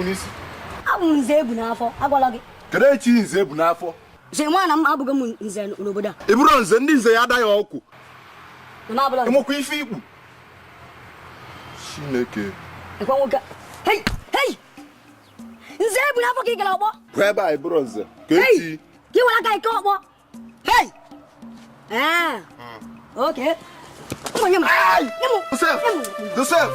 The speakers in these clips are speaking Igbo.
Ikpu n'isi? Abụ m nze ebu n'afọ, agwala gị. Kedu echi nze ebu n'afọ? Nze nwa na m abụghị m nze n'obodo a. Ị bụrụ nze, ndị nze ya adaghị ọkụ. Na m abụla nze. Ịmụkwa ife ikpu? Chineke. Ekwe nwoke. Hei, hei! Nze ebu n'afọ ka ị gara ọkpọ. Pụọ ebe a, ị bụrụ nze. Ka Hei! echi. Ka ị were aka ike ọkpọ. Hei! Ee. Okay. Ụmụ nye m. Nye m. Joseph! Nye m. Joseph!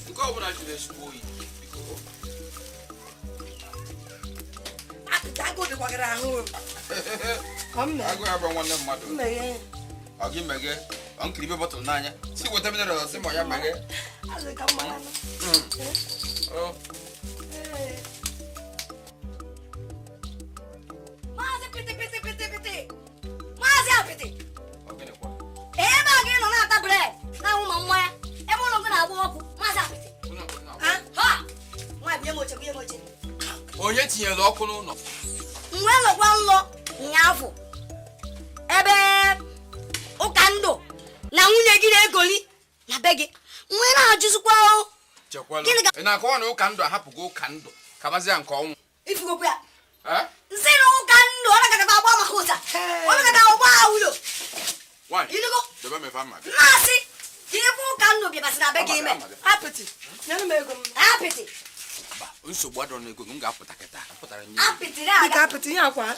Nke ọ bụla jụrụ ezigbo oyi, biko. Agụụ dịkwagara ahụ. Ka m mee. Agụụ abụọ nwanne mmadụ. Mmeghe. Ọ gị meghe ọ nkiri ibe bọtụlụ n'anya si weta mineral sị ma ya meghe. Azụ ka mmanụ. Ọ. Maazị pịtị pịtị pịtị pịtị. Maazị apịtị. Ọ gịnịkwa? Ebe a gị nọ na-ata bred na-aṅụ ma mmanya ebe ụlọ gị na-agba ọkụ, maazị apịtị. Ụlọ nkụ na-agba. Ha? Ha! Nwa bunye m oche, bunye m oche. Onye tinyere ọkụ n'ụlọ? M wee lọkwa nlọ nyaafụ ebe ụka ndụ na nwunye gị na-egoli na be gị. M wee na-ajụzikwa o. Chekwalụ. Gịnị ka- Ị na-akọwa na ụka ndụ ahapụgo ụka ndụ kabazia nke ọnwụ? Ifugokwu ya. Eh? Nsị na ụka ndụ ọ nakọta agba maka ụsa. Ọ nakọta agba awụlo. Nwaanyị, Inugo? debe m ife ama gị. Mmasị ka ịfụ ụka ndụ bịabasị na be gị ime. Apịtị, nyere m ego m. Apịtị. Mba, nsogbu adọrọ n'ego m ga-apụta kịta. Apụtara nye Apịtị Dịka na-aga. apịtị, ihe akwa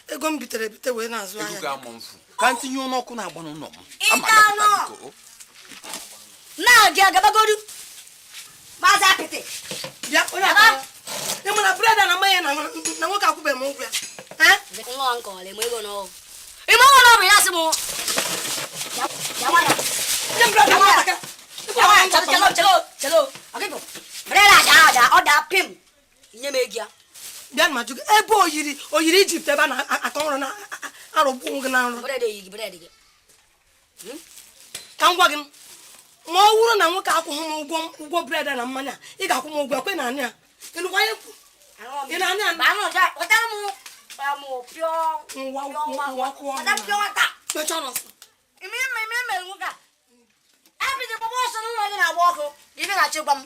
ego m bitere ebite wee na-azụ ego ahịa. ga-amụ mfu ka m tinye ọnụ ọkụ na-agba n'ụlọ m. Ị Ama ga agapụta, nọ. biko. Na-agị agabagodu. Maazị apịtị. Bịa, onye akwa. Ị ma na bred na mmanya na na nwoke akwụbeghị m ụgwọ ya. Eh? Nlọ nke ọla eme ego n'ọgwụ. Ime ọgwụ n'ọbụ ya sị m. Ya nwayọ. Nye m bred Ya nwayọ. nwatakịrị. Ya nwayọ, chelo chelo chelo chelo. Ọgịbụ. Bred aja aja ọ daa pim. Nye m ego ya. Bịa ma jụ gị, ebe oyiri oyiri Ijipt ebe a na-akọ nrọ na arụgbu gị na nrọ. Bred eyi gị bred gị. Ka m gwa gị, ma ọ wụrụ na nwoke akwụghị m ụgwọ ụgwọ bred na mmanya, ị ga-akwụ m ụgwọ ekwe na anị a. Ịnụkwa ihe kwu? Ị na-anị anị? Ba anụ ọja, wetara m mụ pịọ. Ngwa ngwa kwụọ. Wetara m pịọ nwata. Mechaa ọnụ ọsọ. Ime ime ime mere nwoke a. Apịtị gbagba ọsọ n'ụlọ gị na-agba ọkụ. Ife na-achọ ịgwa m.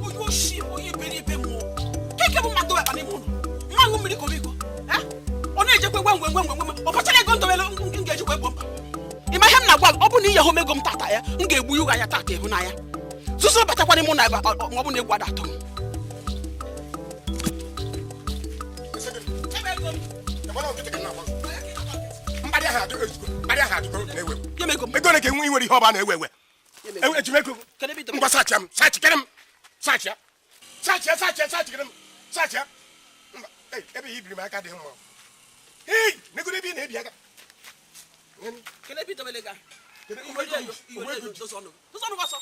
Onye oshi, onye iberibe mmụọ keke bụ mmadụ akpa n'ime ụlọ nwa aṅụ mmiri kọrọ iko. Eh? Ọ na-ejekwa gwe ngwe ngwe ngwe ngwe ọ kpachara ego ndowere m ga-ejikwa egbo mkpa. Ị ma ihe m na-agwa gị? Ọ bụ na ihe hụ m ego m tata ya m ga-egbu ya anya tata ịhụnanya zuzo batakwa n'ime ụlọ ebe ma ọ bụ na egwu ada atọ m. Mkparị ahụ adịgo ezigbo, mkparị ahụ adịgo na-ewe ewe. Nye m ego m. Ego ole ka enwe nwere ihe ọba na-ewe ewe? Eji m ego. Kedu ebe i dobere? Ngwa sachịa m, sachịkere m. Sachịa. Sachịa, sachịa, sachịkere m. Sachịa. Mba, ei, ebe i biri m aka dị mma. Ei, negodu ebe ị na-ebi aka. Kedu ebe i dobere ego ahụ? Kedu Iwe ego, iwe ego, dozie ọnụ gị. Dozie ọnụ gị ọsọ.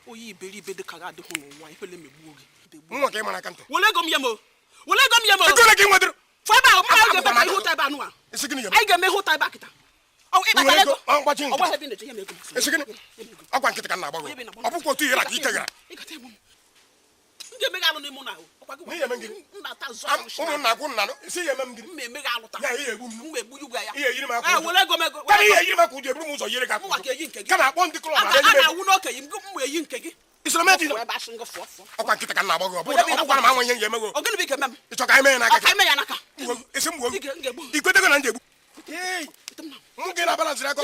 Onye iberibe dị ka gị adịghị n'ụwa, ifele megbuo gị. Nwa ka ị mara aka ntị. Were ego m nye m o. Were ego m nye m o. Ego ole ka ị nwetara? Fọ ebe ahụ, mma anyị ga-eme ka ihe ụta ebe anụ a. Isi gịnị ga-eme? Anyị ga-eme ihe ụta ebe a kịta. Ọkwa nkịtị ka m na-agba gị. Ọ bụkwa otu ihe ka ike gara. Ụmụnna akwụ nna si ya eme m gịnị? Ya ihe egbu m. Ihe eyiri m akwa. Kama ihe eyiri m akwa ụjọ eburu m ụzọ yiri gị akwa. Kama akpọ ndị klọb ọkwa nkịtị ka m na-agba gị. Ọ bụkwa na m anwa ihe m ga-eme gị. Ị chọ ka anyị mee ya n'aka? Esi m gbuo m. I kwetego na m ga-egbu? Mụ gị na-abalansịrị aka.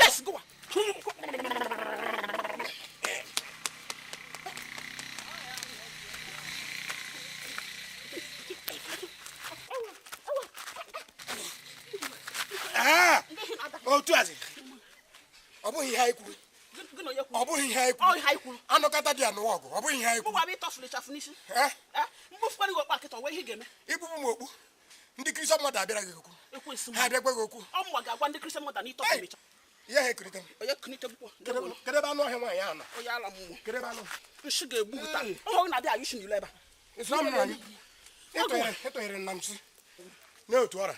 Otu azi ọ bụghị ihe anyị kwuru. Ọ bụghị ihe anyị kwuru. Anọkọta dị anụwa ọgụ. Ọ bụghị ihe anyị kwuru. Igbugbu m okpu. Ndị Kristian mmadụ abịara gị okwu. Ha abịakwa gị okwu. Ihe ha ekurịta m. Kedụ ebe anụ ọhịa nwaanyị ahụ nọ? Kedụ ebe anụ? Ịtụnyere nna m si n'otu ọra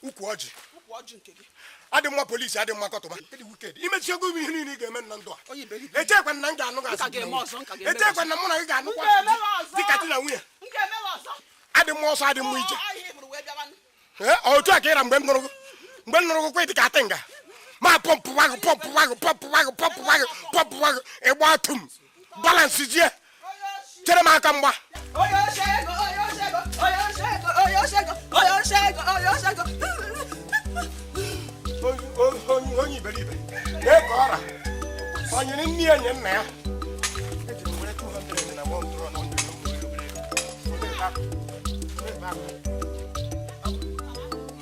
ukwu ọjị adị mma polisi adị mma kọtụma. Imechi ego ihe niile ị ga-eme na ndụ a. Echekwa na m ga-anụ gị asị. Echekwa na mụ na gị ga-anụkwa dịka di na nwunye. Adị mma ọsọ adị mma ije. Otu a ka ịra mgbe m nụrụ gị. Mgbe m nụrụ gị kwa dị ka atị nga. Ma pọmpụ wagụ pọmpụ wagụ pọmpụ wagụ pọmpụ wagụ pọmpụ wagụ ịgba tum balansị jie chere m aka mgba. Onye iberibe na-eke ọra onyere nne ya nye nna ya. Ejiri m were 200 na 100.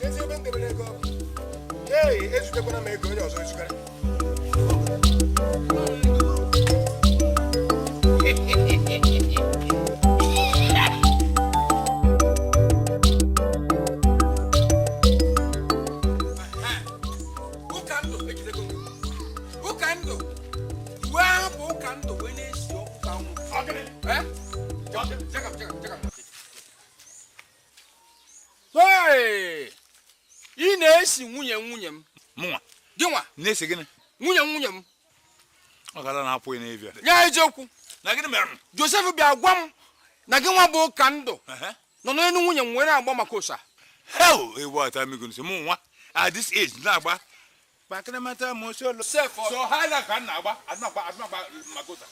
Ezi ebe m debere ego. Ee, ezutekwana m ego onye ọzọ ezugara. Ị na-esi nwunye nwunye m. Mụnwa. Gị nwa? Na-esi gịnị? Nwunye nwunye m. Ọ gara na-apụghị n'ebia. Ya eziokwu. Na gịnị mere m? Joseph bịa gwa m na gị nwa bụ ụka ndụ nọ n'elu nwunye m were agba maka ụsa. Hell, ewu ata m igosi mụ nwa at this age na-agba. Kpakịrịmata m solo. So ha na ka m na-agba, adịmakwa makosa.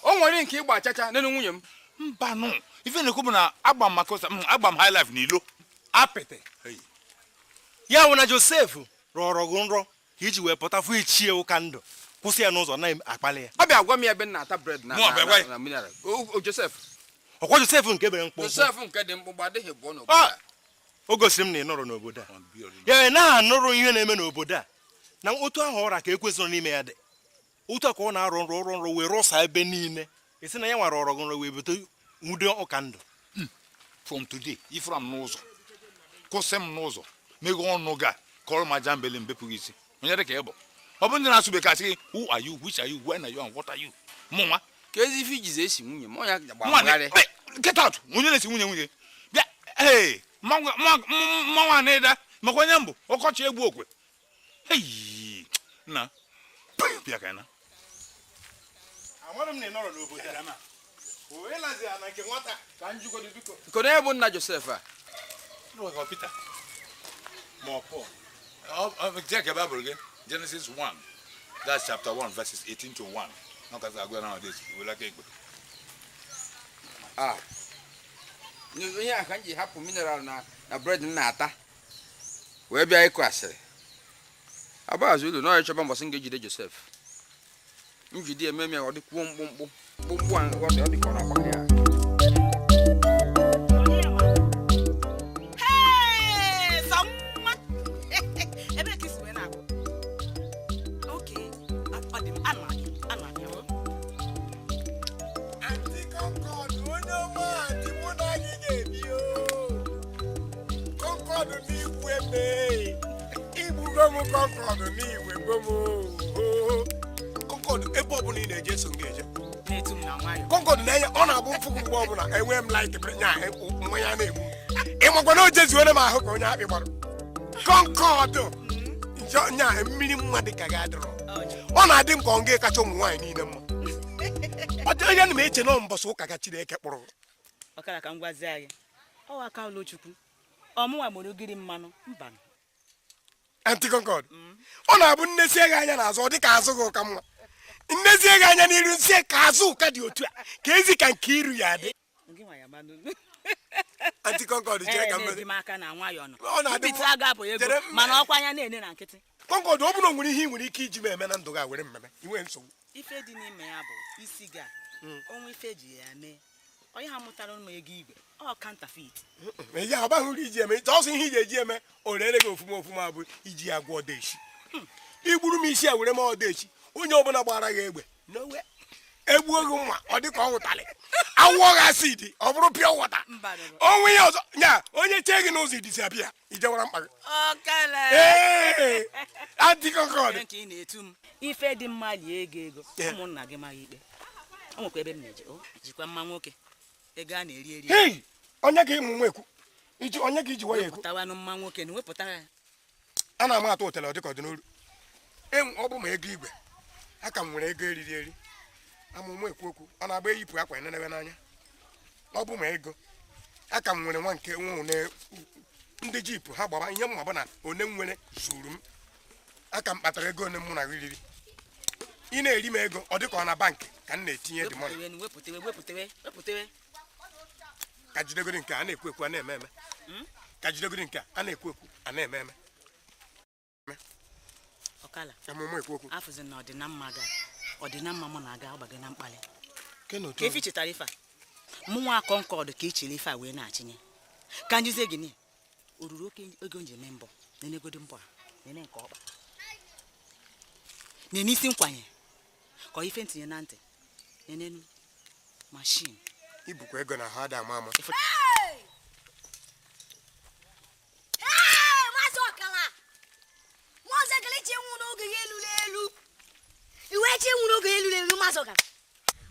O nwere nke ịgba chacha n'elu nwunye m. Mba nụ. Ife na-ekwu bụ na agba m makosa, agba m high life n'ilo. Apịtị. Ya wụ na Joseph rọrọ gị nrọ ka iji wee pụta fụ ichie ụka ndụ kwụsị ya n'ụzọ na-akpali ya. Ọ bịa gwa m ya ebe m na-ata bred na mineral. Joseph. Ọkwa Joseph nke bere mkpụmkpụ. Joseph nke dị mkpụmkpụ adịghị bụọ n'obodo a. O gosiri m na ị nọrọ n'obodo a. Ya na-anụrụ ihe na-eme n'obodo a. Na otu ahụ ọra ka ekwesịrị n'ime ya dị. Otu a ka ọ na-arọ nrọ ọrọ nrọ wee rụsa ebe niile. Esi na ya nwara ọrọ gị nrọ wee bute nwude ụka ndụ. From today, ifuru m n'ụzọ. Kwụsị m n'ụzọ. Mego ọnụ ga kọrọ m aja mbele mbepụghị isi. Onye dị ka ị bụ. Ọ bụ ndị na-asụ bekee asị gị who are you, which are you, when are you and what are you? Mụ nwa. Ka ezi ife ijizi esi nwunye m, onye gbagharị. Get out. Onye na-esi nwunye nwunye. Bịa, ee, mmanwụ a na-eda maka onye mbụ ọkọchị egbu okwe. Hey, nna. Bịa ka na. Amara m na ị nọrọ n'obodo a. O ịlazi ya na nke nwata ka njikọdo biko. Kedu onye bụ nna Joseph a? Peter. Ma ọ Paul. Check your Bible again. Genesis 1. That's chapter 1, verses 18 to 1. Not because I go nowadays. We like it. Ah. Ihe a ka m ji hapụ mineral na bread m na-ata. Wee bịa ịkụ asịrị. Agbazụ ụlọ na ịchọba mbọsị m ga-ejide Joseph. M jide eme m ya ọ dịkwuo mkpụmkpụ. Mkpụmkpụ a ọ dị ka ọ na-agbakọ ya. Concord ebe ọbụla ị na-eje so m ga-eje. Concord na-enye ọ na-abụ mfụgụ mgbe ọbụla enwee m light nya mmanya na-egbu m. Ị makwa na o jezuere m ahụ ka onye akpị gbara. Concord Nya mmiri mma dị ka gị adịrọ. Ọ na-adị m ka ọ nga kacha ụmụ nwaanyị niile mma. Ọ dị onye na m eche na mbọsị ụka ka Chineke kpụrụ. Ọkara ka m gwazie gị, ọwa aka ụlọchukwu ọmụnwa gboro ogiri mmanụ mba. Aunty Concord, ọ na-abụ nnezie gị anya n'azụ, ọ dị ka azụ gị ụka mma. Nnezie gị anya n'iru, nsie ka azụ ụka dị otu a ka ezi ka nke iru ya dị. Aunty Concord, chere ka m aka na nwayọọ nọ. Ọ na-adị Mbite aga abụ ego mana ọkwa anya na-ene na nkịtị. Concord, ọ bụrụ na o nwere ihe ị nwere ike iji m eme na ndụ gị a, were mmemme inwe nsogbu. Ife dị n'ime ya bụ isi ga onwe ife eji ya mee onye ha mụtara ụmụ ego igwe ọ counterfeit. Ya ọ baghị uru iji eme ọsọ ihe iji eji eme o rere gị ofuma ofuma bụ iji ya gwọọ ọdaechi. Igburu m isi a were m ọdaechi, onye ọbụla gbara gị egbe n'owe egbuo gị nwa ọ dị ka ọ nwụtalị awụọ gị asidi ọ bụrụ pure water. Onwe ihe ọzọ nya onye chee gị n'ụzọ idisi abịa ijewara mkpa gị. Ee, Aunty Concord, ife dị mma lie ego ego ụmụnna gị maghị ikpe. O nwekwa ebe m na-eje jikwa mma nwoke ego a na-eri eri. Hei, onye ka ịmụ nwa ekwu iji onye ka iji waya ekwu wepụtawanụ mma nwoke na wepụtara ya. A na-ama atụ otele ọ dịka ọdịnoru. Ọ bụ ma ego igwe aka m nwere ego eriri eri amụmụ ekwu okwu ọ na-agba eyipụ akwa enenebe n'anya. Ọ bụ ma ego aka m nwere nwa nke nwa one ndị jipụ ha gbaba ihe mma bụ na one m nwere zuru m. Aka m kpatara ego one mụ na gị riri. Ị na-eri m ego ọ dịka ọ na bankị ka m na-etinye dị money. Wepụtewe. Ka jidegodi nke a na-ekwu ekwu a na-eme eme. Ka jidegodi nke a na-ekwu ekwu a na-eme eme. Ọkala amụmụ ekwu okwu afụzi na ọdịnamma ga ọdịnamma mụ na-aga ọgbago na mkpali. Ka efi chetara ife a mụ nwa Concord ka i chere ife a wee na-achịnye ka njizie gị ni o ruru oke ego nji eme mbọ nenegodi mbọ a nene nke ọkpa nene isi nkwanye ka ife ntinye na ntị nenenu mashin ibukwa ego na ha ada ama ama. Maazị Ọkala, Maazị Ọkala, iche nwụ n'oge ya elulu elu. Iwe eche nwụ n'oge ya elulu elu. Maazị Ọkala,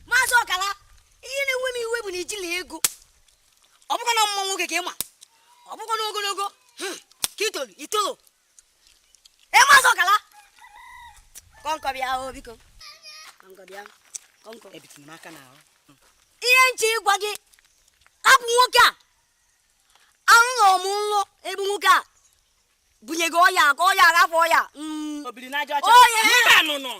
Maazị Ọkala, ihe na-ewe m iwe bụ na ijila ego. Ọ bụkwa na mmụọ nwoke ka ị ma, ọ bụkwa na ogologo ka itolu itolu. Ee, Maazị Ọkala, kọnkọ bịa o biko, kọnkọ bịa, kọnkọ. Ebitụrụ m aka n'ahụ. Ihe nche ịgwa gị, hapụ nwoke a. Anụrụ m nlọ ebe nwoke a bunye gị ọya ka ọya agafọ ọya. Obiri n'aja ọcha. Oye! Mba nụnụ.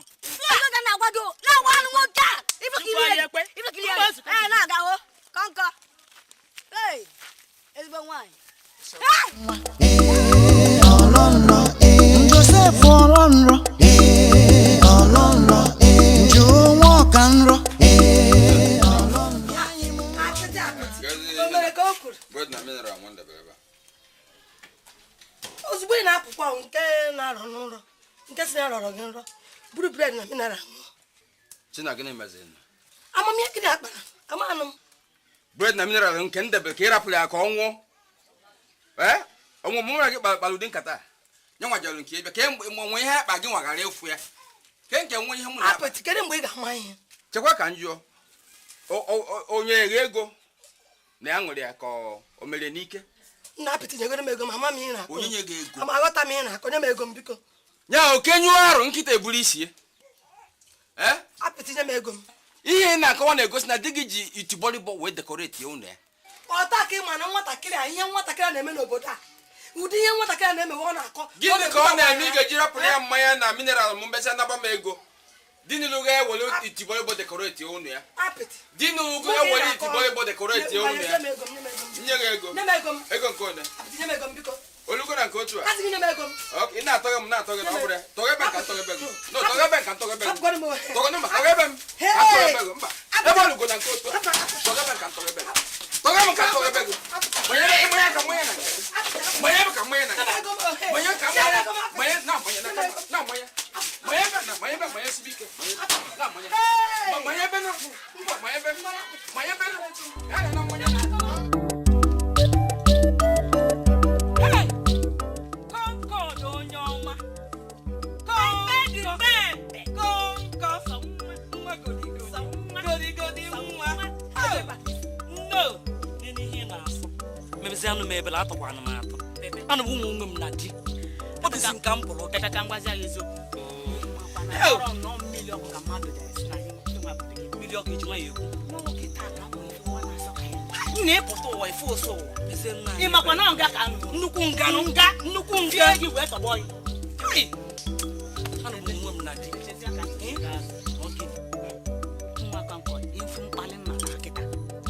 Ego ka na-agwa gị na-agwa anụ nwoke a. Ifekiri ya. Ee, na-aga o. Kọnkọ. Ee, ezigbo nwaanyị. Joseph ọrọ nrọ ọrọ nrọ jụọ nwa ọka nrọ. Ozugbo ị na-apụkwa nke na-arọ n'ụrọ nke si na-arọrọ gị nrọ buru bred na mineral ṅụọ. Amamihe gịnị akpara amanụ m bred na mineral nke ndebe ka ị rapụrụ ya ka ọ nwụọ. Ee, ọnwụ mụ nwere gị kpara ụdị nkata nye nwajalụ nke ịbịa ka nwe ihe akpa gị nwaghara efu ya ke nke nwe ihe mụ na apịtị. Kedu mgbe ị ga-ama ihe? Chekwa ka m jụọ onye eghe ego na ya ṅụrụ ya ka o mere n'ike. Nna apịtị nyegoro m ego ma ama m ihe na-akọ. Onye nye gị ego? Ama aghọta m ihe na-akọ, nye m ego m biko. Nya oke nyụọ arụ nkịta eburu isi. Ee? Apịtị nye m ego m. Ihe ị na-akọwa na-egosi na di gị ji itibọrịbọ wee dekoreti ụlọ ya. Ọta ka ị ma na nwatakịrị a ihe nwatakịrị a na-eme n'obodo a ụdị ihe nwatakịrị a na-eme ọ na-akọ. Gịnị ka ọ na-eme ị ga-eji rapụrụ ya mmanya na mineral m mbesa naba m ego? Di nilu ga-ewere itibọrịbọ dekoreti ụlọ ya. Apịtị. Di nilu ga-ewere itibọrịbọ dekoreti ụlọ ya. Nye gị ego. Nye m ego m. Ego nke one. Apịtị nye m ego m biko. Olugo na nke otu a. Asị gị nye m ego m. Ị na-atọghị m na-atọghị na ọ bụrụ ya. Tọghebe nka ntọghebe gị. No, tọghebe nka ntọghebe gị. Tọghebe mba, tọghebe m. Atọghebe gị mba. Ebe olugo na nke otu a. Tọghebe nka ntọghebe gị. Tọghebe nka ntọghebe gị. Manye manye ka manye na. Manye ka manye na. Manye ka manye. Manye na manye na na manye. Manye be na manye be manye sibike. Na manye. Manye be na. Manye be. Manye be na. Ya na manye. Mebezi anụ m ebele atọkwanụ m atọ. Anụ m ụmụ onwe m na di. Si nka m pụrụ Pepe, ka m gwazi ya eziokwu. Mmiri ọkụ ka mmadụ mmiri ọkụ eji nwayọ ekwu. M na-epụta ụwa ife ụsọ ụwa. Ị makwa na nga ka nnukwu nga nga nnukwu nga gị wee tọgbọ ya. Anụ m onwe m na di.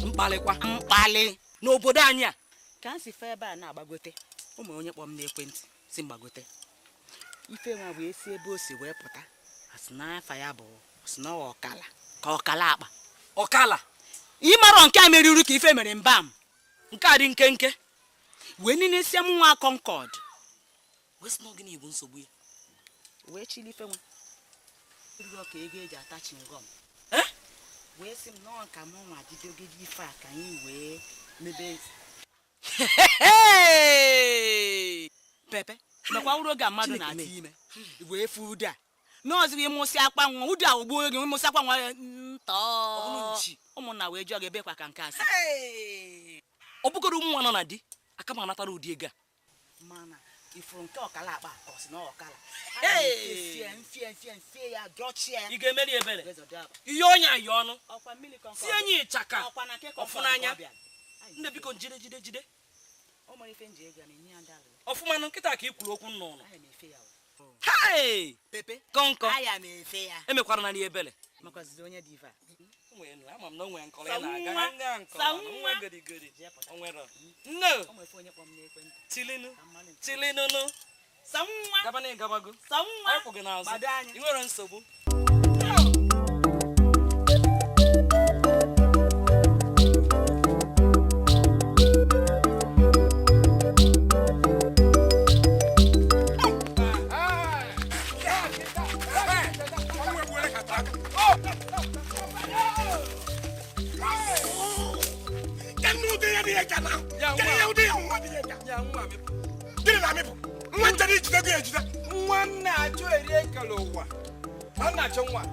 Mkpalịkwa mkpalị n'obodo anyị a ka m si fee ebe a na-agbagote ụmụ onye kpọm n'ekwentị si mgbagote ife nwa wee si ebe o si wee pụta asị na afa ya bụ sị na ọkala ka ọkala akpa ọkala ịmarọ nke a meriri ka ife mere mbam nke a dị nkenke wee niile si m nwa Concord wee sị na ọ gịnị bụ nsogbu ya wee chili ife nwa ruru ka ego eji ata chingom wee sị m nọọ ka mụ nwa jidegide ife a ka anyị wee mebe. Pepe mekwa wuru oge a mmadụ na-atụ ime wee fụ ụdị a n'ọzọ ịmụsị akpa nwa ụdị a ogbuo gị ịmụsị akpa nwa ntọ ụmụnna wee jụọ gị ebe kwa ka nke a si ọ bụgoro nwa nọ na di aka m anatara ụdị ego a mana ifuru nke ọkala akpa ka ọ sị na ọkala ị ga-emeri ebere ihe ọnya ya ọnụ si enyi ịchaka ọfụnanya nne biko jide jide jide ọfụmanụ nkịta ka ị kwuru okwu nnụnụ. Hey! Kọnkọ emekwara na ebele ama m na o nwere nkọrọ ya na-aga nga nkọrọ nwa gorigori o nwere nne tilinu tilinunu gaba na ịgabago anyị kwụ gị n'azụ ị nwere nsogbu. Nwa na-achọ eri ekele ụwa ka na-achọ nwa.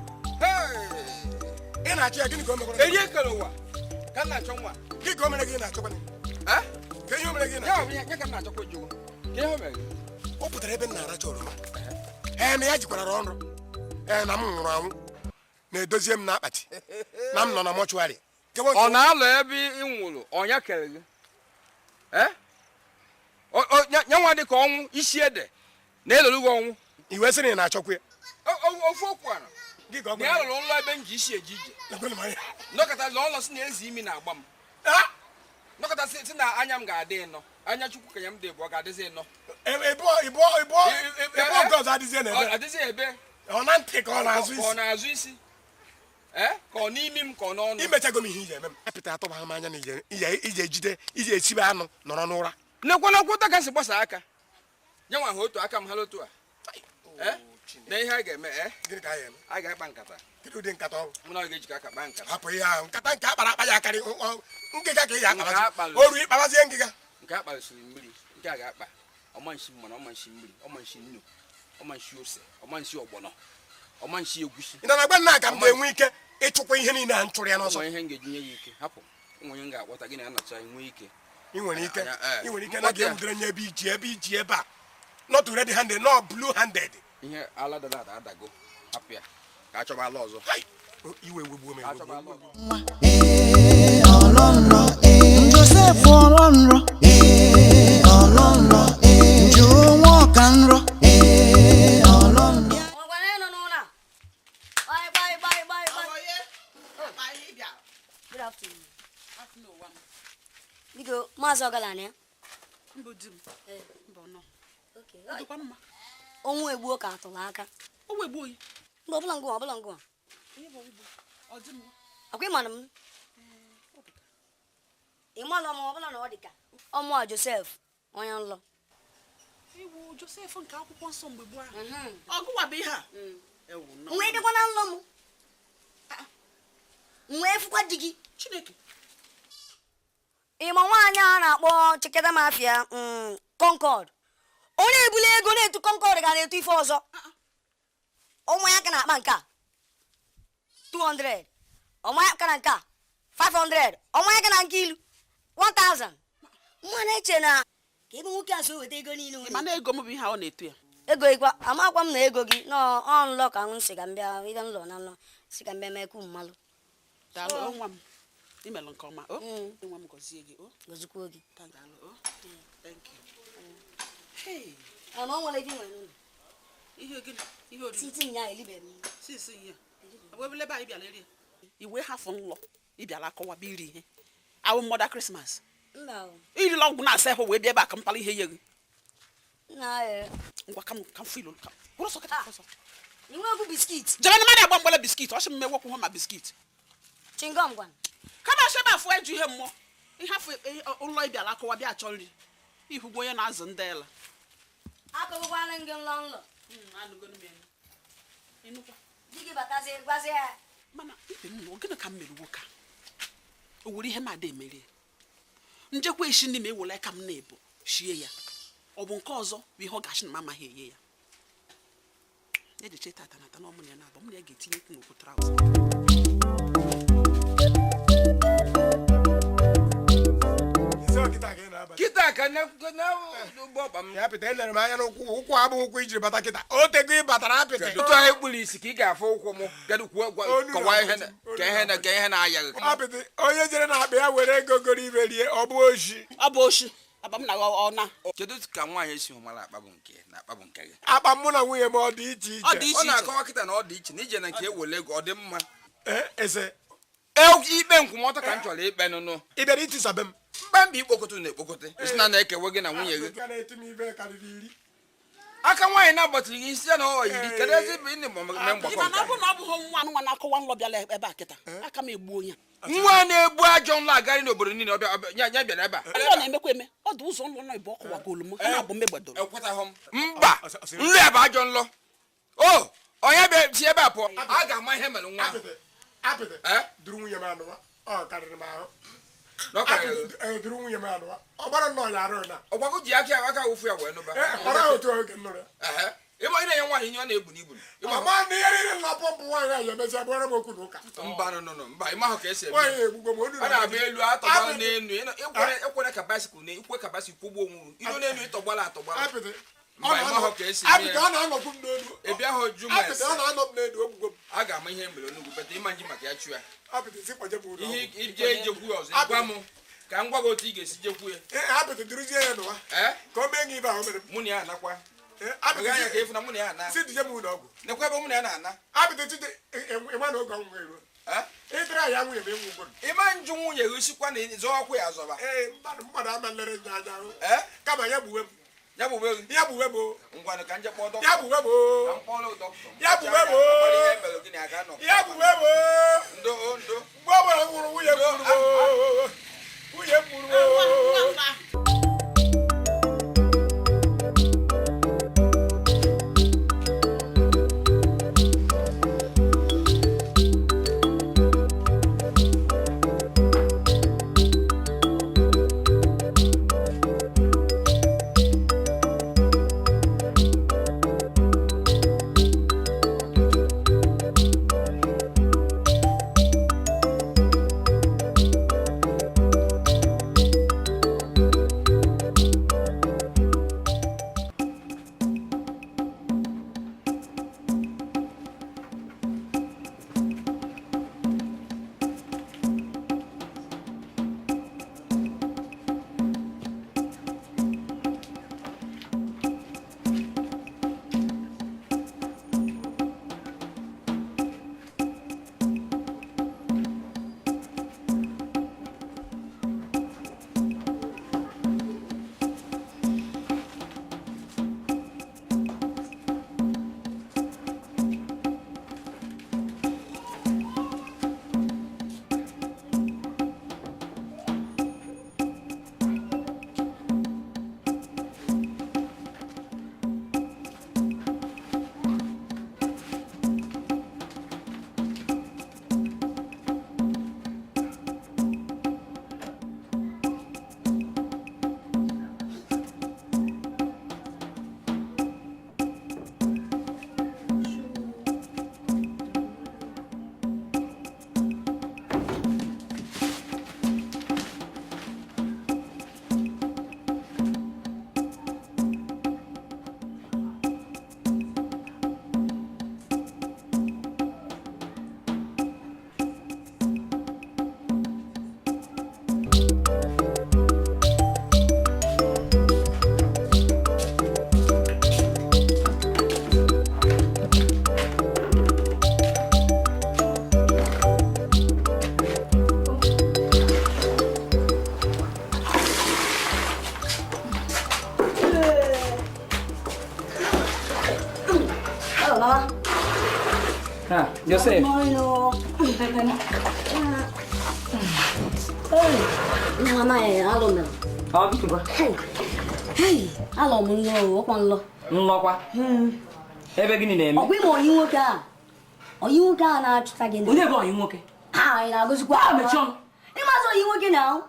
Ị na-achọ ya gịnị ka o mekwara? Eri ekele ụwa ka na-achọ nwa. Gị ka o mere gị na-achọkwa? Ka ihe o mere gị na-achọ? Ya ka m na-achọkwa ojogbo. Ka ihe o mere gị? O pụtara ebe m na-aracha oroma. Ee, na ya jikwara ọnụ. Ee, na m nwụrụ anwụ. Na-edozie m n'akpati. Na m nọ na mọchụarị. Ọ na-alọ ebe ị nwụrụ ọnya kere gị. Ya nwa dị ka ọnwụ isi ede na-elolu gị ọnwụ. I wee sị na ị na-achọkwa ya? Ofu okwu ara na ya lụrụ ụlọ ebe m ji isi eje ije. Nọkọta lụọ ụlọ si na ezi imi na-agba m. Nọkọta si na anya m ga-adị ịnọ. Anya Chukwu ka ya m dị bụ ọ ga-adịzi ịnọ. Ebe ọzọ adịzi ebe. Ọ na ntị ka ọ na-azụ isi. Ọ na-azụ isi. Ka ọ n'imi m ka ọ n'ọnụ. Imechago m ihe ije eme m. Apịta atụba m anya na ije ejide ije esibe anụ nọrọ n'ụra. Nekwa na kwụta ka si gbasa aka. Nye nwa ha otu aka m ha otu a. Na ihe a ga-eme a ga-akpa nkata. Kedu ụdị nkata ọ bụ? Mụ na ọ ga-ejikọ aka kpaa nkata. Hapụ ihe ahụ nkata nke akpara akpa ya akarị ngịga ka ị ga-akpabazi. O ruo ịkpabazie ngịga. Nke a kparịsịrị mmiri nke a ga-akpa ọma nshi mmanụ ọma nshi mmiri ọma nshi nnu ọma nshi ose ọma nshi ọgbọnọ ọma nshi egwusi. Ị na-agba nna ka m ga-enwe ike ịchụkwa ihe niile a m chụrụ ya n'ọsọ. Ụmụ ihe m ga-eji nye gị ike hapụ ụmụ ihe m ga-akpọta gị na ya nọcha nwee ike. Ị nwere ike ị nwere ike na ga-ewudere nye ebe iji ebe a not red handed not blue handed. Ihe ala dada ada adago hapụ ya ka achọba ala ọzọ. Iwe wegbuo m Joseph ọlọnrọ ọlọnrọ jụọ nwa ọka nrọ ọlọnrọ. Good afternoon. Biko, Maazị Ọgalanya ya? Mbụ di m. Mbụ nọ. Ọnwụ egbuo ka atụrụ aka. Ọnwụ egbuo yi? Mba, ọbụla ngụwa, ọbụla ngụwa. Akwa ịmara m? Ịmara m ọbụla na ọ dị ka ọmụ a Joseph onye nlọ. Iwu Joseph nke akwụkwọ nsọ mgbe gboo ahụ. Ọgụwa bụ ihe a. Nwee dịkwa na nlọ m. Nwee fụkwa di gị. Chineke. Ịma nwaanyị a na-akpọ Chiketa Mafia Concord. Onye ebule ego na-etu Concord ga na-etu ife ọzọ. Ọnwa ya ka na-akpa nke a 200, ọnwa ya ka na nke a 500, ọnwa ya ka na nke ilu 1000. Nwa na-eche na ka ebe nwoke a so weta ego niile. Mana ego m bụ ihe a ọ na-etu ya. Ego ịkwa amakwa m na ego gị nọ ọ nlọ ka m si ka m bịa ibe nlọ na nlọ si ka m bịa mee ka mmalụ. Daalụ o, nwa m, imelụ nke ọma o. Nwa m, gọzie gị o. Gọzikwuo gị. Daalụ o. Thank you. Hey. Ma ọ nwere ife i nwere n'ụlọ? Ihe gịnị? Ihe oriri? Titi nya elibeghị m. Sisi ihe ebe ebe anyị bịara eri iwe hafụ nlọ ị bịara akọwa bịa iri ihe awụ mother Christmas. Mba o. Irila ọgwụ na-asa ahụ wee bịa ebe a ka m pala ihe ye gị. Nna ee. Ngwa, ka m ka m fụ ilo ka kwụrụ ọsọ kịta, kwụrụ ọsọ. Ị nwegwu biscuit? Jebe na mmadụ agba mgbele biscuit, ọ sị m mewekwu hụ ma biscuit. Chewing gum gwan. Kama ọsọ ebe afụ eju ihe mmụọ ihe afụ ụlọ ị bịara akọwa bịa achọ nri ihugbo onye na-azụ ndị ela. Akọgokwana gị nlọ nlọ. Di gị batazie gwazie ya. Mana ibe m na gịnị ka m mere nwoke a? O were ihe m ada emerie njekwa esi ndị ma ewere aka m na-ebu shie ya, ọ bụ nke ọzọ bụ ihe ọ gachi na m amaghị eye ya. Ejiche tata na ata na ọmụ na ya na-abụ mụ na ya ga-etinye ukwu n'okwu trouser. Kịta ka na ụgbọ ọkpa m. Ya pịta, elere m anya n'ụkwụ, ụkwụ abụghị ụkwụ ijiri bata kịta. O tego ị batara apịtị. Otu ahụ ekpuru isi ka ị ga-afụ ụkwụ m. Kedu kwuo Onu kọwaa ihe na-akpọchi m, ka ihe na ka ihe na-aya gị. Apịtị, onye jere na akpa ya were ego goro ibe rie, ọ bụ oshi. Ọ bụ oshi akpa m na ọ na. Kedu ka nwaanyị si hụ mara akpa bụ nke na akpa bụ nke gị? Akpa mụ na nwunye m, ọ dị iche iche. Ọ dị iche Ọ iche. na-akọwa kịta na ọ dị iche na ije na nke ewele ego ọ dị mma. Ee, eze. Ikpe nkwụmọtọ ka m chọrọ ikpe nụnụ. Ị bịara itisabe m? Mkpambi ikpokote na-ekpokote isi na na-ekewe gị na nwunye gị. Apịtị na-eti m ibe karịrị 10. Aka nwaanyị na-agbatịrị gị isi ya na ọ yiri kedu ezi bụ ịnị ma mee mgbakọ Ịma na ọ nke bụ na ọ bụghị nwa nwa na-akọwa nlọ bịara ebe a kịta, aka m egbuo ya. a? Nwa na-ebu ajọ nlọ agharị n'obodo niile, ọbịa ya bịara ebe a. Nlọ na-emekwa eme, ọ dị ụzọ nlọ nọ ibu ọkụ wagolu m ha na-abụ mmegbedoro. Ekwetaghị m, mba, nlọ ya bụ ajọ nlọ o. Onye bịa si ebe a pụọ, a ga-ama ihe mere nwa ahụ. Apịtị, apịtị. Eh? Duru nwunye m anụwa, ọ karịrị m ahụ. Na ọ karịrị Apịtị, duru nwunye m anụwa, ọ gbara nnọọ ya arụ na ọgwagụ ji aka aka wụfu ya wee nụba. Ee, ọra otu oge m nụrụ ya. Ehe. Ịma ị na-enye nwaanyị ihe ọ na-ebu n'ibu. Ama na ihe niile na pọmpụ nwaanyị a ya emesịa bụọrọ m okwu na ụka. Mba, no no no, mba, ịma ahụ ka esi eme. Nwaanyị egbugbo m onu. Ọ na-abịa elu atọgbala n'elu. Ekwere ka bicycle na ikwe ka bicycle kwụgbuo onwe gị. Iru n'elu ịtọgbala atọgbala. Apịtị. Mba, ịma ahụ ka esi eme. Apịtị, ọ na-anọkwu m n'elu. Ị bịa hụ jụ m Apịtị, ese. ọ na-anọ m n'elu, ogbugbo m. A ga-ama ihe mere onugbu bete ịma nji maka ya chụ ya. Apịtị, si kpọje m ụlọ Ihe ọgwụ. ije ijekwu ya ọzọ, gwa m ka m gwa gị otu ị ga-esi jekwu ya. Ee, apịtị, duruzie ya n'ụwa Ee? ka o mee gị ibe ahụ mere m. Mụ na ya anakwa. Ee, apịtị, Wega anya ka ịfụ na mụ na ya ana. Si duje m ụlọ ọgwụ. Nekwa ebe mụ na ya na-ana. Apịtị, tite ịma na oge ọnwụ eruo. Ee? Ịtara ya nwunye m enwu ụgwọ. Ịma njụ nwunye gị sikwa na zọọkwa ya azọba. Ee, mmadụ ama nlere ndị anya ahụ. Ee? Kama ya gbuwe m. Ya bụ gị. Ya gbuwe m o. Ngwanụ ka nje kpọọ dọkịta. Ya gbuwe m o. Ka m kpọọrọ dọkịta. Ya gbuwe m o. Ọkwara ihe mere gị na ya ga-anọ. Ya gbuwe m o. Ndo o ndo. Mgbe ọ bụla m hụrụ nwunye m gburu m o. Nwunye m gburu m o. Joseph. Alọ m nlọ ọkwa nlọ. Nlọkwa? Ebe gịnị na-eme? Ọkwa ịma oyi nwoke a. Oyi nwoke a na-achụta gị. Onye bụ oyi nwoke? Ha, ị na-agụzikwa. Mechie ọnụ. Ịmazị oyi nwoke na ahụ.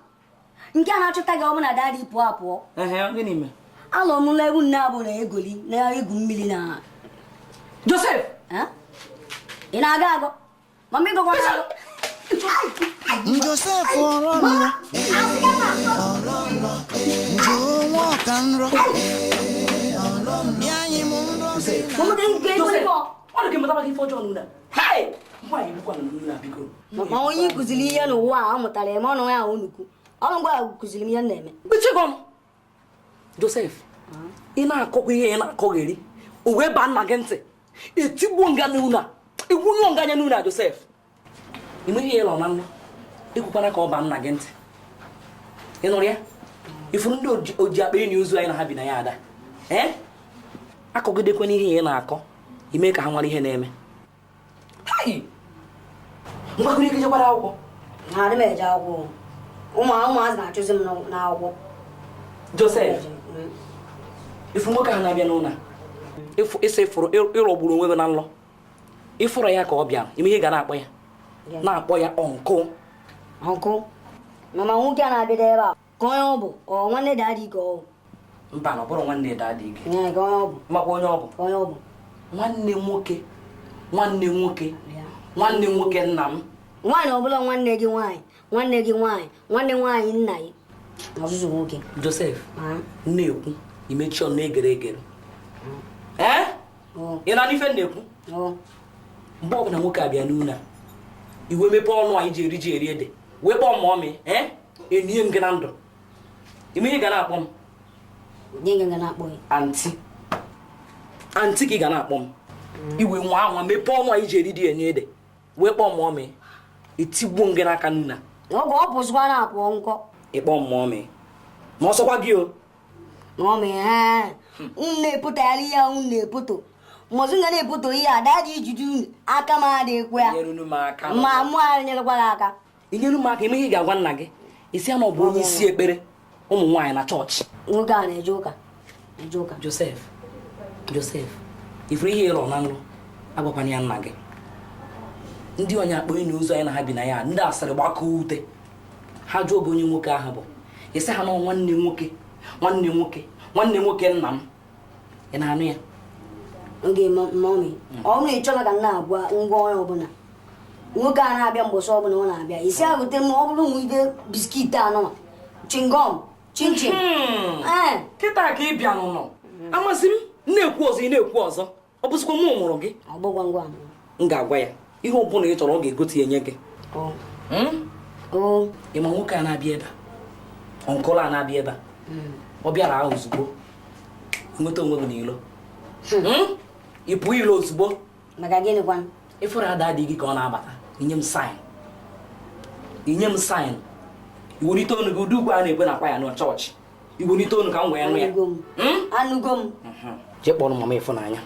Nke a na-achụta gị ọ bụ na daddy pụọ apụọ. Ehe, gịnị mere? Alọ m nlọ ewu nne abụ na-egoli na-egwu mmiri na. Joseph! Ị na-aga agọ? Mama ịgọkwa na-agọ. Joseph ọrọ nrọ Njoo nwa ọka nrọ Nye anyị m nrọ gị na Ọ dị ka mụtaba gị ife ọjọọ n'ụlọ a. Hey! Nwaanyị bụkwa na n'ụlọ a biko. Ma onye kụziri ihe n'ụwa a ọ mụtara eme ọnụ ya nnukwu. Ọrụ ngwa kụziri m ihe m na-eme. Mechie gị ọnụ. Joseph, ị na-akọkwa ihe ị na-akọgheri. O wee baa nna gị ntị. Etigbuo nga n'ụlọ a. Egwunye nga anya n'ụlọ a, Joseph. Ị nweghị ihe ịlọ na nlọ. Ekwukwana ka ọ baa nna gị ntị. Ị nụrụ ya? Ifuru ndị oji akpa enyi ozu anyị na ha bi na ya ada. Ee? Akọgidekwana ihe ị na-akọ. Ime ka ha nwara ihe na-eme. Hai! Mgbakọrọ ike jekwara akwụkwọ. Adị m eje akwụkwọ. Ụmụazị na-achụzi m n'akwụkwọ. Joseph, ifu nwoke ahụ na-abịa n'ụlọ a, ịsị ịfụrụ ịrọgburu onwe gị na nlọ. Ịfụrụ ya ka ọ bịara, ime ihe ga na-akpọ ya. Na-akpọ ya ọnkụ. Ọnkụ? Mama nwoke a na-abịa ebe a, ka onye ọ bụ, ọ nwanne daddy ka ọ bụ? Mba, na ọ bụrụ nwanne daddy gị. Ka onye ọ bụ. Makwa onye ọ bụ. Ka onye ọ bụ. Nwanne nwoke, nwanne nwoke, nwanne nwoke nna m. Nwaanyị ọbụla nwanne gị nwaanyị, nwanne gị nwaanyị, nwanne nwaanyị nna gị. Ọzụzụ nwoke. Joseph, na-ekwu, imechi ọnụ na-egere egere. Ee? Ị na-anụ ife na-ekwu? Mgbe ọbụla nwoke abịa n'ụlọ a, iwe mepee ọnụ anyị ji eri ji eri ede, wee kpọọ m ọmị, ee? Enye m gị na ndụ. Ime ihe ga na-akpọ m? Antị. Antị ka ị ga na-akpọ m. Iwe nwa anwa mepee ọnụ anyị ji eri dị enye ede, wee kpọọ m ọmị, etigbuo m gị n'aka n'ụlọ a. Oge ọ pụsịkwa na-apụ nkọ. Ịkpọ m ọmị. Ma ọ sọkwa gị o. Mọmị, ee. Unu na-epụtagharị ihe unu na-epoto. Mọzụ nga na-epoto ihe a, daddy ijiji unu, aka m adịghịkwa ya. Nyere m aka. Ma mụ anyerekwa gị aka. Inyere m aka, ime ihe ị ga-agwa nna gị. Isi ama ọ bụ onye isi ekpere ụmụ nwaanyị na chọọchị. Nwoke a na-eje ụka. Eje ụka. Joseph, Joseph, ifuru ihe ịrọ na nrọ, agwakwana ya nna gị. Ndị onye akpọ enyi ozu anyị na ha bi na ya, ndị asịrị gbakọọ ute. Ha jụọ oge onye nwoke ahụ bụ. Ị sị ha na nwanne nwoke, nwanne nwoke, nwanne nwoke nna m. Ị na-anụ ya? Oge mọmị, ọ bụrụ na ị chọrọ ka m na-agwa ngwa onye ọbụla. Nwoke a na-abịa mbọsị ọbụla ọ na-abịa. Isi agụte m ọ bụrụ na ide biskit anọ, chingom, chinchin. Kịta ka ị bịa n'ụlọ. Amasị m na-ekwu ọzọ, ị na-ekwu ọzọ. Ọ bụzikwa mụ mụrụ gị. M ga-agwa ya. Ihe ọbụla ị chọrọ ọ ga-egote ya nye gị. Ị ma nwoke a na-abịa ebe a? Ọnkụl a na-abịa ebe a? Ọ bịara ahụ ozugbo. Nweta onwe gị n'ilo. Ị pụọ ilo ozugbo. Maka gịnị kwanụ? Ịfụrụ ada adịghị ka ọ na-abata. Inye m saịn. Inye m saịn. Iwelite ọnụ gị ụdị ugwu a na-ekwe na akwa ya na chọọchị. Iwelite ọnụ ka m wee nụ ya. Anụgo m. Jee kpọrọ mama Ịfụnanya.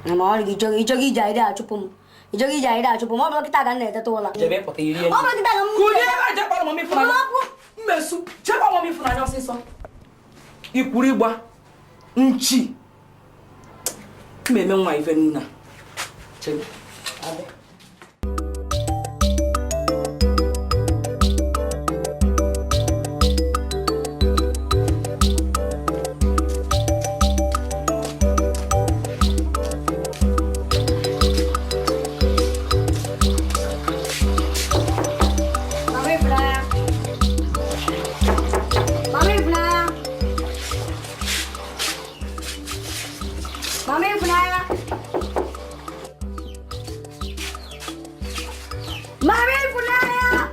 Ma ọ dị gị ịchọghị iji anyị achụpụ m. Ịchọghị iji anyị achụpụ m. Ọ bụrụ kịta ka m na-eteta ụla. Jebe pụta iri Ọ bụrụ kịta ka m Kulie ebe a jee kpọrọ mama Ịfụnanya. Mmesu, jee kpọrọ mama Ịfụnanya ọsịsọ. Ikwuru ịgba nchi. Mmemme nwa ife nna. Chebe. Mama Ịfụnanya. Mama Ịfụnanya. Mama Ịfụnanya. Mama Ịfụnanya.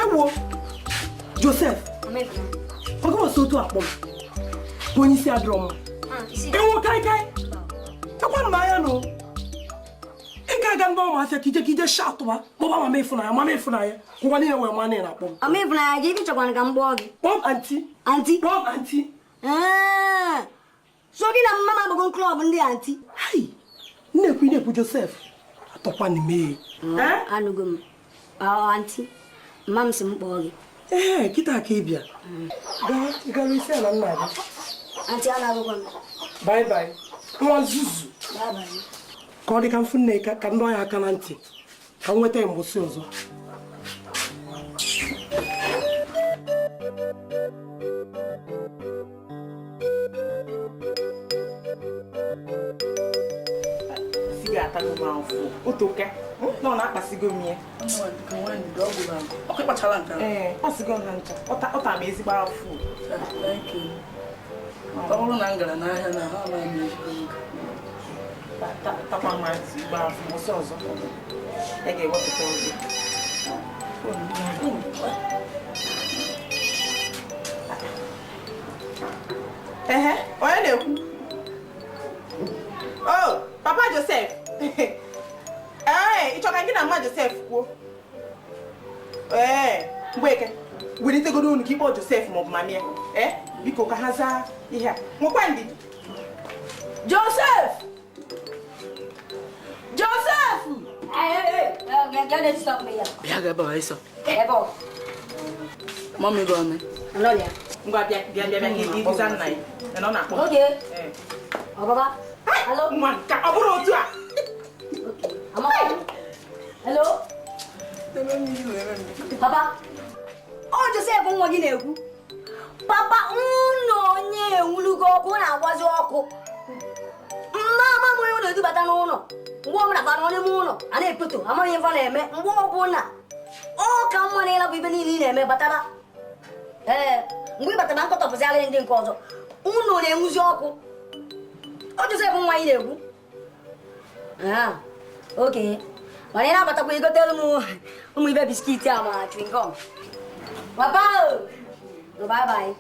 Ewo, Joseph, ọgụ ọsọ otu akpọ m bụ onye isi adịrọ mma. Ewo kaikai, ekwanụ m anya nụ. Ị ga-aga ndị ụmụafịa ka ije ka ije shatụba kpọba mama Ịfụnanya, mama Ịfụnanya, ngwa niile wee ma na ị na-akpọ m. Mama Ịfụnanya, gị chọkwana ka m kpọọ gị. Kpọọ m anti. Anti? Kpọọ m anti. So gị na mama agbago klọb ndị anti? Hai, Nnekwu na-ekwu Joseph atọkwa n'ime. Anụgo m. Aunty, mma m sị m kpọọ gị. Ee, kịta ka ị bịa. Gaa, gara isi ala nna gị. Aunty, anagokwa m. Bye bye. Nwa nzuzu. Bye bye. Ka ọ dị ka mfu nne ka ndị ọhịa aka na ntị ka m nweta mgbụsị ọzọ. Otoka na ọ na-akpasigo m ya. Ee, kpasigo m ha ncha. Ọ ta m ezigbo afọ. Ọ bụrụ na m gara n'ahịa na ha amaghị m ezigbo ego. Takwa m azụ igbe afọ ọsọ ọzọ. Ya ga-ewepụta oge. Ehe, onye na-ekwu? Oh, Papa Joseph. Ee, ị chọrọ ka gị na mma Joseph kwuo? Ee, Mgbeke, welitegoro unu ka ịkpọ Joseph maọbụ mami ya. Ee, biko ka ha zaa ihe a. Nwekwa ndidi. Joseph! Joseph! Bịa ga ebe a ịsọ. Mami gị ọnụ. Ngwa bịa bịa bịa ka ịza nna ya. Na ọ na-akpọ. Oge. Ọ baba. Hello. Nwa ka ọ bụrụ otu a. Hello. Papa. Ọ Joseph nwa gị na-ekwu. Papa, ụlọ onye enwulugo ọkụ na-agbazi ọkụ. Mma ama m onye ọ na-edubata n'ụlọ. Mgbe ọbụla bara n'ime ụlọ, a na-epeto, amaghị ife na-eme. Mgbe ọbụla ọ ka mma na ịlapụ ibe niile ị na-eme batara. Ee, mgbe ị batara nkọtọpụziara ndị nke ọzọ. Ụlọ na-enwuzi ọkụ. Ọ Joseph nwa anyị na-ekwu. Okay. Mana ị na-abatakwa igotere m ụmụ ibe biskiti a ma chewing gum. Papa! No, bye bye.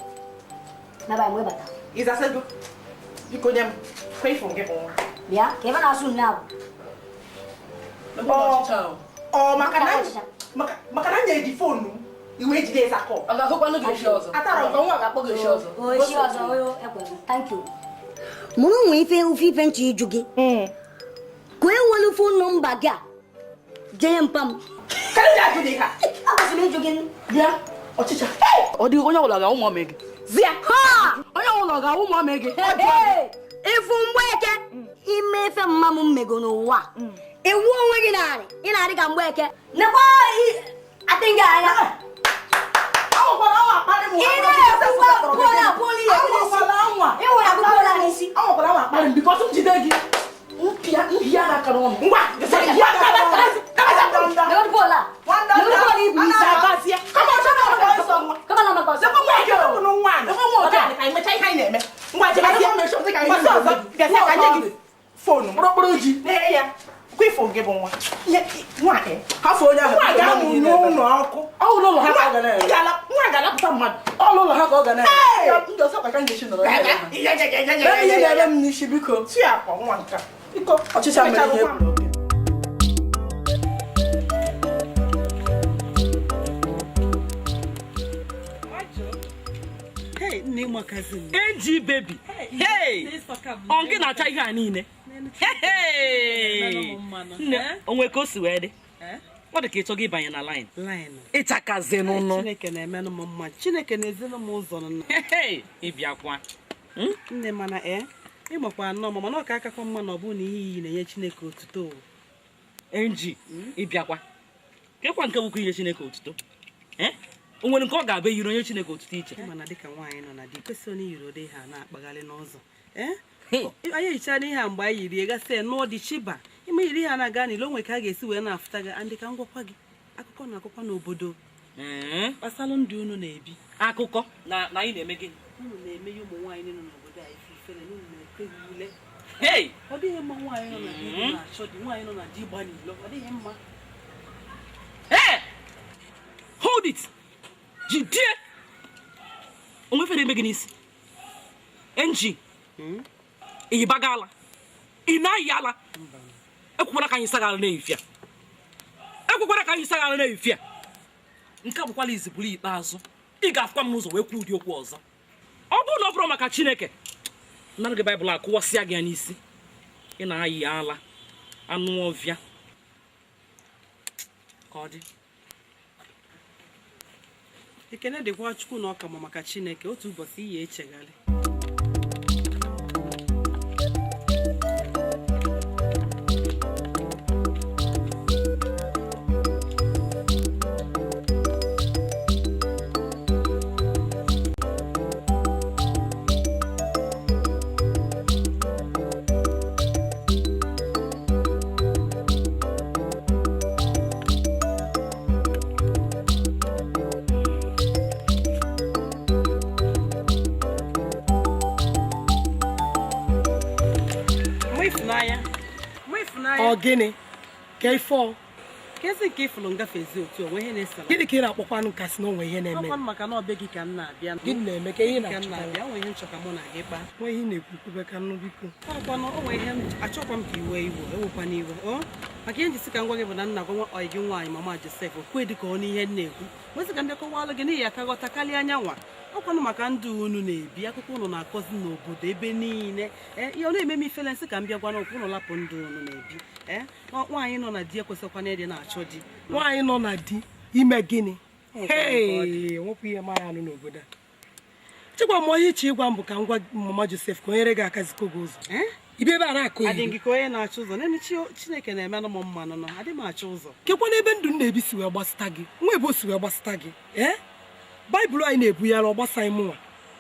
Bye bye, mgbe bata. Ịzasego. Biko nye m. Kwe ifo gị bụ nwa. Bịa, ka ebe na-asụ nne abụ. Ọ maka na m nyere gị foonu m, i wee jide ịza kọl. Ọ ga-akụkwanụ gị echi ọzọ. Atara m. Nwa ga-akpọ gị echi ọzọ. O echi ọzọ, ekwere m. Thank you. Mụrụ nwe ife ofe ife nche ịjụ gị. Ka e nwere fon nọmba gị a jee mpa m. Akwụsịrị m ịjụ gị. Bịa, ọchịcha. Ọ dị onye ọbụla ga-awụ mama gị. Zia. Onye ọbụla ga-awụ mama gị. Ịfụ Mgbeke, ime ife mma m mmego n'ụwa. Ewu onwe gị narị, ị na-adị ka Mgbeke. Nekwa atịghị anya. Ị na-ekwukwa pụọla pụọla ihe n'isi. Ị nwere akwụkwọ n'isi. Anwakwala anwa akparị m bikọs m jide gị. Mpịa n'aka n'ọnụ. Ngwa, Fonu mkpụrụ ji ya kwa ifo gị bụ nwa hafụ onye ahụ nwa ga-amụ n'ụlọ ọkụ. Ụlọ ha ka ọ ga na-ere. Nwa ga-alapụta mmadụ. Ụlọ ha ka ọ ga na-ere. Ndị ọzọ ka ngechi nọrọ ihe na-ere m n'isi biko. Chi akwa nwa nka. Biko ọchịcha mere ihe egwuru. NG baby. Hey! Ọ gị na-acha ihe a niile. Hey! Nne, onwe ka o si wee dị. Ọ dị ka ị chọghị ịbanye na line. Ịchakazi n'ụnụ. Chineke na-emenụ m mma. Chineke na-ezinụ m ụzọ nụ. Hey! Ịbịakwa. Nne mana ịmakwa anọ ma mana ọ ka akakwa mma na ọ bụrụ na ihe iyi na-enye Chineke otuto. NG, ịbịakwa. Kekwa nke bụkwa inye Chineke otuto. O nwere nke ọ ga-abụ yiri onye Chineke otuto iche. Mana dịka nwaanyị nọ na di kwesịrị onye yiri ụdị ha na-akpagharị n'ụzọ. Anyị ehichara ihe a mgbe anyị yiri gasị nụọ dị chiba ime yiri ha na-aga n'ilo onwe ka a ga-esi wee na-afụta gị andị ka ngwakwa gị akụkọ na akụkọ n'obodo gbasalụ ndụ unu na-ebi. Akụkọ na anyị na-eme gịnị? Unu na-eme ya ụmụ nwaanyị nọ n'obodo a ife ifere na unu na-ekweghị ule. Ọ dịghị mma nwaanyị nọ na di na-achọ di nwaanyị nọ na di gba n'ilo ọ dịghị mma. Hold it! Jidie! Onwe fere eme gị n'isi. NG, ị bagala. Ị na-ayị ala. Ekwekwara ka anyị sagara n'efia. Ekwekwara ka anyị sagara n'efia. Nke a bụkwala izibulu ikpeazụ. Ị ga-afụkwa m n'ụzọ wee kwuo ụdị okwu ọzọ. Ọ bụrụ na ọ bụrụ maka Chineke, nara gị Baịbụl akụwasịa gị ya n'isi. Ị na-ayị ala. Anụ ọvịa ka ọ dị. Ekene dịkwa Chukwu na ọka ma maka Chineke otu ụbọchị iyi echegharị. Ọ gịnị ka ife ọ Kezi nke ịfụlụ ngafe ezi otu onwe ihe na-esela. Gịnị ka ị na-akpọkwanụ kasị na onwe ihe na-eme? Ọkwanụ maka na ọbe gị ka m na-abịa. Gịnị na-eme ka ihe Ka m na-achọ? na-abịa, onwe ihe nchọ ka mụ na gị kpaa. Nwe ihe ị na-ekwu kwube ka nnu biko. Ọkwanụ onwe ihe m achọkwa m ka iwe iwe ewekwana iwe o maka ihe njisi ka m gwa gị bụ na nna gwa nwa ọyị gị nwaanyị mama Josef okwe dị ka ọ n'ihe m na-ekwu nwesị ka m bịa kọwalụ gị n'ihi ya ka ghọta karịa anyanwa ọkwanụ maka ndụ unu na-ebi akụkọ unu na-akọzi n'obodo ebe niile ihe ọ na-eme m ifele nsị ka m bịa gwana okwu unu lapụ ndụ unu na-ebi nwaanyị nọ na di ekwesịkwana ịdị na-achọ di. Nwaanyị nọ na di ime gịnị? Nwepụ ihe mara anụ n'obodo a. Chekwa m ihe iche ịgwa m bụ ka m gwa mama Josef ka o nyere gị aka zikọ gị ụzọ. Ibe ebe a na-akụ adị gị ka onye na-achọ ụzọ naanị Chineke na-emenụ m mma nọ adị m achọ ụzọ. Kekwa n'ebe ndụ m na-ebi si wee gbasịta gị nwa ebe o si wee gbasịta gị Baịbụl anyị na-ebu ya ọ gbasaghị m nwa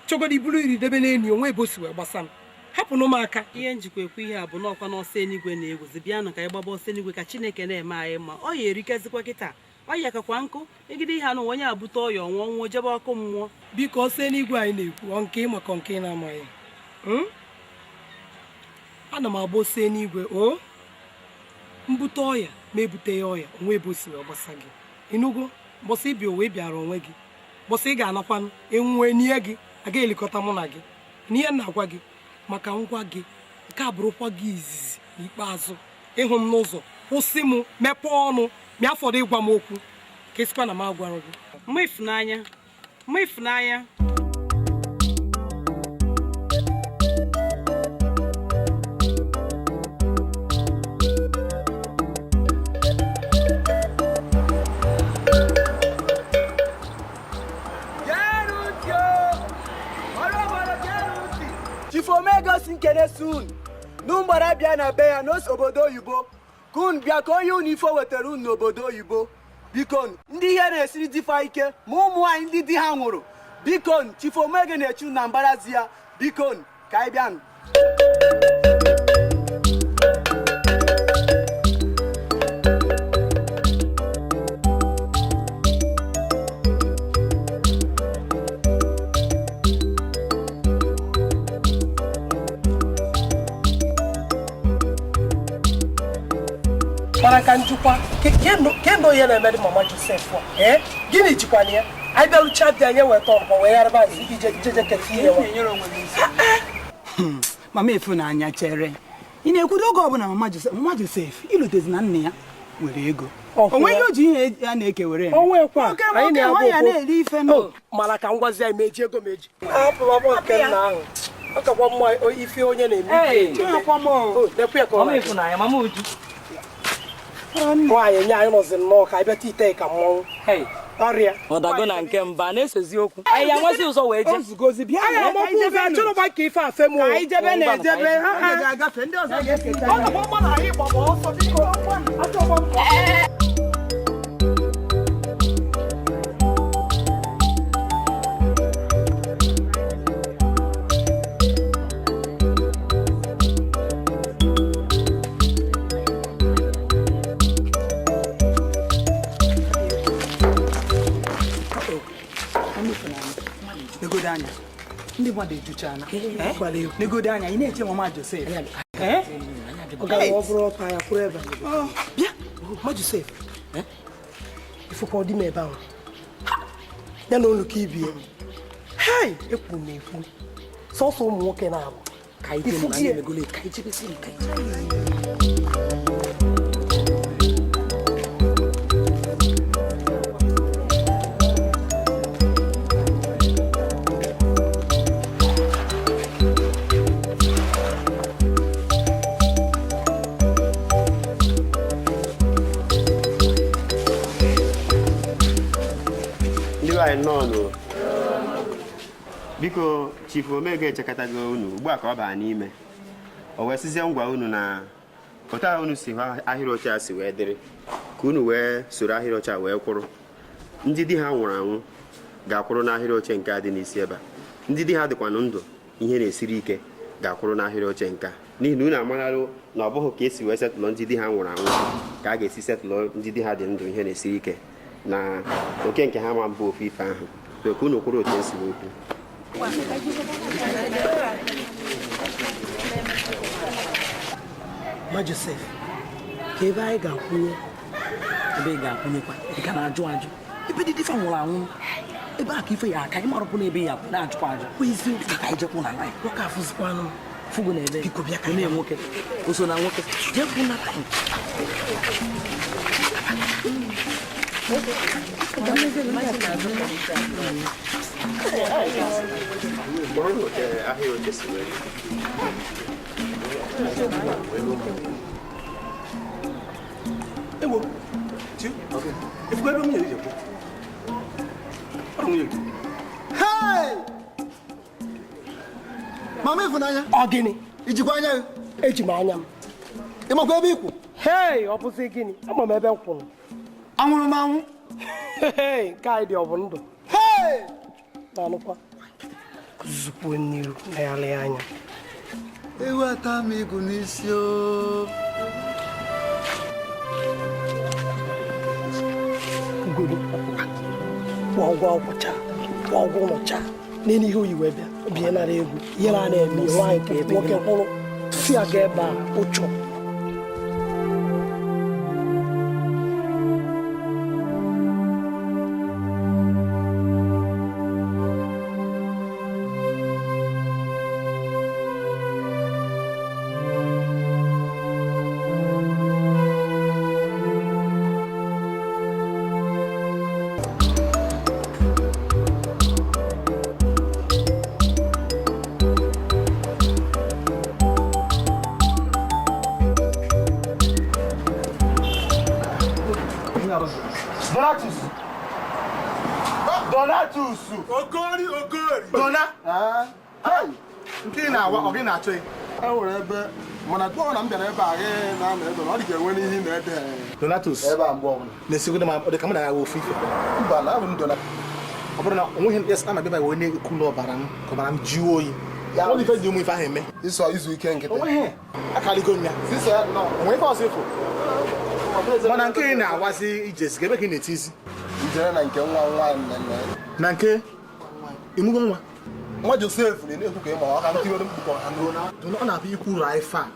chọgodo iburu iri debe n'enyi onwe ebe o si wee gbasa m hapụnụ m aka. Ihe njikwa ekwu ihe a bụ n'ọkwa n'ọsọ enigwe na-egwuzi bịanụ ka anyị gbaba ọsọ enigwe ka Chineke na-eme anyị mma ọ ya erikezikwa kịta ọ ya kakwa nkụ megide ihe anụ onye abute ọya ọnwụọ nwụọ jebe ọkụ mmụọ. Biko ọsọ enigwe anyị na-ekwu ọ nke ịma ka nke ị na-amaghị. Ana m agba ọsọ enigwe o mbute ọya ma ebute ya ọya onwe ebe o si wee gbasa gị. Ịnụgo mbọsị ịbịa ụwa ị bịara onwe gị mbọsị ị ga-anakwanụ enwue n'ihe gị aga elikọta mụ na gị n'ihe m na-agwa gị maka ngwa gị nke a bụrụkwa gị izizi n'ikpeazụ ịhụ m n'ụzọ kwụsị m mepee ọnụ mịa fọdụ ịgwa m okwu ka esikwa na m agwara gị. Mma ịfụnanya mma ịfụnanya. Chifomego si nkene sun n'ụgbara bịa na be ya n'ose obodo oyibo ka unu bịa ka onye unu ife wetara unu n'obodo oyibo. Biko ndị ihe na-esiri dịfa ike ma ụmụ nwaanyị ndị di ha nwụrụ biko Chifomego na-echu na mbarazi ya biko ka anyị bịanụ. Mana ka njikwa kendo ihe na-eme dị mama Josef a gịnị jikwana ya anyị bịarucha bịa nye weta ọkpọ wee gharịba ije jeje keta ihe nwa. Mama Ifunanya chere ị na-ekwudo oge ọbụla mama Josef ilutezi na nna ya nwere ego onwe ihe o ji ihe a na-ekewere ya na-eri ife mana ka ngwazi anyị meji ego meji hapụ nke nna ahụ ọ kakwa mma ife onye na-eme nwaanyị nye anyị nọzi nnọọ ka anyị bịata ite ka mmọnwụ ọrịa ọdago na nke mba na-esezi okwu anyị ya nwezi ụzọ wee jee ozugozi bịa anyị amakwa ụzọ achọrọ gba ka ife afe m anyị jebe na-ejebe ha ga-agafe ndị ọzọ ga-eketa ọ gakwa mma na anyị gbaba ọsọ biko achọgba m. Ndị mmadụ ejuchana negodo anya ị na-eche mama Josef ọ bụrụ ọkụ anya kwụrụ ebe bịa mama Josef ifụkwa ọ dị m ebe ahụ ya na olu ka ibie hei ekwu m ekwu sọsọ ụmụ nwoke na-abụ Anyị nnọọ nụ. Biko, Chief Omego echekọtago unu ugbu a ka ọ baa n'ime. O wee sịzie ngwa unu na otu a unu si hụ ahịrị oche a si wee dịrị ka unu wee soro ahịrị oche a wee kwụrụ. Ndị di ha nwụrụ anwụ ga-akwụrụ n'ahịrị oche nke a dị n'isi ebe a. Ndị di ha dịkwanụ ndụ ihe na-esiri ike ga-akwụrụ n'ahịrị oche nke a, n'ihi na unu amaralụ na ọ bụghị ka esi wee setụlụ ndị di ha nwụrụ anwụ ka a ga-esi setụlụ ndị di ha dị ndụ ihe na-esiri ike, na oke nke ha ma mbụ ofu ife ahụ. So ka unu kwụrụ otu esi wee kwu. Ma Joseph, ka ebe anyị ga-akwụnye? Ebe ị ga-akwụnyekwa, ị ka na-ajụ ajụ. Ebe dị dịfa nwụrụ anwụ, ebe a ka ife ya aka ịmarụpụ na ebe ya na-ajụkwa ajụ. Eziokwu. Ka anyị jekwu na line. Nwoke afụzikwanụ m. Fugo na ebe. Biko bịa ka anyị. Nwoke o so na nwoke jekwu na line. Kwụrụ otu ahịrị oche si wee dị. Ewo, chi, efugo ebe nwunye gị ji ekwu. Ọ bụ nwunye gị. Hey! Mama Ịfụnanya. Ọ gịnị? Ijikwa anya gị? Eji m anya m. Ị makwa ebe ị kwụ? Hei, ọ bụzi gịnị? Ama m ebe m kwụrụ. Anwụrụ m anwụ. Hei, nke anyị dị ọ bụ ndụ. Hei! Na-anụkwa. Zukwuo n'iru na anya. Ewu ata m igu n'isi o. Ugodo kwụọ ụgwọ akwụkwọ chaa, kwụọ ụgwọ ụlọ chaa, n'elu ihe oyi wee bịa, bie nara egwu, ihe na na-eme nwaanyị nwoke kwụrụ, si aga ebe a ụchọ. Donatus! Donatus! Okori, Okori! Dona! Hey! Nke ị na-awa, ọ gị na-achọ ya? E nwere ebe, mana gụọ na m bịara ebe a gị na-anọ ebe ọ dị ka enwe n'ihe ị na-ede. Donatus! Ebe a mgbe ọbụla. Na-esigodo ma ọ dị ka mụ na ya wụ ofu ife. Mba, na abụ m Dona. Ọ bụrụ na o nweghị yes, ama bịa wee na-ekwu n'ọbara m ka ọbara m jụọ oyi. Ọ dị ife ji ụmụ ife ahụ eme. Ịsọ izu ike nkịtị. O nweghị. Akaligo m ya. Sisọ ya nọ. O nwere ife ọzọ ịfụ. Mana nke ị na-awazi ije ebe ka ị na-eti isi. Ijere na nke nwa nwa nne. Na nke ịmụgo nwa. Nwa Josef na-ekwu ka ị ma ọ ka ntịwere mkpu ka ha nụrụ. Dona, ọ na-abịa ikwuru ife a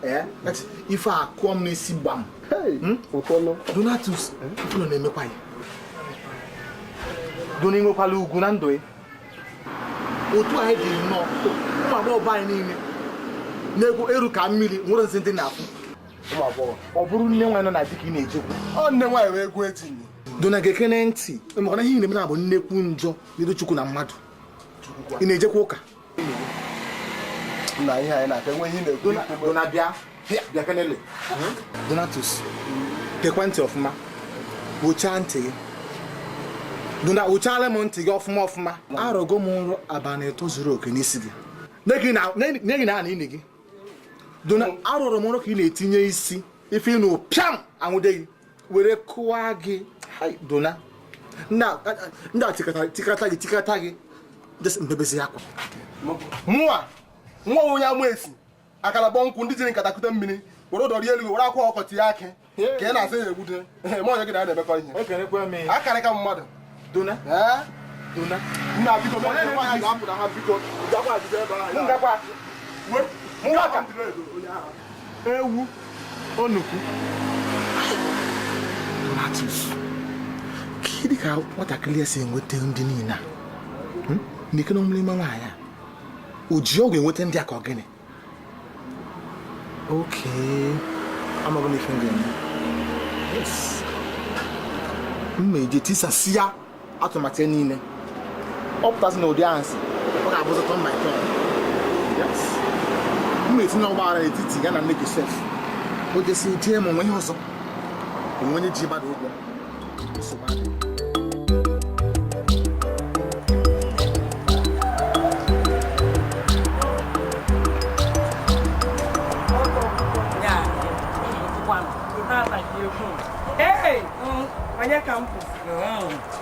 ife a kụọ m n'isi gbam. Donatus, ife nọ na-emekwa ya. Dona, ị nwekwala ugwu na ndụ ya. Otu anyị dị nnọọ, ụmụ agbọghọ anyị niile na-egwu eru ka mmiri nwere nsị ndị na-afụ. Ụmụ agbọghọ. Ọ bụrụ nne nwaanyị nọ na di ka ị na-ejekwu. Ọ nne nwaanyị wee egwu etinye. Dona, ga-ekene ntị maka na ihe ị na-eme na bụ nnekwu njọ n'iru Chukwu na mmadụ. Ị na-ejekwa ụka? Nna, ihe anyị na-aka enwe ihe ị na-ekwu. Dona, bịa bịa kenele. Donatus, gekwa ntị ọfụma, wụchaa ntị gị. Dona, wụchaala m ntị gị ọfụma ọfụma. Arọgo m nrọ abalị 3 zuru oke n'isi gị. Nne gị na-ana ini gị. Dona, arọrọ m nrọ ka ị na-etinye isi ife ịnụ pịam anwụde gị were kụwa gị. Dona, ndị a tikata gị tikata gị mbebezi akwa. Mụa nwa onye ama esi akara gbọ nkwụ ndị jiri nkata kute mmiri were ụdọ rie elu were akwa ọkọ tinye akị ka ị na-asị ya egbude ma onye gị na na-emekọ ihe akarịka mmadụ. Dona, Dona, nna biko nwaanyị ga-apụ na ha biko ngakwa ngaka ewu onukwu. Donatus, kedu ka nwatakịrị si enweta ndị niile a? N'ike na ọmụlịma nwaanyị a o ji ọgwụ enweta ndị a ka ọ gịnị? Oke, amaghị m ife m ga-eme. Yes, m ma eje tisasị ya atụmatụ ya niile. Ọ pụtasị na ụdị ahụ si ọ ga-abụzi turn by turn. Yes, m na-etinye ọgbaghara n'etiti ya na nne Josef. O jesi jee ma onwe ihe ọzọ onwe onye ji mmadụ ụgwọ. Nsogbu adịghị. Ee, onye ka m bụ?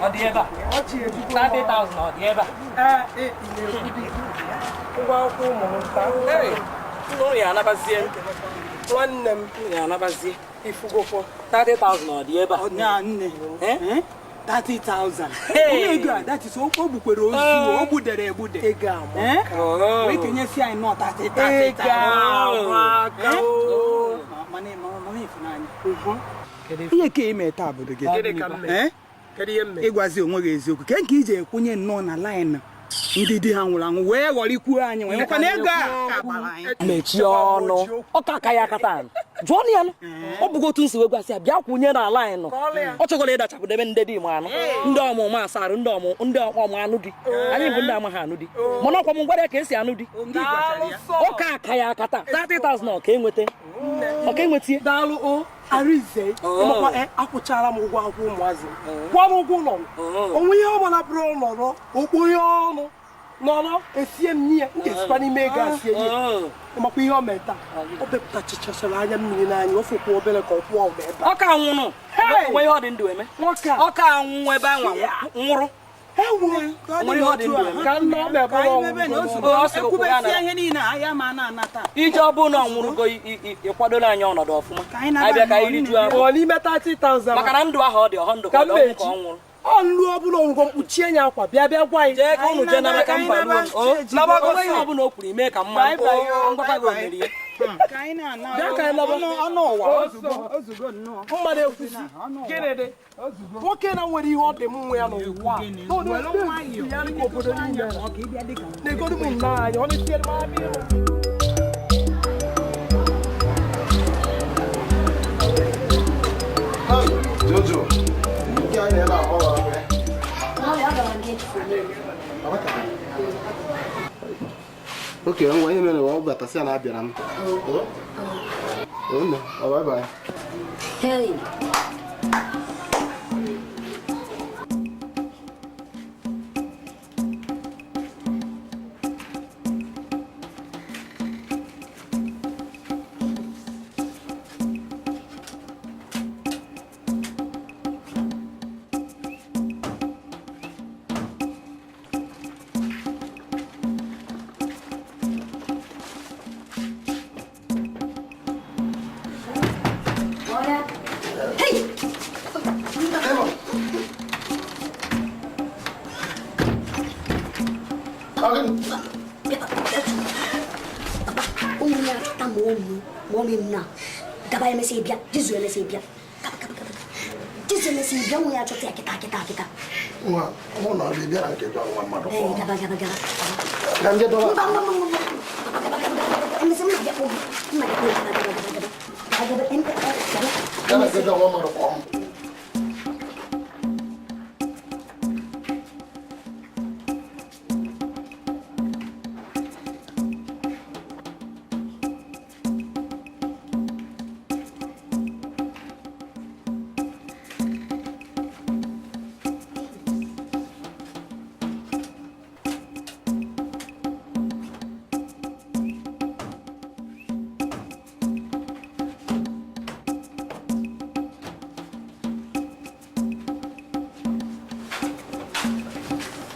Ọ dị ebe a. Ọchị ejikwa. 30,000 ọ dị ebe a. Ee, ị na-ekwu ụgwọ akwụkwọ ụmụ m taa. Nna ụnụ ya anabazie. Nwanne m. Ụnụ ya anabazie. Ifugokwo. 30,000 ọ dị ebe a. Nya nne. 30,000. Onye ego a, that is, o gbukwere ozu, o gbudere egbude. Ego amaka. Wee kenyesi anyị nọ 30,000. Ego amaka. Mana mana ịfụnanya. Ihe ka ime taa bụ gị. Gịnị ka m mere? Kedu ihe m mere? Ịgwazi onwe gị eziokwu. Ke nke iji ekwunye nnọọ na line ndị di ha nwụrụ anwụ wee ghọrịkwuo anyị wee nwekwa na ego a ka gbara anyị. Mechie ọnụ. Ọ ka aka ya aka taa. Jụọ ya nụ. Ọ bụgo otu nsi wee gwasị ya bịa kwụnye na line nọ. Ọ chọgoro ịdachapụ debe ndị di ma anụ. Ndị ọmụmụ asarụ ndị ọmụ ndị ọmụ anụ di. Anyị bụ ndị amaghị anụ di. Mana ọkwa m gwara ya ka esi anụ di. Ọ ka aka ya aka taa. 30,000 ọ ka enweta. Ọ ka enwetie. Daalụ o. Arize, ịmakwa akwụchara m ụgwọ akwụkwọ ụmụazị m. Kwụọ m ụgwọ ụlọ m. Onwe ihe ọbụla bụrụ nọrọ, okpo ihe ọnụ nọrọ esie m nye ya, m ga-esikwa n'ime ego a sie nye. Ịmakwa ihe o mere taa, o bepụtachichachara anya mmiri n'anya, o fokwa obere ka ọ kwụọ ụda ebe a. Ọ ka nwụrụ. Onwe ihe ọ dị ndụ eme. Ọ ka anwụ ebe anwa nwụrụ. Onwe ihe ọ dị ndụ eme. Ka nna ọ na-ebere ọnwụ. Ekwubesia ihe niile ahịa ma na-ana taa. Ije ọ bụrụ na ọ nwụrụgo ịkwadola anyị ọnọdụ ọfụma. Anyị bịa ka anyị rijuo afọ. Ọ n'ime 30,000. Maka na ndụ ahụ ọ dị ọhọ ndụ ka Ka ọ m dị ọnwụ mechi. ka ọ nwụrụ. Ọ nlu ọbụla ọgwụgwọ mkpuchie ya akwa bịa bịa gwa anyị. Jee ka unu jee nara ka mba ruo. Nabago Onwe ihe ọbụla o kwuru ime ka mma. Bye bye. Ngwakwa gị o mere ya. Ka anyị na-ana Bịa ka anyị naba. ọnụ ụwa ozugbo ozugbo nnọọ. Mmadụ ekwusi. Gịnị dị? Nwoke na nwere ihe ọ dị m nwe ya n'ụwa a. Were nwayọọ. Ya dịka obodo niile. Na-egodu m nnọọ anya, ọ na-etinyere m aka ịhụ. Jojo, nke anyị na-ebe akpọ ya. Oke, ngwa ihe mere ọ batasị na abịara m. Nne, ọ bye bye. Hey. Hey! Ụmụ ya ta ma ụmụ ma ọmị m na gaba emesị bịa jizu emesị bịa gaba gaba gaba jizu emesị bịa ụmụ ya chọta ya kịta kịta kịta. Nwa, mụ na ọ dị bịara nke jọ nwa mmadụ Ee, kpọọ. gaba gaba gaba. Ka nje dọba. Mba mba mba mba gaba gaba gaba emesị m na-abịa kpọọ gị m na-abịa kpọọ gị gaba gaba gaba gaba gaba gaba. Bịara nke jọ nwa mmadụ kpọọ m.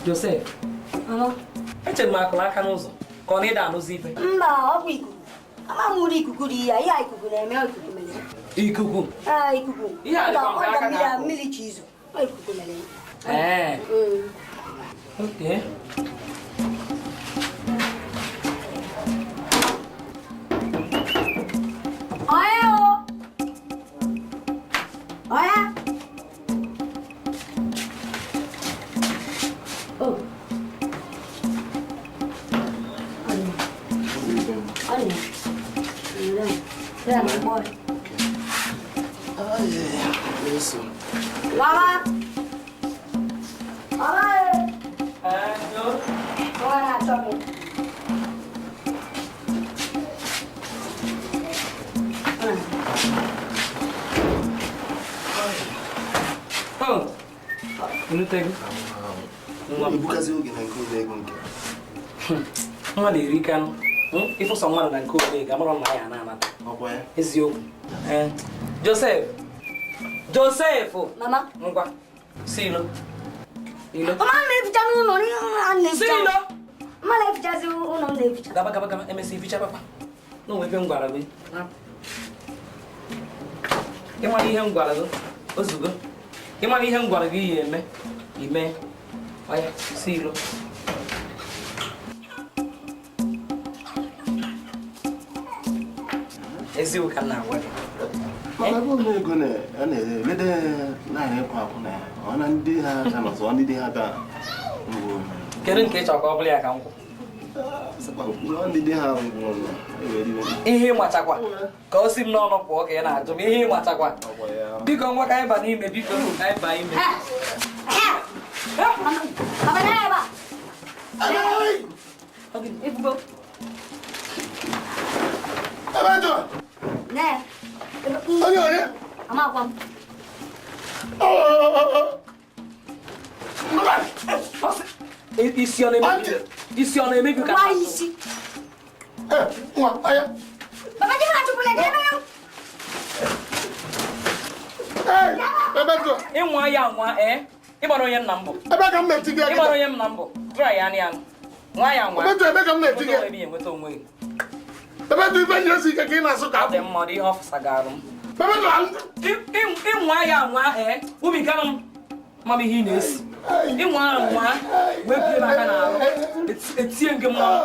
Joseph. Echere m akụrụ aka n'ụzọ ka ọ na ịda anụzi ife. Mba, ọ bụ ikuku. Ama m ụdị ikuku dị ya, ihe a ikuku na-eme ọ ikuku mere ya. Ikuku. Ee, ikuku. Ihe a dịkwa Ọ mgbe aka da mmiri a na-akụ. mmiri chi izo. Ọ ikuku mere ya. Ee. Okay. Onye o? Onye? Oh. Ọ dị. Ọ dị. Ya, boy. Mama. Mama. Mama na-achọ gị. Oh. Nutego. Ebukazi oge na nke ụlọ ego nke. Mmadụ eri kanụ. Ịfụsọ mmadụ na nke ole ga mara na ya na-anata. Ọkwa ya? Eziokwu. Ee. Joseph, Joseph. Mama. Ngwa. Si ilo. Ilo. Mama na-eficha n'ụlọ a na-eficha. Si ilo. Mama na-efichazi ụlọ m na-eficha. Gaba gaba gaba emesi ificha papa. Na onwe ebe m gwara gị. Ị mara ihe m gwara gị ozugbo. Ị mara ihe m gwara gị ihe eme. Ime. Oya, si ilo. Eziokwu ka m na-agwa gị. Mana ebe ụlọ ego na-elede naanị ịkwụ akwụ na ya, ọ na ndị ha ka nọzọ ndị di ha ka ngwụ. Kedu nke ị chọrọ ka ọ bụrụ ya ka m kwụ? Ndị di ha ngwụrụ Ihe ịmachakwa ka o si m n'ọnụ pụọ ka ị na-ajụ m ihe ịmachakwa. Biko ngwa ka anyị ba n'ime biko ka anyị baa ime. Papa na ebe a. Ebubo. Ebe jọ. Ne. Onye onye? Amakwa m. Isi ọ na-emebi? Isi ọ na-emebi ka? Nwa isi. Nwa, aya. Papa di na-achụpụla gị ebe Ịnwa ya nwa ee ịgbara onye nna m bụ. Ebe ka m na-eti gị. Ịgbara onye nna m bụ. Try ya anya. Nwa ya nwa. Ebe ebe ka m na-eti gị. Enweta onwe gị. Ebe dị ibe nye esi ike ka ị na-asụ ka ọ dị mma ọ dị ihe ọfụsa ga-arụ m. Ịnwa ya nwa ee ubi ka m mama ihe ị na-esi. Ịnwa nwa wee bie m aka n'arụ etie gị mmanụ.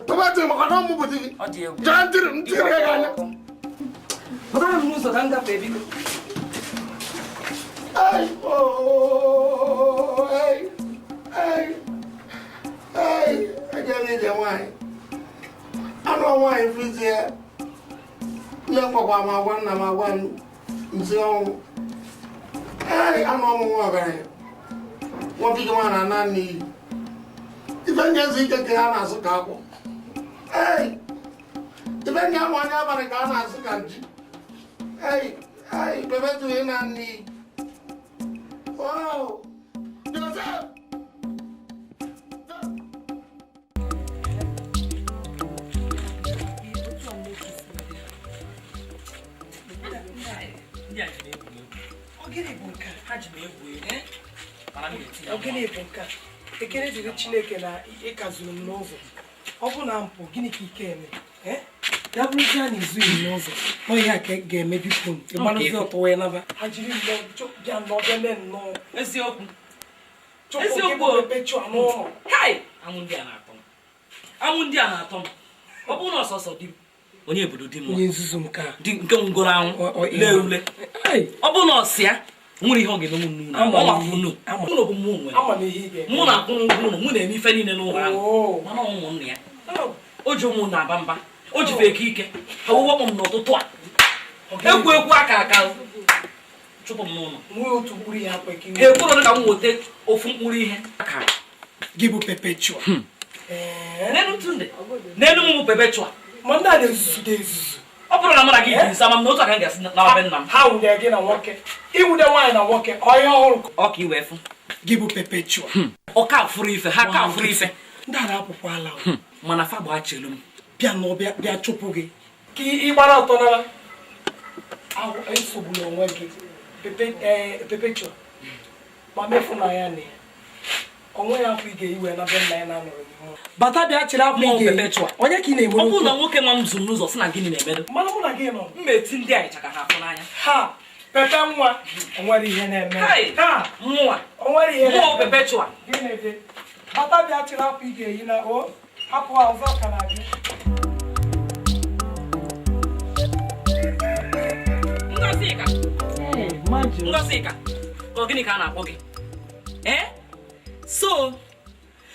Ebe dị maka na ọmụ bụ di gị. Ọ dị egwu. Jaa ntịrị m tiri gị anya. Pụtara m n'ụzọ ka m gafee biko. Ai, oh, ai, ai, ai, ejere ije nwaanyị. Anụ nwaanyị fizi ya. Nne m gwakwa m agwa nna m agwa m nsị ọnwụ. Ai, anụ ọmụ nwa ọgaranya. Nwoke gị nwa na-ana n'iyi. Ife ndị ezi ike ka ha na-asụ ka akwụ. Ai, ife ndị amụ anya abalị ka a na-asụ ka nji. Ai, ai, bebe tụrụ ị na n'iyi. Wow! Joseph! Ogene bụ nke a. Ekele dịrị Chineke na ịkazuru m n'ụzọ. Ọ bụ na mpụ gịnị ka ike eme? Ya bụrụzi a na-ezughị m n'ụzọ ọ ihe a ka ga-eme biko m ịgbarụzi ọtọ wee naba. Ha jiri nnọọ bịa nnọọ bịa mee nnọọ. Eziokwu. Eziokwu Perpetua n'ụlọ. Hai! Anwụ ndị a na-atọ m. Anwụ ndị a na-atọ m. Ọ bụrụ na ọsọsọ di m. Onye obodo di m. Onye nzuzu nke a. Di nke ngoro anwụ. Lee ule. Ọ bụrụ na ọsị ya nwere ihe ọ ga-emenwu n'ụlọ. Ọ mapụ nnu. Ụlọ bụ mụ nwere. Mụ na-akwụ ụgwọ ụlọ, mụ na-eme ife niile n'ụlọ ahụ. Mana ụmụnne ya. O ji ụmụnna aba mba. O ji eke ike. Ha wụwọ m n'ụtụtụ a. Ekwu ekwu aka aka. Chụpụ m n'ụlọ. Ekwuru ka m weta ofu mkpụrụ ihe. Gị bụ Perpetua. N'elu Tunde. N'elu m bụ Perpetua. Ma ndị a na-ezuzu ga-ezuzu. Ọ bụrụ na mụ na gị ji nsa ma m na otu aka m ga-esi na be nna m. Ha wụde gị na nwoke. Iwude nwaanyị na nwoke ọ ihe ọhụrụ. Ọ ka iwee fụ. Gị bụ Perpetua. Ọ ka fụrụ ife, ha ka fụrụ ife. Ndị a na-apụkwa ala. Mana fa gbachelu m. Bịa nọ bịa chụpụ gị. Ka ị gbara ọtọ nara. Ahụ esogbula onwe gị. Perpetua. Ma mefu na ya na ya. Onwe ya akwụ ị ga-eyi na be nna ya na-anọrọ n'ihu. Bata bịa chịrị akwụ ị ga-eyi. Onye ka ị na-emere Ọ bụrụ na nwoke nwa m zụrụ n'ụzọ sị na gịnị na-emedo. Mana mụ na gị nọ. M eti ndị a ịchaka ha afụ n'anya. Ha! Pepe nwa. O nwere ihe na-eme. Ha! Mụnwa. O nwere ihe na-eme. Mụọ Perpetua. Gịnị dị? Bata bịa chịrị akwụ ị ga-eyi na o hapụ ha ọzọ ka na-abịa. Ngọzika. Ngọzika. Ọ gịnị ka a na-akpọ gị? Ee? So,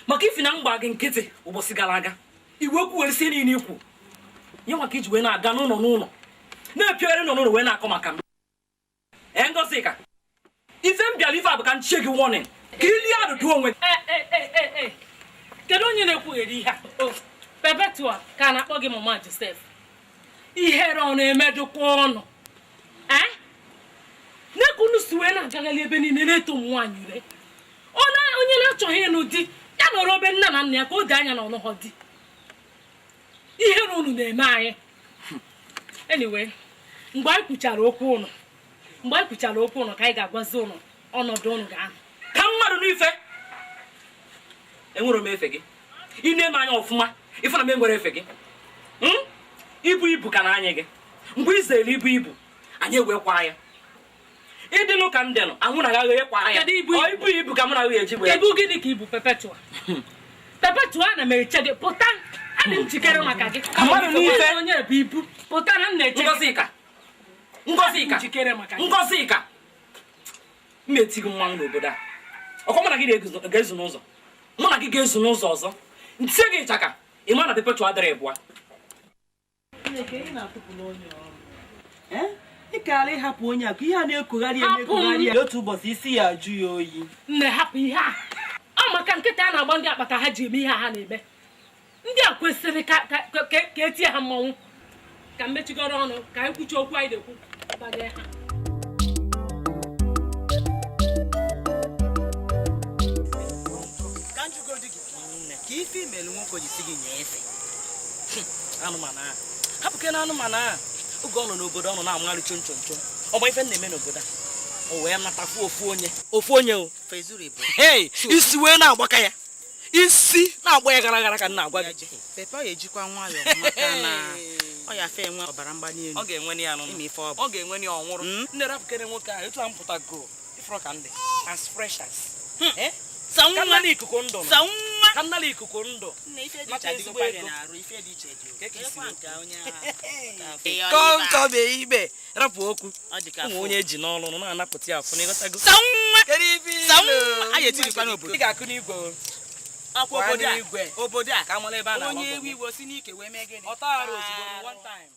maka ifi na mgba gị nkịtị ụbọchị gara aga iwe kwuwerisi niile ikwu nye maka iji wee na-aga n'ụlọ n'ụlọ na-epiogharị n'ụlọ n'ụlọ wee na-akọ maka m. Ee Ngọzika, ife m bịara ife a bụ ka m chie gị warning ka ilie adụdụ onwe gị. Kedu onye na-ekwugheri ihe a? Perpetua ka a na-akpọ gị Mama Joseph. Ihere ọ na-emedụkwa ọnụ. N'eka unu si wee na-agagharị ebe niile na-eto ụmụ nwaanyị ure. Onye na-achọghị ịnụ di ya nọrọ obe nna na nna ya ka o doo anya na ọnụghọ di. Ihere unu na-eme anyị. Anyway, mgbe anyị kwuchara okwu ụnụ Mgbe anyị kwuchara okwu ụnụ ka anyị ga-agwazi ụnụ ọnọdụ ụnụ ga-anọ. Ka mmadụ n'ife enwere m efe gị. Ị na-eme anya ọfụma ife na m enwere efe gị. Ibu ibu ka na anyị gị. Mgbe ị zere ibu ibu anyị ewekwa ya. Ịdịnụ ka m dịnụ anwụ na agaghị ekwa ya. Ibu ibu ka mụ na eji wee. Kedu gịnị ka ibu Perpetua? Perpetua ana m eche gị pụta. Adị m njikere maka gị. Ka mmadụ n'ife onye bụ ibu pụta na m na-eche gị. Ngọzika. Ngọzika. Njikere maka gị. Ngọzika. M na-eti gị mmanwụ n'obodo a. Ọkwa mụ na gị ga-ezu n'ụzọ. Mụ na gị ga-ezu n'ụzọ ọzọ. Ntie gị ịchaka. Ị ma na Perpetua adịrị ịbụa. Ị kaara ịhapụ onye a ka ihe a na-ekogharị emekogharị ya otu ụbọchị isi ya ajụ ya oyi. Nne hapụ ihe a. Ọ maka nkịta a na-agba ndị akpata ha ji eme ihe ha na-eme. Ndị a kwesịrị ka etie ha mmanwụ. Ka m mechigoro ọnụ ka anyị kwuchie okwu anyị na-ekwu banyere ha. Ka njugodi gị ka ife imelu nwoke ji si gị nye efe. Anụmanụ a. Hapụke na anụmanụ a. Oge ọ nọ n'obodo ọ nọ na-amagharị chom chom chom. Ọ bụ ife na-eme n'obodo a. O wee natafu ofu onye. Ofu onye o. Hey, isi wee na-agbaka ya. Isi na-agba ya gara gara ka m na-agwa gị. Pepe ọ ga-ejikwa nwayọọ maka na ọ ya fe enwe ọbara mgbali elu. Ọ ga-enwe ya anụ. Ọ ga-enwe ya ọnwụrụ. Nne rapụkere nwoke ahụ etu a m pụtago. Ifụrụ ka ndị as fresh as. Sa nwa ikuku ndụ. Sa nwa. Ka nnala ikuku ndụ. Nne ife dị iche adịgokwa gị n'arụ, ife dị iche dị. Kekwa nke onye ahụ. Kọnkọbe ibe rapụ okwu. Ụmụ onye eji n'ọrụ nọ na-anapụta ya afụ n'ịghọtago. Sa nwa. Sa nwa. Anyị etirikwa n'obodo. Ị ga-akụ n'igwe o. Akwa obodo a. Obodo a. Ka amala ebe a na-agbakọ. Onye ewu iwe si n'ike wee mee gịnị? Ọ taghara ozugbo one time.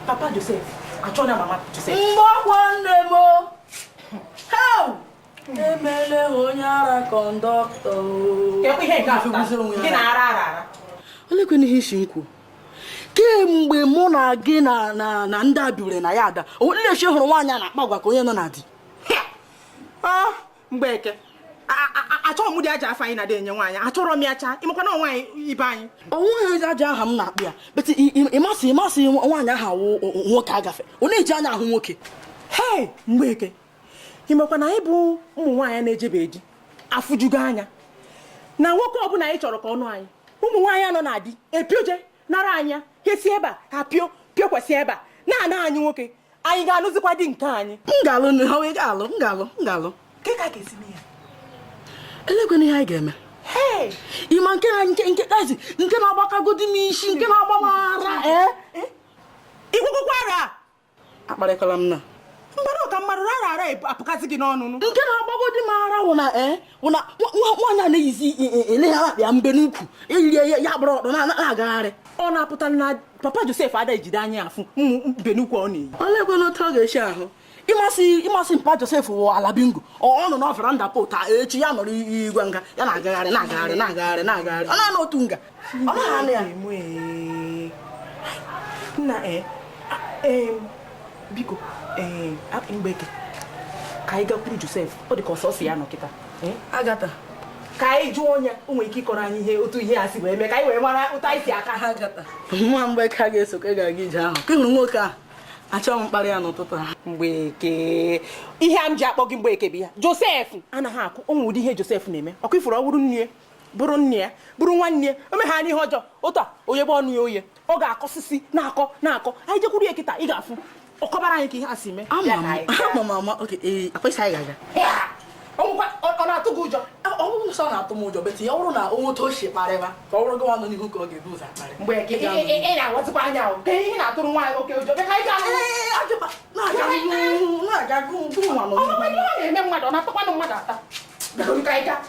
Papa Joseph, achọna mama Joseph. Mgbakwa nne m o. How? Emele onye ara kọndọktọ. Kekwa ihe nke afọ gị na-ara ara ara. Olekwana ihe isi nkwu. Kemgbe mụ na gị na ndị a biri na ya ada, nlechi hụrụ nwaanyị a na-akpa agwa ka onye nọ na di. Mgbeke, achọghị m ụdị aja afọ anyị na-adị enye nwaanyị, achọrọ m ya chaa, ịmakwa na nwaanyị ibe anyị. O nweghị aja aha m na-akpụ ya, beti ịmasị nwaanyị aha wụ nwoke agafe, ọ na-eji anya ahụ nwoke. Hei, Mgbeke, ịmakwa na anyị bụ ụmụ nwaanyị na-ejebe eji, afụjugo anya. Na nwoke ọbụla anyị chọrọ ka ọnụ anyị, ụmụ nwaanyị anọ na di, epioje, nara anya, ha si ebe a, ha pio, pio kwesị ebe a, na-ana anyị nwoke, anyị ga-anụzikwa di nke anyị. M ga-alụ, ha wee ga-alụ, m ga-alụ, m ga-alụ. Ke ka ga-esi mee ya? Elekwana ihe anyị ga-eme. Ịma nke na nke na-agbakagodi m isi, nke na-agba m ara. Ịgwụgwụkwa ara? Akparịkọla m na. Mmadụ ka mmadụ ara ara apụkasị gị n'ọnụ. Nke na-agbagodi m ara wụ na wụ na nwaanyị a na-eyizi eleghara akpa ya mbe n'ukwu, eyiri ya gbara ọtọ na-agagharị. Ọ na-apụta na Papa Joseph ada ejide anya afụ mbe n'ukwu ọ na-eyi. Olekwana otu ọ ga-esi ahụ. Ịmasị mpa Joseph wụ ala bingo. Ọ nọ na veranda po taa echi ya nọrọ igwe nga ya na-agagharị na-agagharị na-agagharị na-agagharị. Ọ na-anọ otu nga. Ọ naghị anụ ya. Nna biko Mgbeke, ka anyị gakwuru Joseph, ọ dị ka ọsọ si ya nọ kịta. Agata. Ka anyị jụọ ya, o nwere ike ịkọrọ anyị ihe otu ihe a si wee mee ka anyị wee mara otu anyị si aka ha. Agata. Nwa Mgbeke a ga-esokwa ga-aga ije ahụ. Ka ị hụrụ nwoke a, achọghị m mkparị ya n'ụtụtụ a. Mgbeke, ihe a m ji akpọ gị Mgbeke bụ ya. Joseph anaghị akụ, o nwere ụdị ihe Joseph na-eme. Ọkụ ifuru ọ bụrụ nne ya, bụrụ nne ya, bụrụ nwanne ya, o megha n'ihe ọjọọ. Otu a, onye gba ọnụ ya oye, ọ ga-akọsịsị na-akọ na-akọ. Anyị jekwuru ya kịta, ị ga-afụ. Ọ kọbara anyị ka ihe a si mee. Ama m ama, oke, akwesịghị anyị ga-aga. Ọ na-atụ gị ụjọ? Ọ bụrụ na ọ na-atụ m ụjọ, beti ya ọ bụrụ na onwe otu o si kparịba, ka ọ bụrụ gị nwa nọ n'ihu ka ọ ga-ebu ụzọ akparị. Mgbeke, ị na-aghọtịkwa anya ahụ. Ka ihe na-atụrụ nwaanyị oke ụjọ, bịa ka anyị gaa. Na-aga gụ nwa nọ n'ihu. Ọ bụkwa ihe ọ na-eme mmadụ, ọ na-atakwanụ mmadụ ata. Bịa ka anyị gaa.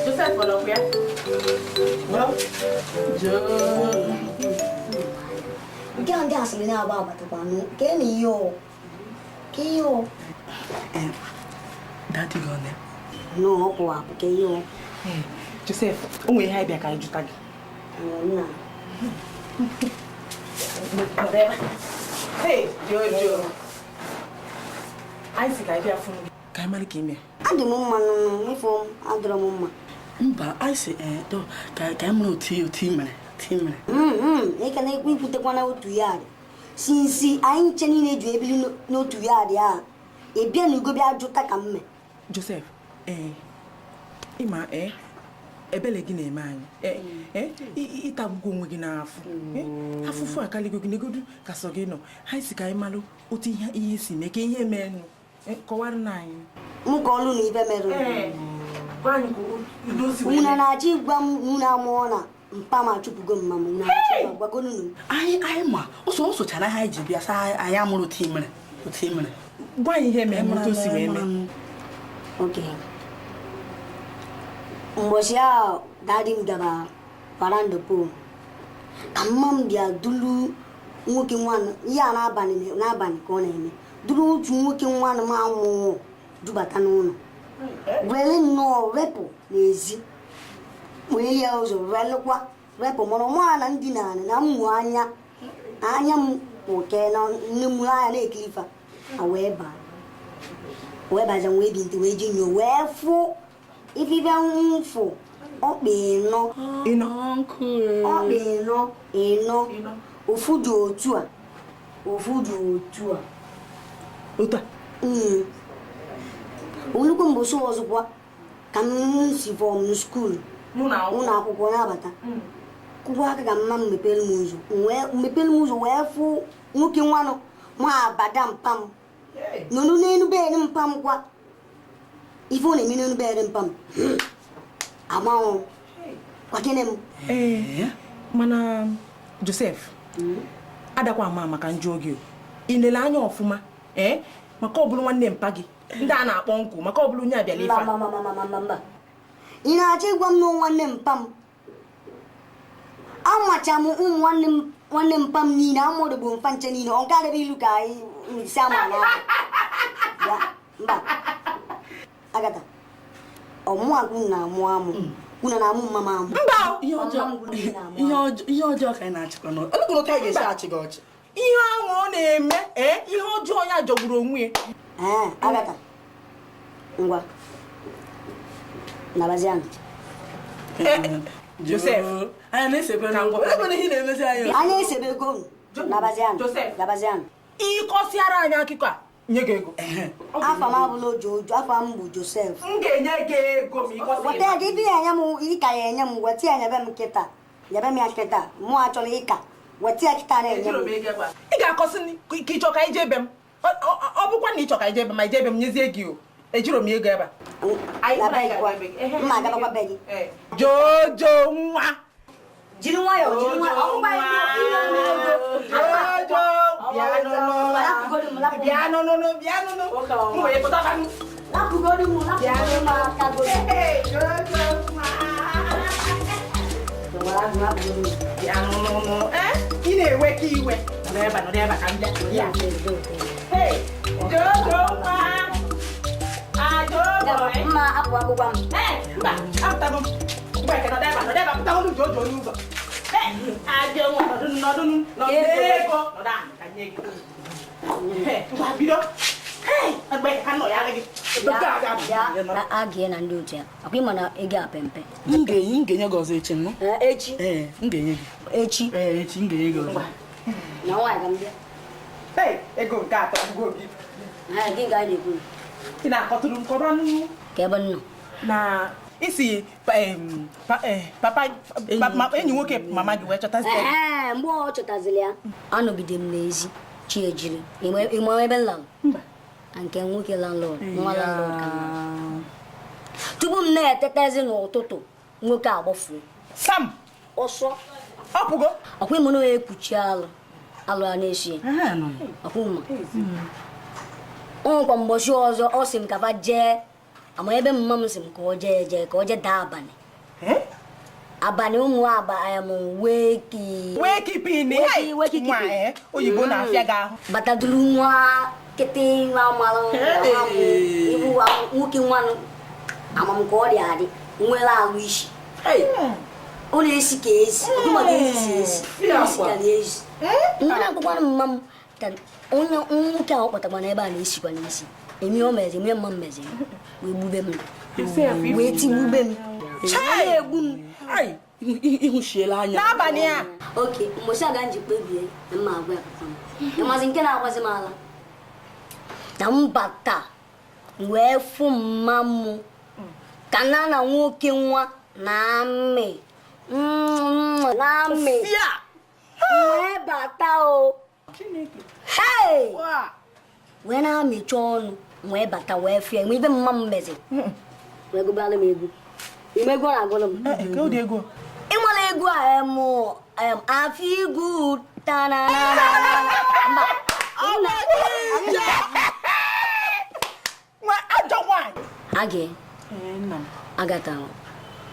Joseph ọlọkwa ya? Joe. Nke Ndị asịrị na-agba agbatakwanụ ke na ihe o ke ihe o. Daddy gị ọ na No, ọ pụwa apụ ke ihe o. Joseph, o nwere ihe anyị bịa ka anyị jụta gị. Nna. Hey, Jojo. Anyị sị ka anyị bịa fụ gị. Ka anyị mara ka ime. Adị m mma nụnụ, ịfụ m adịrọ m mma. Mba, anyị sị ka anyị mara otu i mere. Ị ka na-ekwu ikwutekwana otu yaadị. Sinsi anyị nche niile ju ebili n'otu yaadị a. Ị bịa na ugo bịa jụta ka m mee. Joseph, ịma ebele gị na-eme anyị. Ịtagbugo onwe gị n'afọ. Afụfụ akaligo gị negodu ka sọ gị nọ. Ha si ka anyị malụ otu ihe si mee ka ihe mee nụ. Kọwara na anyị. M ka ọlụ na ibe mere. Unu na-achọ ịgwa m unu amụọ na mpa ma chụpụgo mma m unu na-achọ ịgwa gwagonu m. Anyị ma ụsọ sochara ha ji bịa sa anyị amụrụ otu i mere. Gwa anyị ihe mere otu o si wee mee. Okay. Mbọchị ahụ daddy m gaba veranda pol ka mma m bịa dulu nwoke nwanụ ihe a n'abalị ka ọ na-eme duru otu nwoke nwanụ m amụọ dubata n'ụlọ were nnọọ repụ n'ezi wee ya ụzọ relụkwa repụ mara nwa na ndị naanị na mmụ anya anya m oke na nne m anya na-ekiri fa a wee baa wee baza wee bi ntị wee ji nyo wee fụ ife mfụ ọkpa ịnọ ọkpa ịnọ ofu dị otu a ofu dị otu a otu a olukwu mbọsị ọzọkwa ka m si fọm skuul ụlọ akwụkwọ na-abata kwụkwọ aka ka mma m mepere m ụzọ mepere m ụzọ wee fụ nwoke nwanụ ma abada mpa m nọnụ n'elu bed mpa m kwa ife ọ na-eme n'elu bed mpa m amanwụ kwakene m. Mana Joseph, adakwa ama maka njụ oge ị lele anya ọfụma maka ọ bụrụ nwanne mpa gị ndị a na-akpọ nkụ maka ọ bụrụ onye abịala ife mba ị na-achọ ịgwa m na nwanne mpa m amacha m ụmụ nwanne mpa m niile amụrụgbo mpa nche niile ọ nke ilu ka anyị si ama na mba Agata ọmụ agwụ na-amụ amụ unu na-amụ mma m amụ mba ihe ọjọọ ka anyị na-achịkwa n'ọchị ọlụkwụrụ ka anyị ga-esi achị gị ọchị ihe ahụ ọ na-eme ihe ọjọọ ya jọgburu onwe ya. Agata ngwa nabazianụ. Joseph, anyị na-esebego nabazianụ nabazianụ. Ịkọsịara anyị akụkọ a nye gị ego. Afa m abụla Ojojo, afa m bụ Joseph. M ga-enye gị ego ma ịkọsị. Weta ya gị ya anya m ịka ya enye m weta ya nyebe m kịta nyebe m ya kịta mụ achọrọ ịka weta ya kịta na-enye m. Ị ga-akọsị ka ịchọ ka ije ebe m ọ bụkwa na ịchọ ka ije ebe m ije ebe m nyezie gị o ejiro m ego ebe a. Mma agabakwa be gị. Jojo nwa jiri nwayọọ jiri nwayọọ Jojo bịa nụnụ bịa nụnụ m wee pụtaba m lapụgodu m lapụgodu m aka godu Jojo nwa bịa nụnụ ị na-ewe ka iwe nọrọ ebe a ka m bịa ya. Jojo nwa mma apụ akwụkwọ m mba apụtago m mgbe eke nọdụ ebe a pụtago m Jojo n'ụzọ ajọ nwa nọdụ nọdụ ego nọdụ ahụ ka nye gị ngwa bido mgbe ka nọ ya gị a ga na ndị otu ya akwa ịma na ego a pempe m ga-enye gị ọzọ echi nụ echi m ga-enye gị echi echi m ga-enye gị ọzọ na nwaanyị ka m bịa ego nke atọ gwụgo gị gị ga na-ekwu ị na-akọtụrụ nkọrọ nụ ka ebe nọ na isi papa enyi nwoke mama gị wee chọtazie mgbe ọ chọtaziri ya anọgide m n'ezi chi ejiri ịma ebe m lara nke nwoke landlord nwa landlord ka m tupu m na-etetezi n'ụtụtụ nwoke agbafuo Sam ọsọ ọ pụgo ọkwa ịmụ na onye ekpuchi alụ alụ a na-esi ọkwa ụma o nwekwa mgbọchi ọzọ ọ sị m ka fa jee ama ebe mma m sị m ka ọ jee jee ka ọ jee daa abalị Abalị ụmụ abalị m weki. Weki pin, hey! Nwa, oyibo na-afịa gị ahụ. Bataduru nwa kete nwa malụ ibu nwoke nwanụ amam ka ọ dị adị nwere ahụ isi. Ọ na-esi ka esi, ọ maka esi esi, esi ka na-esi. Nwa na-akwụkwara mma m onye nwoke ahụ kpọtakwa n'ebe a na-esikwa n'isi. Emi o mezi, emi mma mmezi, wee gbube m. Wee tigbube m. Chai! Egbu m. Ịhụchiela anya. N'abalị a. Oke, mgbochi aga nji kpebie na mma agwa ya papa m. Ịmazi nke na-agwazi m ala. Na mbata wee fụ mma mụ ka na na nwoke nwa na amị. Na amị. Wee bata o. Hey! Wee na-amịcha ọnụ wee bata wee fịa enwe ibe mma m mezi. Wee gụbara m egwu. Ime egwu na-agụrụ m. Ịmara egwu a I feel good. Ta na na na na. Mba. Nwa ajọ nwaanyị. Age. Agata.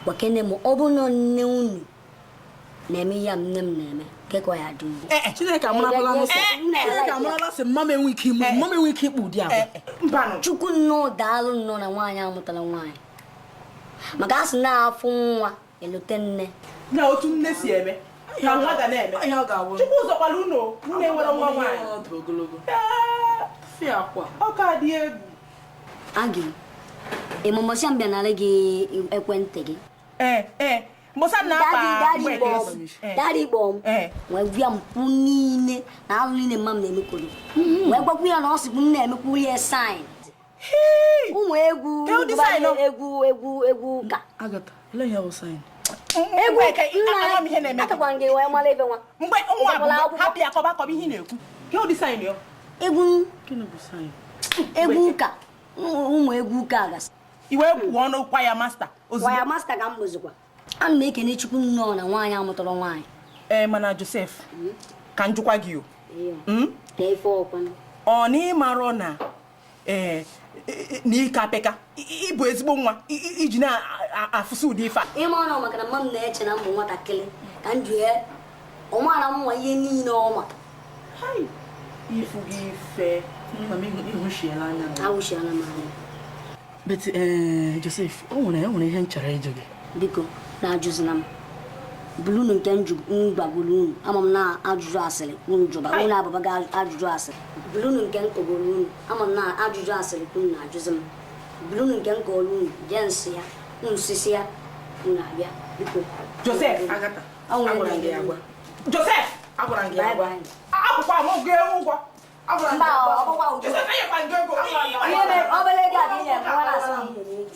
Wakene m ọ bụ na nne unu na-eme ya nne m na-eme kekwa ya dị ugwu. Chineke amarala m sị. Chineke amarala sị mma m enwe ike ime mma m enwe ike ịkpụ ụdị agwa. Mbanụ. Chukwu nnọọ daalụ nnọọ na nwaanyị amụtala nwaanyị. Maka a sị na-afụ nwa elote nne. Na otu nne si eme ka nwa ga na-eme. Chukwu ụzọkwala unu unu enwere nwa nwaanyị. Ọ ka dị egwu. Agị, ịmụmụsị m bịa nara gị ekwentị gị. Mbọsa na-akpa mgbe Daddy kpọọ m. Wee gwa mpụ niile na alụ niile mma m na-emekwuru. Wee gwakwu ya na ọ sịkwu m na-emekwu ya saịn. Ụmụ egwu egwu egwu egwu ụka. Agatha, olee ihe bụ saịn? Egwu nna atakwa gị wee mara ebe nwa. Mgbe nwa hapụ ya kọba akọba ihe ị na-ekwu. Ke ụdị saịn ya? Egwu Gịnị bụ saịn? Egwu ụka. Ụmụ egwu ụka gasị. I wee kwuo ọnụ kwaya masta ozugbo. Kwaya masta ka m bụzikwa. Ana m ekene Chukwu nnọọ na nwaanyị amụtara nwaanyị. Ee, mana Joseph, ka m jụkwa gị o. Ọ na ịmarọ na na ike apịka ịbụ ezigbo nwa iji na-afụsị ụdị ife a. Ịma ọnụ maka na mma m na-eche na m bụ nwatakịrị ka m jụ ya ọmara m nwa ihe niile ọma. Ifu gị ife. Nna m ịhụchiela anya. Ahụchiela m anya. But Joseph, o nwere ihe m chọrọ ịjụ gị. Biko, na-ajụzina m. Bulu nke m gbagoro unu ama m na ajụjụ asịrị unu jụba unu ababa ga ajụjụ asịrị. Bulu nke m kọgoro unu ama m na ajụjụ asịrị unu na-ajụzi m. Bulu nke m kọrọ unu jee nsị ya unu sisi ya unu abịa biko. Joseph, Agatha, agwara m gị agwa. Joseph, agwara m gị agwa. Akwụkwọ m gị ụgwọ. Agwara m gị agwa. Joseph, enyekwa m gị ego. Obere ego a ka ị nyere m nwa na-asị m ihe ego.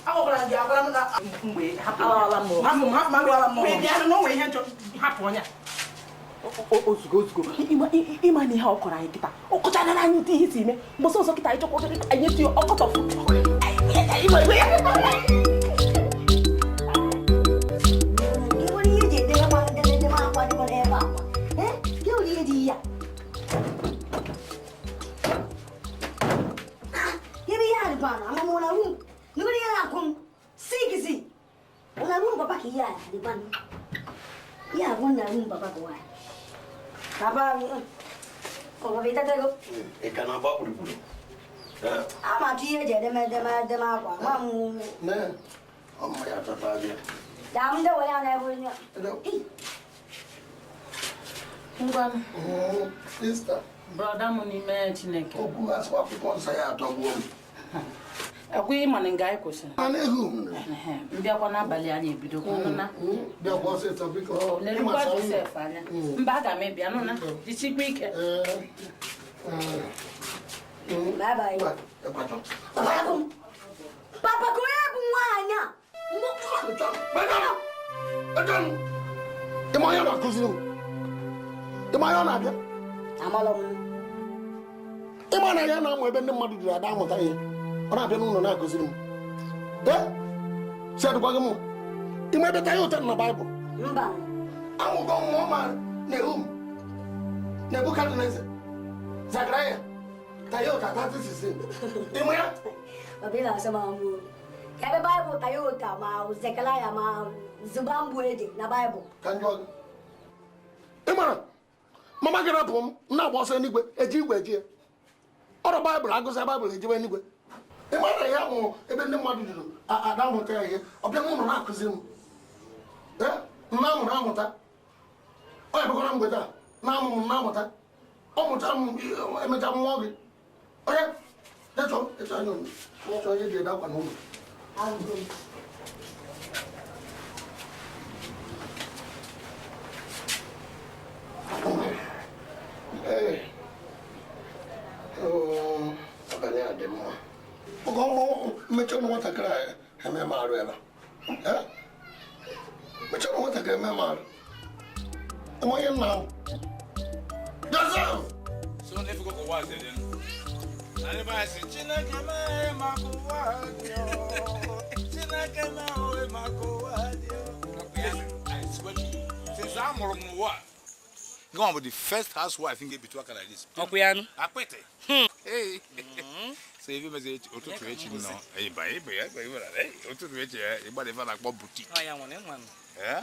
Agwara m gị agwara m na mgbe hapụ m hapụ m agwara m mgbe bịa na o nwere ihe nchọ hapụ onye ozugbo ozugbo ịma na ihe ọ kọrọ anyị kịta ọ kọchara anyị ụdị ihe si eme mgbe ọsọ kịta anyị chọkwa anyị etinye ọkọtọfụ. Ị ka na-agba gburugburu? Ama atụ ihe eji edemedeme edeme akwa ma m Ọ ya tata abịa. Daa m dewe ya n'ebe onye. Ngwanụ. Sista. Brọda m n'ime Chineke. Okwu asụ akwụkwọ nsọ ya atọgbuo m. Ekwe ịma na nga anyị kwụsịrị. Mbịakwa n'abalị anyị ebidokwa nụna. Bịakwa ọsịsọ biko. Lerukwa Joseph anya. Mba aga m ịbịa nụna. Jichikwa ike. Bye bye. Papa ka onye bụ nwaanyị a. Ịma onye na-akụziri m? Ịma onye ọ na-abịa? Amalọ m. Ịma na ya na-amụ ebe ndị mmadụ jiri ada amụta ihe. Ọ na-abịa n'ụlọ na-akụziri m. Ee? Si adịkwa gị mma. Ịma ebe taya ụta na Baịbụl? Mba. Amụgo mmụọ ma Nehum, Nebukadneza, Zakaraya, taya ụta 36. Ịma ya? Papa ị na-asọ m amụ. Ebe Baịbụl Toyota ma Zekalaya ma Zubambu ede na Baịbụl. Ka njọ gị. Ị mara mama gị rapụ m na-agba ọsọ eluigwe eji igwe eji ya. Ọrụ Baịbụl agụsịa Baịbụl ejebe eluigwe. Ị mara ya mụ ebe ndị mmadụ juru ada amụta ya ihe ọ bịa n'ụlọ na-akụzi m. Ee, nna amụrụ amụta. Ọ ya bụkwara mgbede a na-amụ m na-amụta. Ọ mụta m emecha mmụọ gị. Onye chọọ ịchọ anya chọọ onye ji ede akwa n'ụlọ. Ee, abalị a dị mma. Oge ọmụ mmechi ọnụ nwatakịrị a eme m arụ ebe a. Mmechi ọnụ nwatakịrị eme m arụ. Enweghị nna m. Joseph! So ndị fụkọ ụwa zere nụ. Na ndị be anyị sị, Chineke mee maka ụwa dị o. Chineke mee maka ụwa dị o. I swear to you, since a mụrụ m n'ụwa a, gị bụ the first housewife m ga-ebitu aka like this. Ọkụ ya nụ? Akpịtị. Hey. So ife mezi ụtụtụ echi nọ, ịba ịba ịba ịba ụtụtụ echi ịgbada ife a na-akpọ boutique. Ọ ya nwere nwa m. Eh?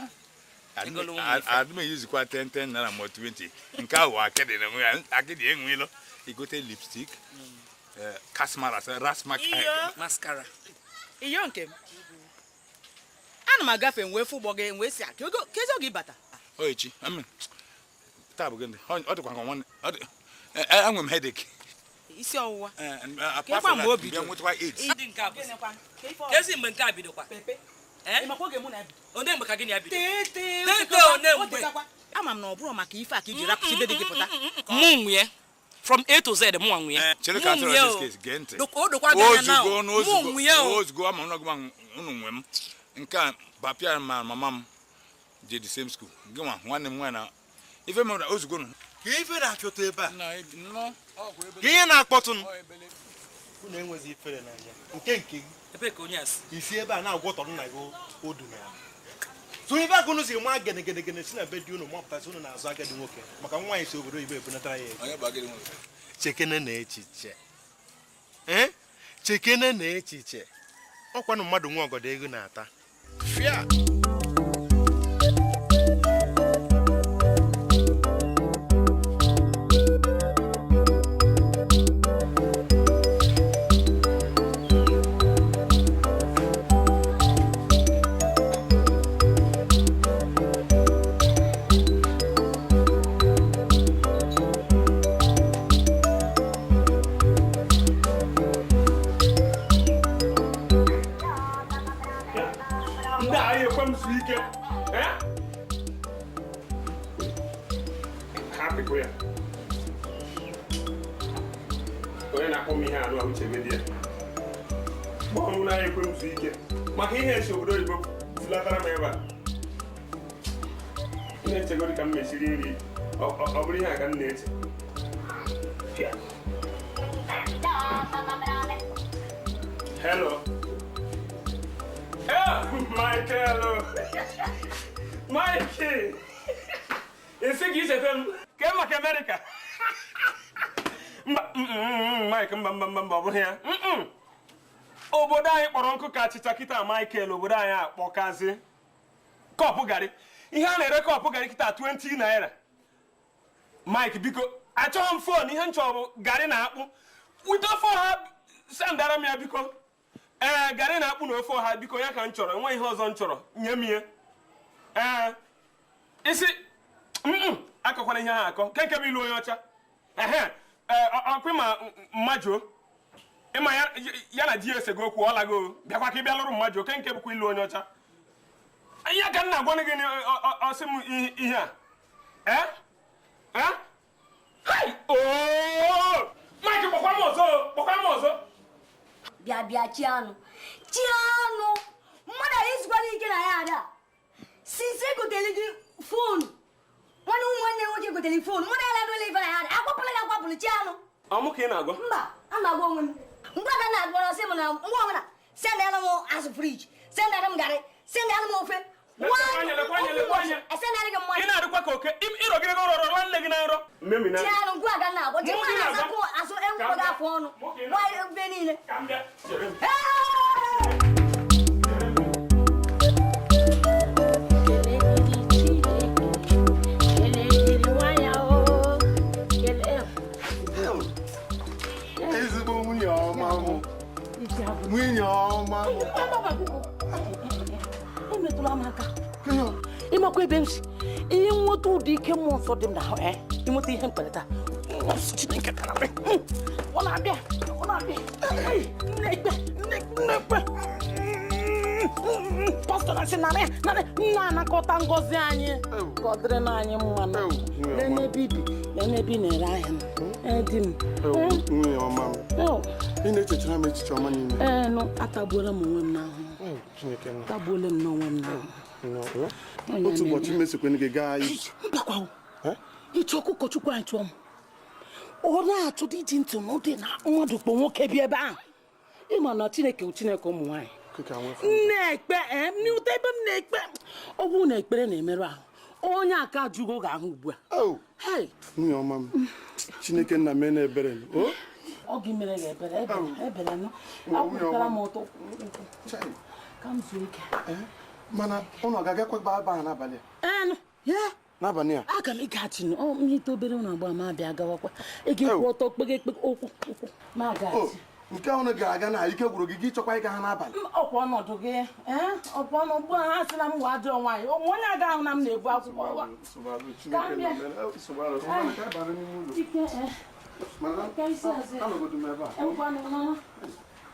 Adị m eyizikwa 10 naira ma 20. Nke ahụ akịdị na onwe ya, akịdị enwelo. Igote lipstick, kasmara, rasmak. Mascara. Iyo nke m. Ana m agafe wee fụ ụgbọ gị wee si a kezi oge ịbata. O echi, taa bụ gịnị? Ọ dịkwa ka nwanne. Enwe m headache. Isi ọwụwa. Apart from that, bịa nwetakwa AIDS. Kezi mgbe nke a bidokwa? Onye mgbe ka gị na ya bido? Tete onye mgbe. Ama m na ọ bụrụ maka ife a ka iji rapụsị be dị gị pụta. Mụ nwunye. From A to Z mụ nwunye. Chere ka atụrụ this case gee ntị. O dokwa gị anya na mụ nwunye o. Ozugbo ama m na unu nwe m. Nke a bapịa ma mama m je the same school. Gị nwa nwanne m nwaanyị na ife mere ozugbo nụ. Ka ife na-achọta ebe a. Ka ihe na-akpọtụ nụ. Unu enwezi ifere n'anya. Nke nke gị. Ebe ka onye asị. Isi ebe a na-agwọtọrọ nna gị odu na ya. So ife aka unu si nwa gene si na be di unu mapụtasị unu na-azụ agadi nwoke maka nwaanyị si obodo oyibo ebunatara ya ego. Chekene na echiche. Chekene na echiche. Ọkwanụ mmadụ nwe ọgọdọ ego na-ata. Fịa! Maka ihe esi obodo oyibo fulatara m ebe a m na-echegoro ka m mesiri nri ọ bụrụ ihe a ka m na-eche. Hello. Michael. Mikey. Isi ka icheta m kee maka Amerịka. Mba Mike mba mba mba ọ bụghị ya. Obodo anyị kpọrọ nkụ ka achịcha kịta Michael obodo anyị akpọkazi kọpụ garị ihe a na-ere kọpụ garị kịta 20 naira. Mike biko achọghị m fon ihe m chọrọ bụ garị na akpụ wite ofe ọha sendara m ya biko. Ee garị na akpụ na ofe ọha biko ya ka m chọrọ enweghị ihe ọzọ m chọrọ nye m ihe. Ee isi akọkwana ihe ahụ akọ nke nke bụ ilu onye ọcha. Ehe ọkwa ma mmajuo ịma ya na di ya esego okwu ọ lago bịakwa ka ị bịa lụrụ mmadụ oke nke bụkwa ilu onye ọcha. Ihe ka m na-agwa gị ọsị m ihe a. Mike kpọkwa m ọzọ kpọkwa m ọzọ. Bịa bịa chianụ chianụ mmadụ anyị ezukwala ike na ya ada. Since egotere gị foonu nwanne ụmụ nwanne nwoke gotere foonu mmadụ ya ladụla ife na ya ada akwapụla gị akwapụrụ chianụ. Ọ mụ ka ị na-agwa? Mba, a na-agwa onwe m. Mgbe aka na-agwara sị m na ngwa ọbụla sendara m azụ friji sendara m garị sendara m ofe Ị na-arịkwa ka oke ịrọgide gị rọrọ nwanne gị na nrọ. Chianụ ngwa aka na-agwa chi nwa na-azapụ azụ enwekwa gị afọ ọnụ gwa ebe niile. Ezigbo nwunye ọma m. Nwunye ọma m. Emetụla m aka. Ịmakwa ebe m si. Ihe nweta ụdị ike mmụọ nsọ dị m n'ahụ, ịnweta ihe mkparịta. Chineke kara m. Ọ na-abịa, ọ na-abịa. Nne-ekpe, nne-ekpe. Pastọ na-asị narị, narị, na-anakọta ngọzi anyị. Ka ọ dịrị n'anyị mma na. N'ebe ibi, n'ebe ị na-ere ahịa m. Di m. Nwunye ọma m. Ị na-echechara m echiche ọma niile. Ee, nụ, atagbuola m onwe m n'ahụ. Atagbuola m n'onwe m n'ahụ. Otu ụbọchị mesikweni gị gaa ije. Mbakwa ịchọ ọkụkọ Chukwu anyị chụọ m. Ọ na-achọdo iji ntị n'ụdị na mmadụ kpọ nwoke bi ebe ahụ. Ịma na Chineke bụ Chineke ụmụ nwaanyị. Na-ekpe n'ụta ebe m na-ekpe. Ọ bụrụ na ekpere na-emerụ ahụ, onye aka jụgo ga-ahụ ugbu a. Nwunye ọma m, Chineke nna mee na ebere. Ọ gị mere gị ebere, ebere nụ. Akwụtara m ụtọ. Ka m zuo ike. Mana ụnụ ọ ga-agakwa ebe ahụ n'abalị a? N'abalị a? Aga m ịgachi nụ. Mmiri obere ụlọ agba ma abịa gawakwa. Ị ga-ekwu ọtọ kpege ekpe okwu okwu ma agachi. Nke ahụ gara aga na ike gwụrụ gị gị chọkwa ịga ha n'abalị. Ọkwa ọnọdụ gị, ọkwa ọnọdụ a ha sị na m wee ajọ nwaanyị. Onye aga ahụ na m na-ebu akwụkwọ. Ka m bịa. Ike,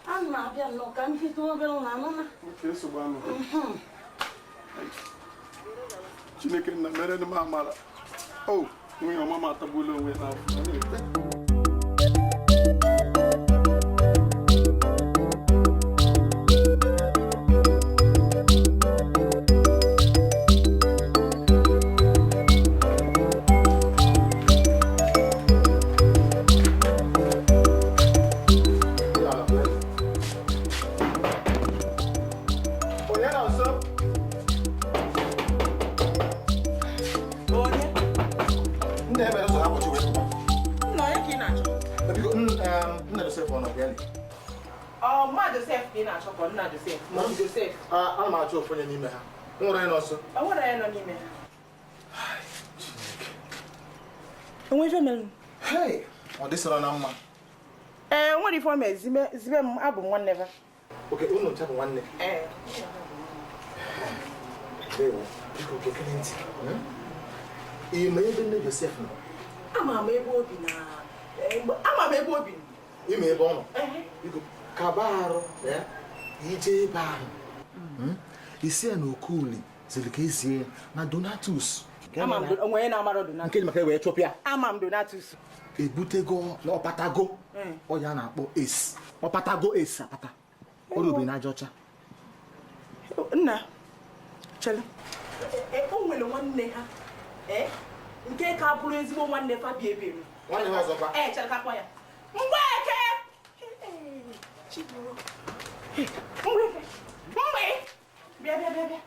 ana m abịa nnọọ ka m hite obere ụlọ anụ na. Chineke nna mere m amara. O, nwunye ọma m atagbuola onwe ya n'afọ. Ana m achọ ofu onye n'ime ha. Nwere onye nọ nso? Enwere onye nọ n'ime ha. Enwe ife mere? Hey, ọ dịsịrọ na mma. Ee, nwere ife ome zibe m abụ m nwanne ba. Oke, unu ncha bụ nwanne? Ee. Ndewo, biko gekene ntị. Ị ma ebe nne Josef nọ? Ama m ebe obi na ama m ebe obi. Ị ma ebe ọ nọ? Biko, kaba arụ ya ije ebe ahụ. Isi ya na Okoli ziri ka ezie na Donatus. Nke maka wee chụpụ ya. Ama m Donatus. Ebutego na ọpatago. Ọ ya na-akpọ esi. Ọpatago esi apata. O rubere n'aja ọcha. Nna, chere. O nwere nwanne ha. Nke ka bụrụ ezigbo nwanne fa bi ebe m. Nwanne ha ọzọkwa? Ee, chere ka kpọ ya. Mgbeke! Mgbeke! Mgbe! Bịa bịa bịa bịa.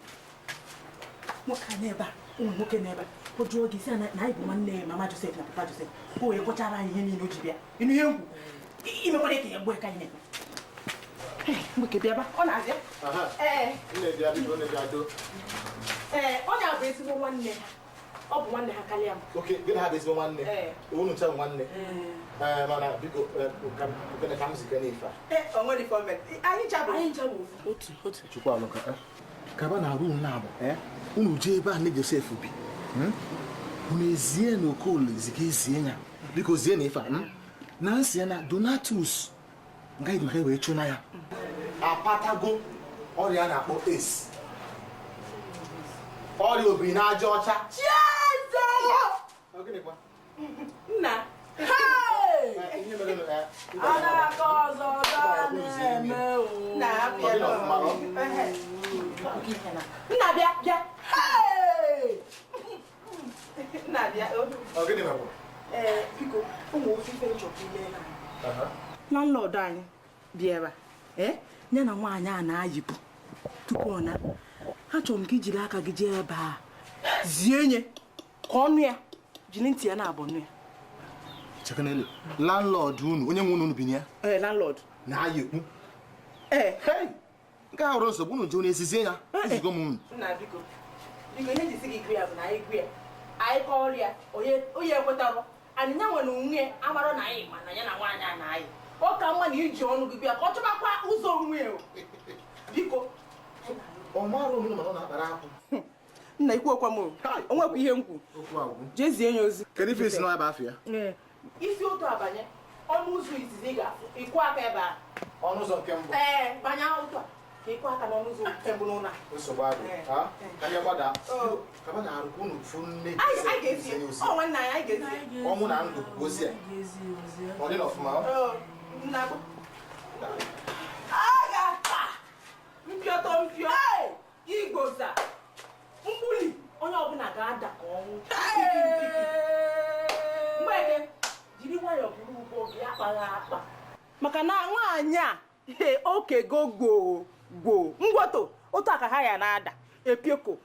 Nwoke a n'ebe a, ụmụ nwoke n'ebe a. O jụọ gị sị na anyị bụ nwanne mama Josef na papa Josef. O wee gụchara anyị ihe niile o ji bịa. Ịnụ ihe nkwu. Imekwara ka ya gbuo ka anyị na-eme. Mgbeke bịa ba, ọ na-abịa. Ee. Ee, ọ na-abụ ezigbo nwanne ha. Ọ bụ nwanne ha karịa m. Oke, gị na ha bụ ezigbo nwanne? Unu ncha bụ nwanne? Ee, mana biko, ka m zike n'ife a. Ee, o nwere ife o mere. Anyị ncha bụ otu. Otu. Chukwu alụka, kaba na rum na-abụ, unu jee ebe a nne Josef bi. Unu ezie na Okoli zike ezie ya. Biko zie na ife a. Na nsị ya na Donatus nga maka wee chụ na ya. Apatago ọrịa a na-akpọ esi. Ọrịa obiri n'aja ọcha. Nna. Nna bịa bịa. Nna bịa. Ee, biko, ụmụ ofe ife nchọkwa ime na. Landlord anyị bịa ebe a. Ee, ya na nwaanyị a na-ayịpụ tupu ọ na. Achọrọ m ka ijiri aka gị jee ebe a zie nye ka ọnụ ya jiri ntị ya na-abụ nụ ya. Chekenelu, landlord unu, onye nwe unu bi na ya? Ee, landlord. Na-ayịkwu. Ee. Hey, nke a hụrụ nsogbu unu jee na-esizie ya. Ezigo m unu. Nna biko. Biko ihe jisi gị gụ ya bụ na anyị gụ ya. Anyị kọọrọ ya, onye ekwetarụ. Anyị nya nwere onwe amarọ na anyị ma na ya na nwaanyị a na-ayị. Ọ ka mma na iji ọnụ gị bịa ka ọ chọbakwa ụzọ onwe ya o. Biko. Ọ marụ onwe mana ọ na-akpara akwụ. Nna ikwu okwa m o. O nwekwa ihe m kwu. Jee zie ya ozi. Kedu ife isi na ebe afọ ya? Isi otu abanye ọnụ ụzọ izizi ị ga-afụ ịkwụ aka ebe a. Ọnụ ụzọ nke mbụ. Ee, banye otu a ka ịkwụ aka n'ọnụ ụzọ nke mbụ n'ụlọ a. Nsogbu adị. Ha? Ka anyị gbada. Ka ba na-arụ ka unu fụ nne Anyị ga-ezi. Ọ nwanne anyị, anyị ga-ezi. Ọnwụ na ndụ bụ ozi a. Ọ dị n'ọfụma. Oo, nna bụ. Agata! Mpịọtọ mpịọ. Igboza. Mkpuli. Onye ọbụla ga-ada ka ọnwụ. Mgbeke, jiri nwayọọ buru ụgbọ gị akpaghị akpa. Maka na nwaanyị a okego gboo gboo ngwoto otu aka ha ya na-ada epioko.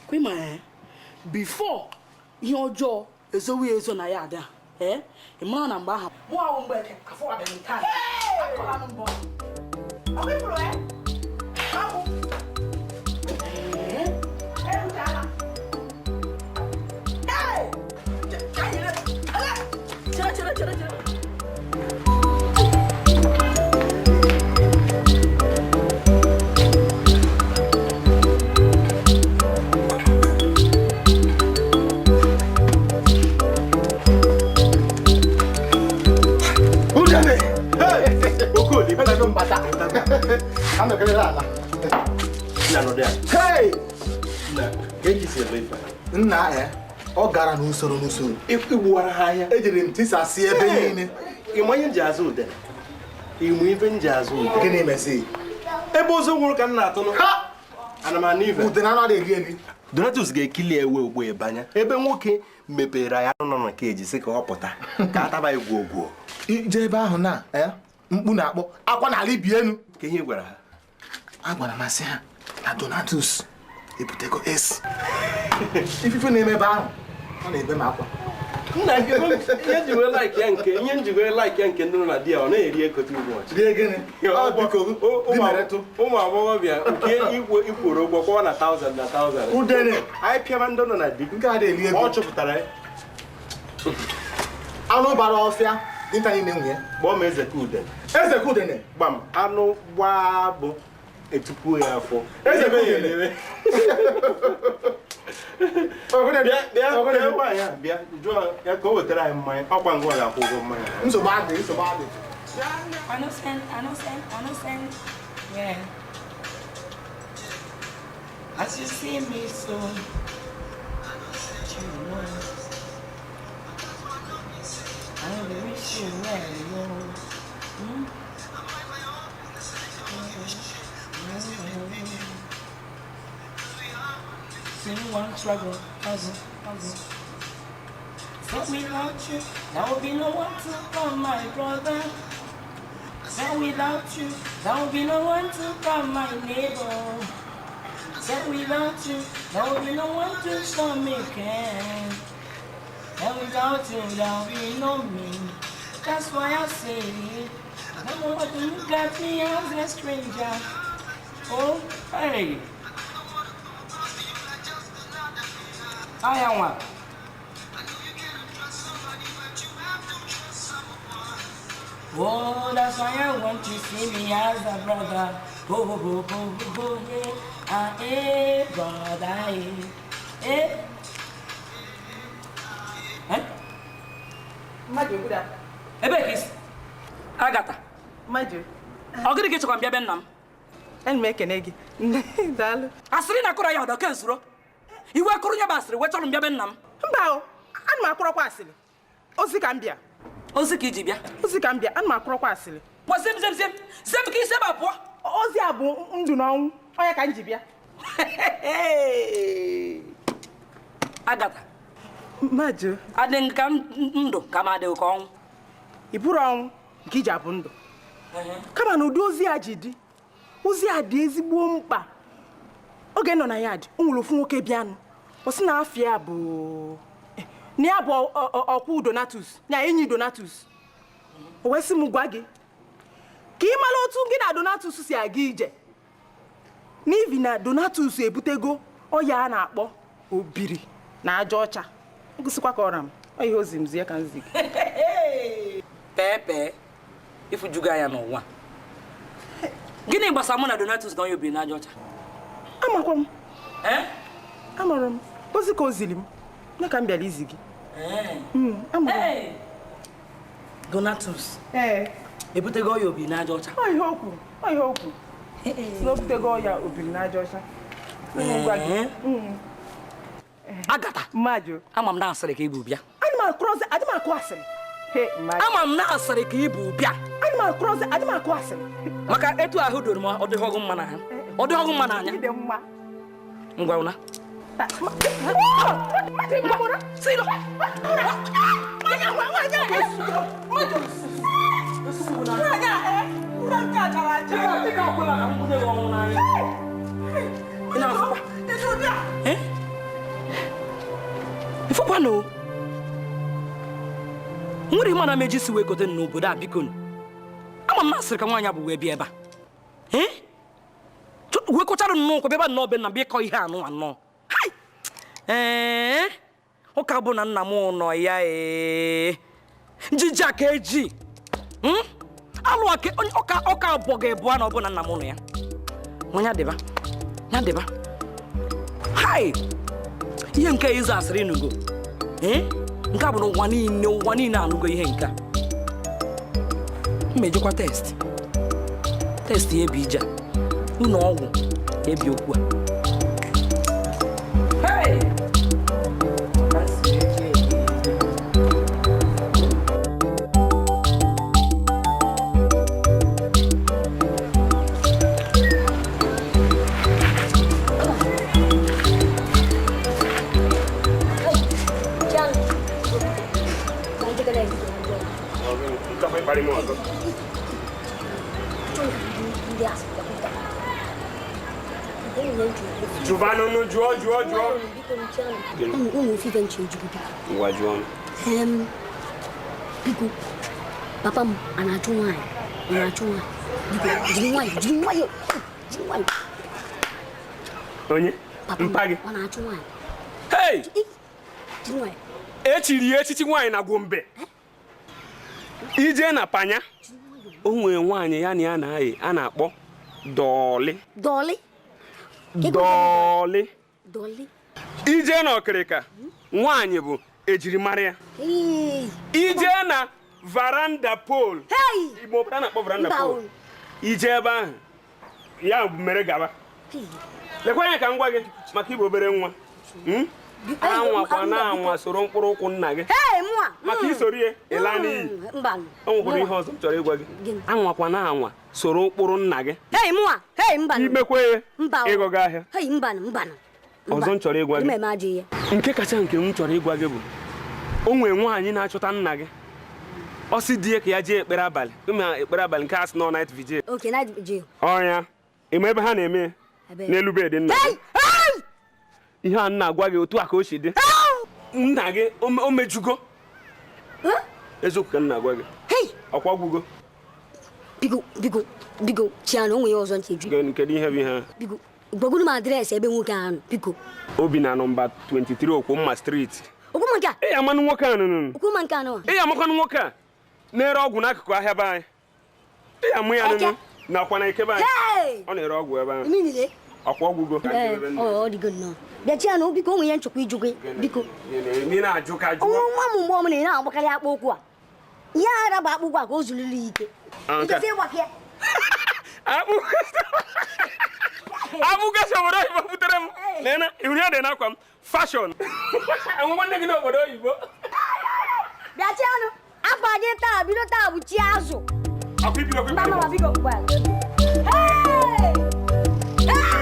Kwima before ihe ọjọọ ezowe ezo na ya ada ị mara na mgbe ahụ mụ ahụ Mgbeke afọ abịaghị taa. Akọla m mbọ. Ọ bụ ifuru ya? Ọ bụ. Chere chere chere chere. Udene! Okoli, beta mbata. Ano kele ala. Nna nọ there. Hey! Nna, ka eji si eme ife a? Nna ya, ọ gara n'usoro n'usoro. Igbuwara ha anya. Ejiri m tisasị ebe niile. Ịma ihe m ji azụ udene? Ịmụ ife m ji azụ udene? Gịnị mezi? Ebe ozu nwụrụ ka m na-atụnụ. Ana m anụ ife. Udene anụ adịghị eri eri. Donatus ga-ekili ewe ogbo ịbanya ebe nwoke mepere ya nọ na keji sị ka ọ pụta ka a taba igwogwo. Ije ebe ahụ na mkpu na-akpọ akwa n'ala ibi enu. Ka ihe gwara ha? Agwara m asị ha na Donatus ebutego esi. Ifufe na-eme ebe ahụ ọ na-ebe m akwa. Nna ihe nji wee like ya nke ihe nji wee like ya nke ndị nọ na di ya ọ na-eri ego too much. Rie gịnị? Ọ biko Ụmụ agbọghọbịa nke ikworo ụgwọ kwụọ na thousand na thousand. Udene. Anyị pịaba ndị nọ na di. Nke a na-eri ego. Ọ chọpụtara ya. Anụ bara ọfịa dinta niile nwunye. Kpọọ m eze ka udene. Eze ka udene. Gbam anụ gbaa bụ etupuo ya afọ. Eze ka udene. Bịa bịa nwaanyị a bịa jụọ ya ka o wetara anyị mmanya ọkwa ngwa ga-akwụ ụgwọ mmanya. Nsogbu adị, nsogbu adị. I no send, I no send, I no send. Yeah. As you see me so, you know. I will wish you well, yo. Hmm? See one struggle, puzzle, puzzle. But without you, there will be no one to call my brother. Said without you, there will be no one to call my neighbor. Said without you, there will be no one to show me care. And without you, there will be no me. That's why I say, I don't want to look at me as a stranger. Oh, hey. I am one. Oh, that's why I want to see me as a brother. Oh, oh, oh, oh, oh, yeah. Ah, eh, brother, eh. Eh? Eh? Mmadụ ekwuda. Ebee ka isi? Agata. Mmadụ. Ọ gịnị ka ị chọkwa m bịa be nna m? Ana m ekene gị. Daalụ. Asịrị na akụrụ ya ọdọ ke nzuro. Iwe kụrụ ya bụ asịrị wee chọrọ m bịa be nna m. Mba o, ana m akụrọkwa asịrị. Ozi ka m bịa. Ozi ka iji bịa. Ozi ka m bịa, ana m akụrọkwa asịrị. Pụọ zem zem zem. Zem ka isi ebe a pụọ. Ozi a bụ ndụ na ọnwụ. Onye ka m ji bịa. Agata. Mmadụ. Adị m ka ndụ ka m adịghị ka ọnwụ. Ị bụrụ ọnwụ nke iji abụ ndụ. Kama na ụdị ozi a ji dị, ozi a dị ezigbo mkpa. Oge nọ na ya dị, o nwere ofu nwoke bịanụ. Ọ sị na afọ ya bụ na ya bụ ọkwụ Donatus, ya enyi Donatus. O wee sị m gwa gị ka ị mara otu gị na Donatus si aga ije. N'ihi na Donatus ebutego ọya a na-akpọ obiri na aja ọcha. Ọ gụsịkwa ka ọra m, ọ ihe ozi m zie ka m zi gị. Pee ifujugo anya n'ụwa. Gịnị gbasara mụ na Donatus na onye obiri n'aja ọcha? Amakwa m. Amara m. Ozi ka o ziri m. Na ka m bịara izi gị. Amara m. Donatus. Ebutego ọya obiri n'aja ọcha. Ọ ihe o kwuru. Ọ ihe o kwuru. Si na o butego ọya obiri n'aja ọcha. Agata. Mmadụ. Ama m na asịrị ka ị bụ bịa. Ana m akụrọzi, adị m akụ asịrị. Ama m na asịrị ka ị bụ bịa. Ana m akụrọzi, adị m akụ asịrị. Maka etu ahụ doro m, ọ dịghị ọgụ mma n'anya. Ọ dịghị ọgụ mma n'anya. Ngwa ụna. Ifụkwa na o nwere ihe mana meji si wee kote n'obodo a biko. Ama m na asịrị ka nwaanyị bụ wee bịa ebe a. Wee kọchara nnọọ kwa bịaba nnọọ be nna bịa ịkọ ihe anụ anọ. Ee, ụka bụ na nna m nọ ya ee. Njiji a ka eji. Alụ ọka abụọ ga-ebu na ọ bụ na nna m nọ ya. Nwa ya dịba. Ya dịba. Hai! Ihe nke ịzụ asịrị ịnụgo. Nke a bụ na ụwa niile anụgo ihe nke a. Mmejikwa test. Test ya ebi ije a. Ụlọ ọgwụ ebi okwu a. Hey! Jụbanụ jụọ jụọ jụọ. Ngwa jụọ. Biko, papa m a na-achụ nwaanyị? Ọ na-achụ nwaanyị? Biko, jiri nwayọọ, jiri nwayọọ, jiri nwayọọ. Onye? Mpa gị? Ọ na-achụ nwaanyị. Hey! Jiri nwayọọ. Echiri ya echichi nwaanyị na Gombe. Ije na Panya, o nwere nwaanyị ya na ya na-ayị a na-akpọ Dọlị. Dọlị? Dọlị. Dọlị. Ije na Ọkịrịka, nwaanyị bụ ejirimara ya. Ije na varanda pole. Igbo obodo a na-akpọ varanda pole. Ije ebe ahụ, ya mere gaba. Lekwa anya ka m gwa gị maka ịbụ obere nwa. Anwakwa na anwa soro mkpụrụ ụkwụ nna gị. Maka isoro ihe ịla n'iyi. O nwekwara ihe ọzọ m chọrọ ịgwa gị. Anwakwa na anwa soro ụkpụrụ nna gị. Imekwe ya ịgọga ahịa. Ọzọ m chọrọ ịgwa gị. Nke kacha nke m chọrọ ịgwa gị bụ o nwere nwaanyị na-achọta nna gị. Ọ sị di ya ka ya jee ekpere abalị. Ụmụ ekpere abalị nke a sị nọ night vigil. Ọnya, ịma ebe ha na-eme n'elu bedị nna gị. Ihe a nna agwa gị otu a ka o si dị. Nna gị o mejugo. Eziokwu ka nna agwa gị. Ọkwa gwugo. Biko, biko, biko, Chiano, onwe ya ọzọ ntị eju. Kedu ihe bụ ihe a? Biko, gwagoro m adreesị ebe nwoke ahụ nọ, biko. Obi na nọmba 23 Okwumma Street. Okwumma nke a? Ị amanụ nwoke a nụnụ. Okwumma nke anọ a? Ị amakwanụ nwoke a na-ere ọgwụ n'akụkụ ahịa be anyị. Ị amụ ya nụnụ nakwa na ike be anyị. Ọ na-ere ọgwụ ebe ahụ. Ọkwa ọgwụgo. Ọ dịgo nnọọ. Bịa Chiano, biko, onwe ya nchekwa ịjụ gị, biko. Ị na-ajụ ka jụọ. Nwa m mgbe ọbụla ị na-agbakarị akpa ụkwụ a. Ihe ara bụ akpụ ụkwụ a ka o zuriri ike. Abụgasị obodo oyibo butere m. Lena, ịhụrụ ya dị n'akwa m. Fashion. Enwe nwanne gị n'obodo oyibo. Bịa Chiano, afọ gị taa bido taa bụ chi azụ. Mba, mba, biko, gwa. Hey! Hey!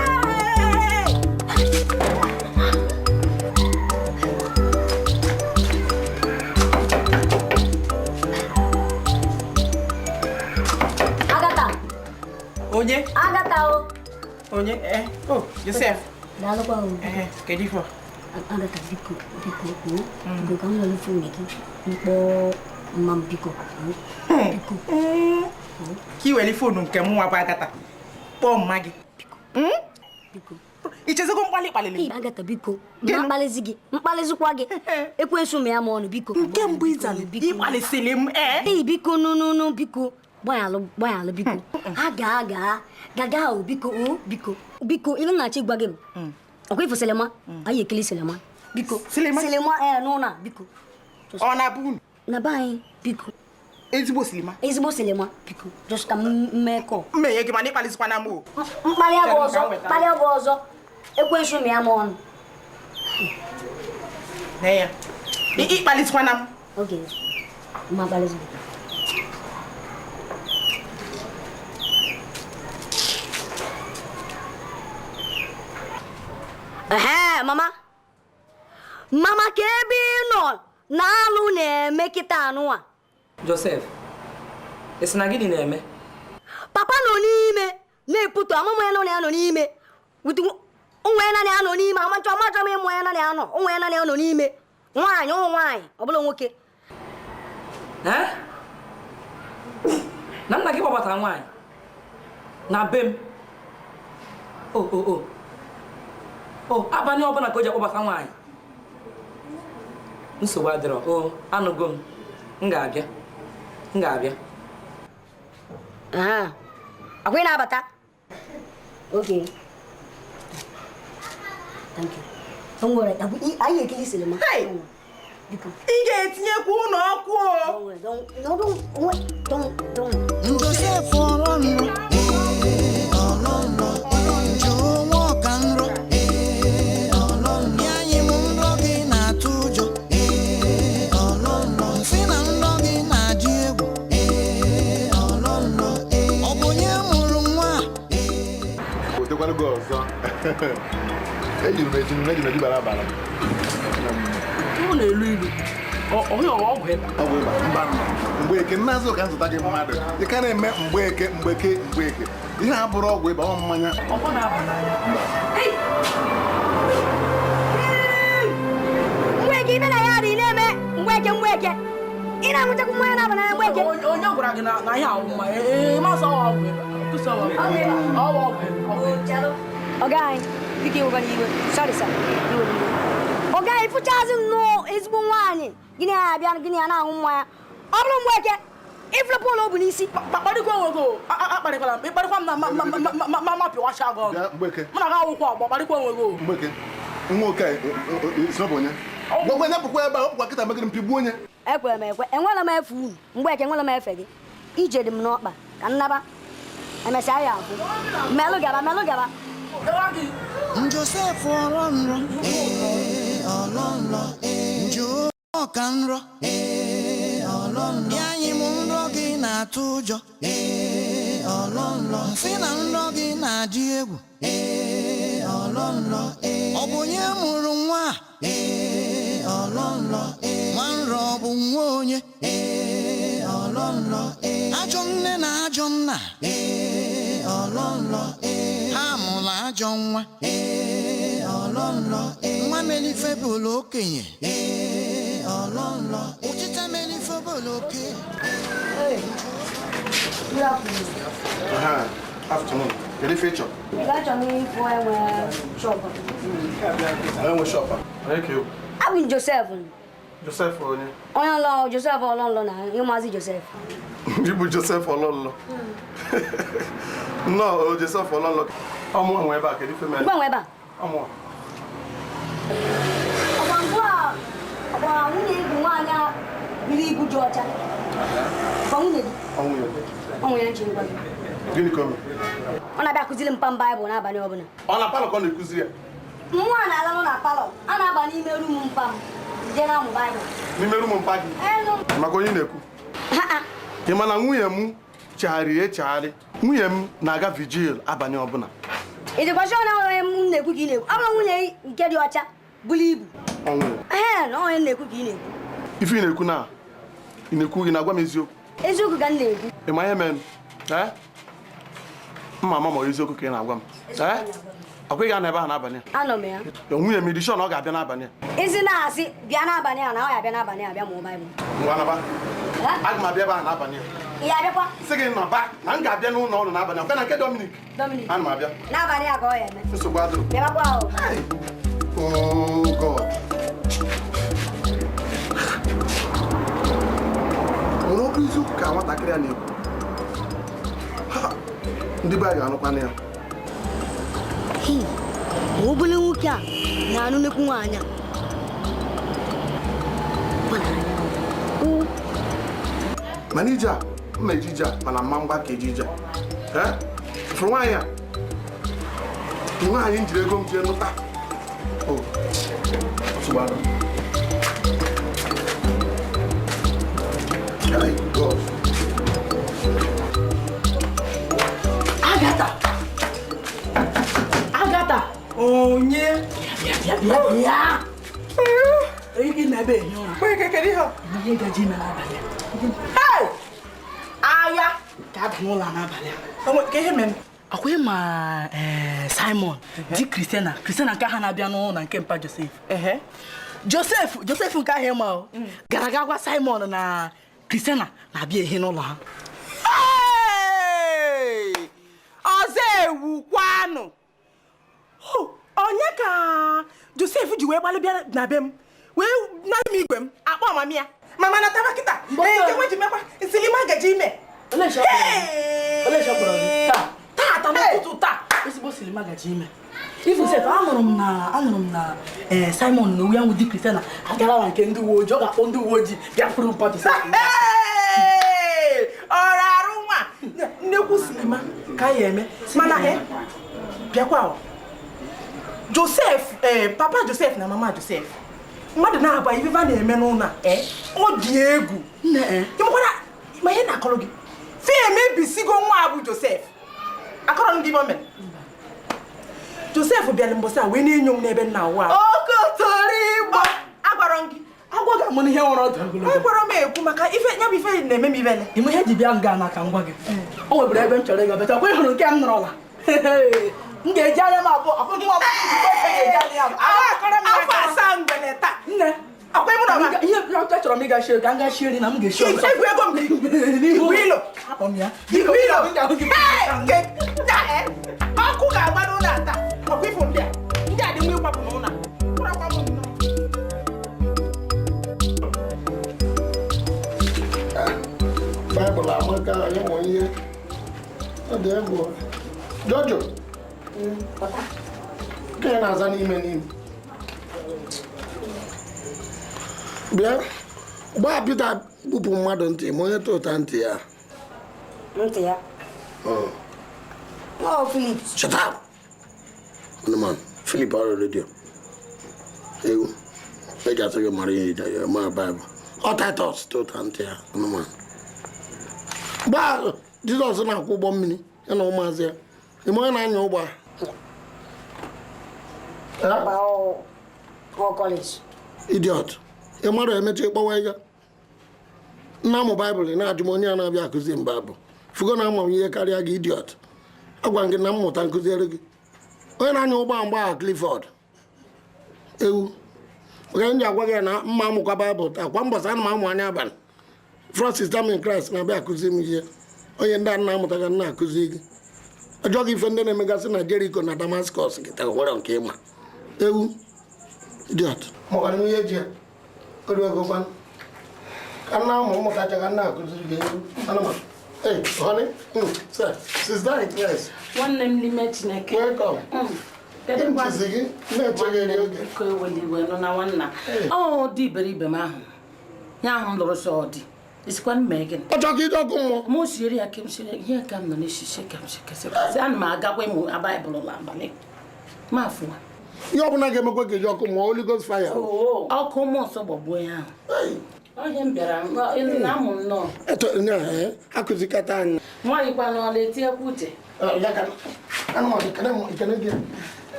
Agata. Onye? Agata o. Onye? Oh, Joseph. Daalụkwa o. Kedu ife? Agata, biko, biko, biko ka m nwere fon gị mkpọ mma m biko. Biko. Ka i were fonu nke m nwa bụ Agata kpọọ mma gị. Biko. Ichezego mkpali kpalili m. Agatha biko, ma mkpalizi gị, mkpalizikwa gị. Ekwensu m ya ma ọnụ biko. Nke mbụ ịzali, ịkpalisili m ee. Ee, biko nụ biko. Gbanyalụ biko. Ha gaa gaga o biko o biko. Biko ilu na-achọ ịgwa gị m. Ọkwa ifo Selema, anyị ekele Selema. Biko. Selema? Selema n'ụlọ biko. Ọ na-abụ unu? Na be anyị biko. Ezigbo Selema? Ezigbo Selema biko. Just ka m mee kọ. Mmenye gị mana ịkpalizikwana m o. Mkpali agwa ọzọ. Ekwensu m ya ma ọnụ. Nee ya. Ịkpalizikwana m. Okay. Ma akpalizi gị. Ehe, mama. Mama ka ebe ị nọ na-alụ na-eme kịta anụ a. Joseph, ị sị na gịnị na-eme? Papa nọ n'ime na-eputu amụma ya nọ na ya nọ n'ime. Onwe ya naanị anọ n'ime, amachọ m ịmụ ya naanị anọ, onwe ya naanị anọ n'ime. Nwaanyị, ụmụ nwaanyị, ọ bụla nwoke. Na nna gị kpọbatara nwaanyị na be m. O abalị ọbụla ka o ji akpọbata nwaanyị. Nsogbu adịrọ. O anụgo m. M ga-abịa. Akwa ị na-abata? Okay. Thank you. Don't worry. Anyị ekele Selema. Ị ga-etinyekwu ụlọ ọkụ o. Don't. Joseph ọlọ́nrọ, ọlọ́nrọ, jụọ nwa ọka nrọ, ọlọ́nrọ, ya nye m nrọ gị na-atụ ụjọ, ọlọ́nrọ, sị na nrọ gị na-adị egwu, ọlọ́nrọ, ọ bụ onye mụrụ nwa a? Otekwanụ gị ọzọ. Ejiri m eji m eji bara abara. Ọ na-elu ilu. Ọgwụ ịba. Ọgwụ ịba. Mba mba. Mgbeke nna azụ ka nzụta gị mmadụ. Ị ka na-eme mgbeke mgbeke mgbeke. Ihe a bụrụ ọgwụ ịba ọ mmanya. Ọkwa na-aba n'anya. Mgbeke ibe na ya dị na-eme mgbeke mgbeke. Ị na-anwụchakwu mmanya na-aba n'anya mgbeke. Onye gwara gị na ihe ahụ mmanya? Ee, masị ọgwụ ịba. Kwụsị ọgwụ ịba. Ọgwụ ịba. Ọga anyị, biko iwekwana iwe. Sorry sir, iwe iwe. Ọga anyị fụchazi nnọọ ezigbo nwaanyị. Gịnị ya abịa gịnị ya na-aṅụ mmanya. Ọ bụrụ mgbeke, ifuru Pọl o bu n'isi. Kparịkwa onwe gị o. Akparịkwala m. Ịkparịkwa m na ma pịwacha gị ọnụ. Mgbeke. Mụ na gị awụkwa ọgbọ, kparịkwa onwe gị o. Mgbeke, nwoke a esi ọ bụ onye? Gwagwa ya pụkwa ebe a, ọ pụkwa kịta megịrị m pigbuo onye. Ekwere m ekwe, enwere m efe unu. Mgbeke enwere m efe gị. Ije dị m n'ọkpa ka nnaba. Emesịa ya afụ. Melụ gaba, melụ gaba. Joseph ọlọ́nrọ, ọlọ́nrọ, jụọ ọka nrọ, ọlọ́nrọ, ya nye m nrọ gị na-atụ ụjọ, ọlọ́nrọ, sị na nrọ gị na-adị egwu, ọlọ́nrọ, ọ bụ onye mụrụ nwa a? Ọlọ́nrọ, nwa nrọ ọ bụ nwa onye? Ọlọ́nrọ, ajọ nne na ajọ nna, ọlọ́nrọ, ha mụrụ ajọ nwa, ọlọ́nrọ, nwa melife bụrụ okenye, ọlọ́nrọ, ụchịcha melife bụrụ oke. Good afternoon. Afternoon. Kedu ife ị chọrọ? Achọrọ m ịfụ enwe shop. Enwe shop a? Abụ m Joseph. Joseph onye? Onye ọlọ Joseph ọlọnlọ na ịmazi Joseph. Ị bụ Joseph ọlọnlọ? Nnọọ, Joseph ọlọnlọ. Ọmụ nwe ebe a, kedu ife mere? Gwa nwe ebe a. Ọmụ. Ọkwa mbụ a, ọkwa nwunye gị nwaanyị a biri ibu dị ọcha. Ọkwa nwunye gị? Ọ nwunye. Ọ nwunye nche ngwa gị. Gịnị ka o mere? Ọ na-abịa akụziri m pam Baịbụl n'abalị ọbụla. Ọ na palọ ka ọ na-ekụziri ya? Mmụọ na-alalụ na palọ, a na-aba n'ime rumu mpa m, jee na-amụ Baịbụl. N'ime rumu mpa gị? Maka onye na-ekwu? Ị ma na nwunye m chegharịrị echegharị. Nwunye m na-aga vigil abalị ọbụla. Ị dịkwa sure na onye m na-ekwu ka ị na-ekwu? Ọ bụrụ nwunye nke dị ọcha buru ibu. Ọ nwunye. Ee, na onye m na-ekwu ka ị na-ekwu. Ife ị na-ekwu na ị na-ekwu gị na-agwa m eziokwu. Eziokwu ka m na-ekwu. Ị ma ihe mere? Ee? Mma ama ma eziokwu ka ị na-agwa m. Ee? Ọ ị ga-anọ ebe ahụ n'abalị a? Anọ m ya. Nwunye m dị sure na ọ ga-abịa n'abalị a. Isi na-asị bịa n'abalị a na ọ ga-abịa n'abalị a bịa mụọ Baịbụl. Ngwa naba. Aga m abịa ebe ahụ n'abalị a. Ya abịakwa. Sị gị nọba na m ga-abịa n'ụlọ ọrụ n'abalị ọbịa na nke Dominic. Dominic. Ana m abịa. N'abalị a ka ọ ya eme. Nsogbu adịrọ. Bịabakwa o. Oh God. Nwere okwu iziokwu ka nwatakịrị a na-ekwu. Ndị be anyị ga-anụkwanụ ya. Obele nwoke a na-anụ nnekwu nwaanyị a. Mana ije a, mma eji ije a, mana mma mgba ka eji ije a. Fụrụ nwaanyị a, nwaanyị m jiri ego m jee nụta. Agata! Agata! Onye? Bịa bịa bịa! Onye na-ebe ehi ụra. Ihe gaji ime n'abalị a. Hey! Agha ka ada n'ụlọ n'abalị a. Ihe mere? Akwa ịma Simon di Christiana Christiana nke ahụ na-abịa n'ụlọ na nke mpa Joseph. Joseph Joseph nke ahụ ịma o gara aga gwa Simon na Christiana na-abịa ehi n'ụlọ ha. Ọzọ ewukwanụ. Onye ka Joseph ji wee gbalị bịa na be m wee nara m igwe m akpọ mama ya mama na taba kịta nke nwe ji mekwa nsilima gaji ime taata n'ụtụtụ taa ezigbo silima gaji ime Ifu sef anụrụ m na Simon na onwe ya di Christiana agara na nke ndị uwe ojii ọ ga-akpọ ndị uwe ojii bịa kwuru mpa Joseph. Ọrụ arụ nwa nnekwu silima ka ya eme mana bịakwa Joseph papa Joseph na mama Joseph mmadụ na-aba ife a na-eme n'ụlọ a ọ dị egwu ma ihe na-akọrọ gị fe emebisigo nwa a bụ Joseph akọrọ m gị ime Joseph bịara mbọsị a wee na-enyo m n'ebe nna ụwa okotorigbo agwara m gị agwọ ga-amụ n'ihe nwere ọdụ ogologo agwara m ekwu maka ife ya bụ ife na-eme m ibele ime ihe ji bịa nga na ka ngwa gị o nwebere ebe m chọrọ ịga bịa kwa ị hụrụ nke m nọrọla m ga-eji anya m abụọ afọ asaa mgbele taa nne akwa ịmụ na ihe achọrọ m ịga shie ka m gaa shie nri na m ga-eshi ọzọ egwu ego m igwe ilo hapụ m ya igwe ilo ọkụ ga-agba n'ụlọ a taa ọkwa ifo ndị a ndị a dị nwa ịkwapụ n'ụlọ a kwụrakwa m nnọọ. Baịbụl amaka ịmụ ihe ọ dị egwu Jojo nke na-aza n'ime n'ime bịa gbaa Pita gbupụ mmadụ ntị ma onye tụta ntị ya ntị ya ọ Philip. Shut up! Anụmanụ Philip ọrụ redio ewu eji asị gị mara ihe ije ya mara Baịbụl ọ Titus tụta ntị ya anụmanụ gbaa Jizọs na-akwụ ụgbọ mmiri ya na ụmụazị ya ime onye na-anya ụgbọ a idiot ị mara emecha ịkpọwa ịga nna amụ Baịbụl ị na-ajụ m onye a na-abịa akụzi m Baịbụl fugo na ama m ihe karịa gị idiot agwa m gị na mmụta nkụziere gị onye na-anya ụgbọ a mgbe a Clifford ewu onye m ji agwa gị na mma amụkwa Baịbụl taa kwa mbọsị ana m amụ anya abalị Francis Damin Christ na-abịa akụzi m ihe onye ndị a na-amụtaga nna akụzi gị ọjọọ gị ife ndị na-emegasị na Jericho na Damascus gị nwere nke ịma ewu idiot mụkwara m ihe ji ya oru ego kwanụ ka nna ụmụ ụmụkacha ka nna akụziri gị ewu anụmanụ. Hey, honey, sir, sister in Christ. Nwanne m n'ime Chineke. Welcome. Ntizi gị na-eche gị oge. Biko eweli iwe nọ na nwanna. Ọ dị iberibe m ahụ. Ya ahụ m lụrụ sọ ọ dị. Isikwa m mee gịnị? Ọ chọrọ ka ije ọkụ mmụọ. Mụ siere ya ka m siere ihe ka m nọ n'esisi ka m si kasị kasị. Ana m agakwa ịmụ Baịbụl n'abalị. Ma afụwa. Ihe ọbụla ga-emekwa ka ije ọkụ mmụọ Holy Ghost fire. Ọkụ mmụọ nsọ gbagbuo ya ahụ. Ọhịa m bịara na-amụ nnọọ. Akụzikata anyị. Nwaanyị kwa n'ọla etinyekwa uche.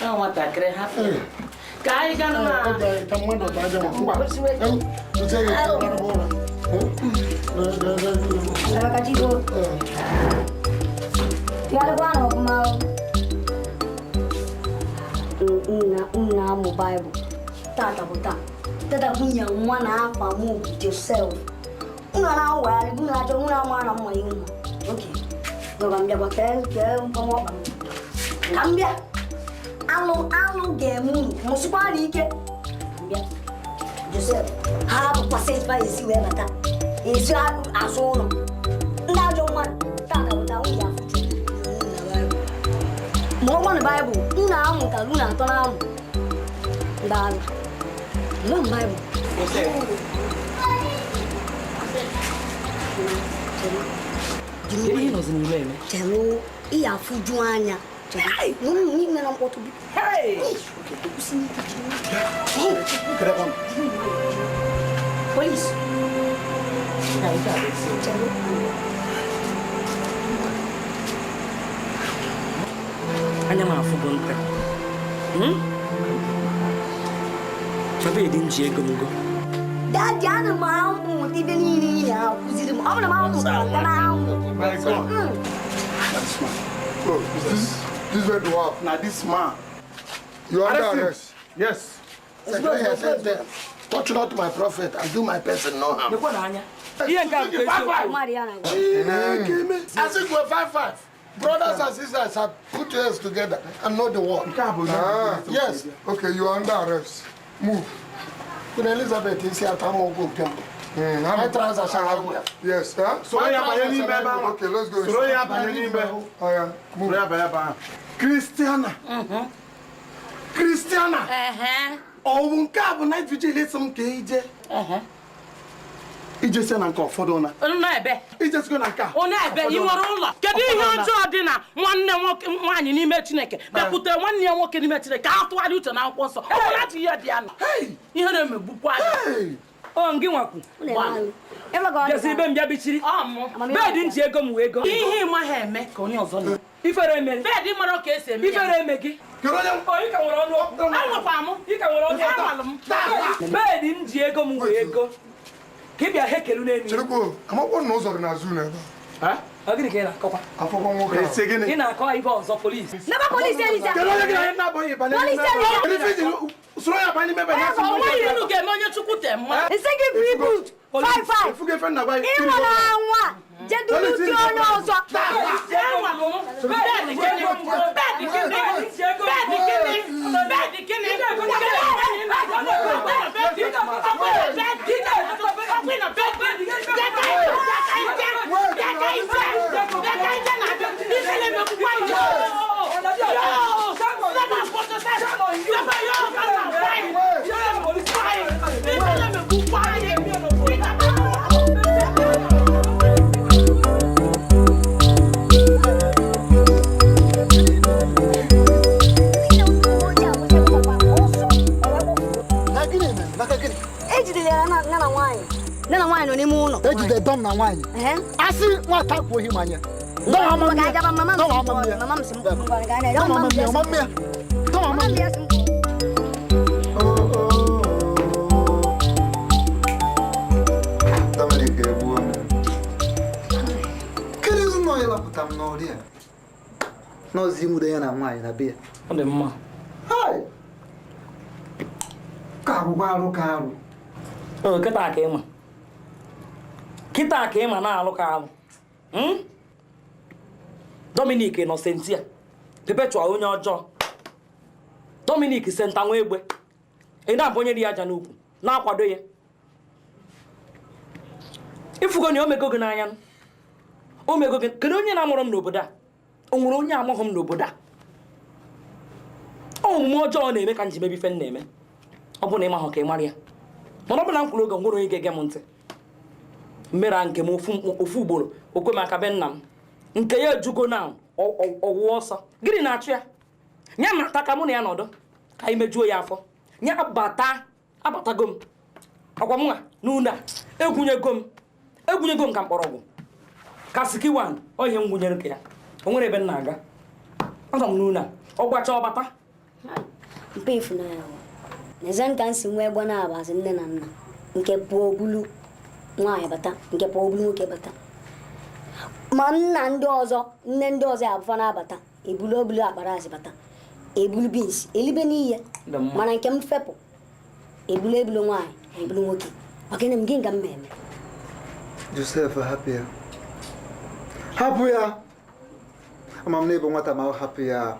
Nwatakịrị hapụ. Ka anyị gaa na Nna amụ Baịbụl tata bụ taa. Tata nwunye nwa na-afa mụ Joseph. Unu na-awagharị, unu achọ, unu ama na mma ihe mma. Oke. Ngwa m bịakwa kee kee mkpọmọ ọkpa m. Ka m bịa. Alụ alụ ga-eme unu. Mụsịkwa n'ike. Ka m bịa. Joseph, ha bụkwa setiba esi wee bata. Esi azụ ụlọ. Ndị ajọ mmadụ tata bụta nwunye afọ Chukwu. Ma ọ gwa na Baịbụl, unu amụtara unu atọ na amụ. Ndị alụ. Mgbe m Baịbụl. Kedu ihe nọzi n'ime eme? Chelụ, ị ya afụju anya. Chelụ, n'ime na mkpọtụ bi. Kwụsị n'ike, chelụ. Police. Chelụ. Anya m afụgo nta. Chọba edi m ji ego m go. Daddy, ana m amụ ibe niile ị na-akụziri m. Ọ bụrụ na m amụtara m na-amụ. My God. This man. Oh, this way to work. Now this man. You are under Arrest him. arrest. Yes. Touch not my prophet and do my person no harm. Lekwa n'anya. Ihe nke a bụ eziokwu. Mmadụ ya na-agwa. Chineke me. As if we're 5-5. Brothers and sisters have put your heads together and know the word. Yes. Okay, you are under arrest. Move. Queen Elizabeth is here. My trousers are everywhere. Yes. Huh? Soro ya banye n'ime ebe ahụ. Okay, let's go. Soro ya banye n'ime. Oh, yeah. Move. Soro ya banye ebe ahụ. Christiana. Christiana. Ọwụ nke a bụ night vigil ịsị m ka ije. Ije si na nke ụfọdụ na. Nọ ebe. Ije sigo na nke a. Ọ na-ebe ị nwere ụlọ. Kedu ihe ọjọọ dị na nwanne nwoke nwaanyị n'ime Chineke bịakwutere nwanne ya nwoke n'ime Chineke ka a tụgharị uche n'akwụkwọ nsọ. Ọ bụrụ ajọ ihe dị ya nọ. Ihe na-emegbukwa anyị. Ọ ngị nwakwu. Bịazi ibe m bịa bichiri. Bedị m ji ego m wee go. Ihe ị maghị eme ka onye ọzọ na. Ifere emere. Bedị mara ka esi eme ya. Ifere eme gị. Ị ka nwere ọnụ okwu. Anwekwa m. Ị ka nwere ọnụ okwu. Anwalụ m. Bedị m ji ego m wee go. Ka ị bịa ha ekelu n'elu. Chirikwu, amakwa na ụzọ dị n'azụ n'ebe a. Ọ gịnị ka ị na-akọkwa? Afọkwa nwoke ahụ. Ị na-akọ ibe ọzọ polisi. Naba polisi Eliza. Kedu onye gị na ya na-abụghị banye n'ime Polisi ebe ahụ? Eliza. Kedu ife iji soro ya banye n'ime ebe ahụ? O nweghị ihe unu ga-eme onye Chukwu tee mma. Nsị gị free boot. 5-5. Efugo ife nna gwa gị. Ị nwere anwa. Jeduru dị onye ọzọ. Anwalụ m. Bedị gịnị? Bedị gịnị? Bedị gịnị? Bedị gịnị? Ejidere ya na nne na nwaanyị. Nne na nwaanyị nọ n'ime ụlọ. Ejide dọm na nwaanyị. Asị nwata kwuo ihe manya. Dọm ama Ngwa mmịa. ka anyị gaba, mama m Dọm si ama m mmịa. pụọ. Mama m si m pụọ. Ngwa ka anyị Dọm mama ama m mmịa, si ọma m pụọ. mmịa. Dọm ama Mama m mmịa. si m pụọ. Dominic egbuo m. Kedu ezi nọ ya lapụta m n'ọrịa a? N'ọzi inwude ya na nwaanyị na be ya. Ọ dị mma. Hai! Ka akwụkwọ arụ ka arụ. Ọ kịta ka ịma. Kịta ka ịma na-alụ ka alụ. Dominic nọ sentia. Perpetua onye ọjọọ. Dominic senta nwa egbe. Ị na-abụ onye dị ya aja n'ukwu na-akwado ya. Ifugo na o mego gị n'anya. O mego gị. Kedu onye na-amụrụ m n'obodo a? O nwere onye amụghị m n'obodo a? Omume ọjọọ na-eme ka nji mebe ife m na-eme. Ọ bụ na ị mahụ ka ị mara ya. Mana ọ bụ na m kwuru oge nwere onye ga-ege m ntị. Mmere nke m ofu ugboro okwe m aka be nna m. Nke ya ejugo na ọwụwa ọsọ. Gịnị na-achụ ya? Ya nata ka mụ na ya nọdụ ka anyị mejuo ya afọ. Ya bata abatago m. Ọkwa mụnwa n'ụlọ a egwunyego m. Egwunyego m ka mkpọrọgwụ. Ka sikiwan ọ ihe m gwunyere nke ya. O nwere ebe m na-aga. Anọ m n'ụlọ a. Ọ gbacha ọ bata. Mpe ịfụnanya bụ. N'ezie ka m si nwee egbe na-abazi nne na nna nke pụọ bulu nwaanyị bata nke pụọ bulu nwoke bata ma nna ndị ọzọ nne ndị ọzọ ya abụfa na-abata ebulu obulu akpara azị bata ebulu beans elibe n'ihe Dị mma. mana nke m fepụ ebulu ebulu nwaanyị ebulu nwoke ọgịnị m gị nga m eme. Joseph, hapụ ya. Hapụ ya. Ama m na ịbụ nwata ma hapụ ya.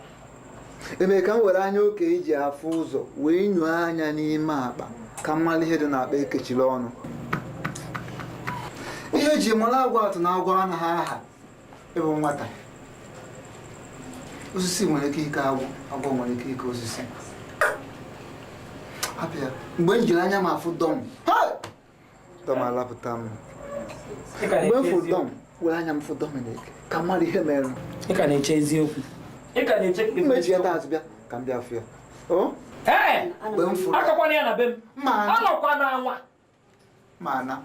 Eme ka m were anya oke iji afụ ụzọ wee nyụọ anya n'ime akpa ka m mara ihe dị n'akpa ekechiri ọnụ. Ihe eji mara agwa atụ na agwọ anaghị aha ịbụ nwata. Osisi nwere ike ike agwọ, agwọ nwere ike ike osisi. Hapụ ya. Mgbe m jiri anya m afụ dọm, dọm alapụta m. Mgbe m fụ dọm, were anya m fụ Dominic ka m mara ihe mere. Ị ka na-eche eziokwu. Ị ka na-eche mgbe ji ya taa azụ bịa ka m bịa fụ ya. Ee! Mgbe m fụrụ Akọkwana ya na be m. Anọkwa na anwa. Ma na.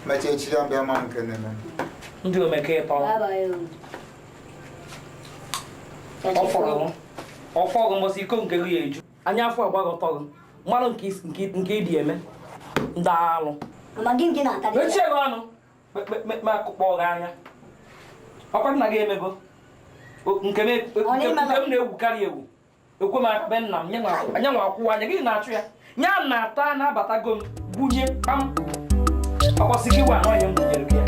Mechaa echi ya bịa ma nke na-eme. Ndị omeke ịtọ. Ọ fọrọ ọfọ gị mbọsị iko nke gị ya eju. Anya afọ agbaghọtọ gị. Mmanụ nke ịdị eme. Ndị alụ. Mechie gị ọnụ. Ma akụkpọ gị anya. Ọkwa nna gị emego. Nke m na-egwukarị egwu. Ekwe m aka be nna m anya nwa akwụwa anya gị na-achụ ya. Nya na-ata na-abatago m gwunye kpam. Ọkwasị gị wa anọ ihe m gwunyere gị ya.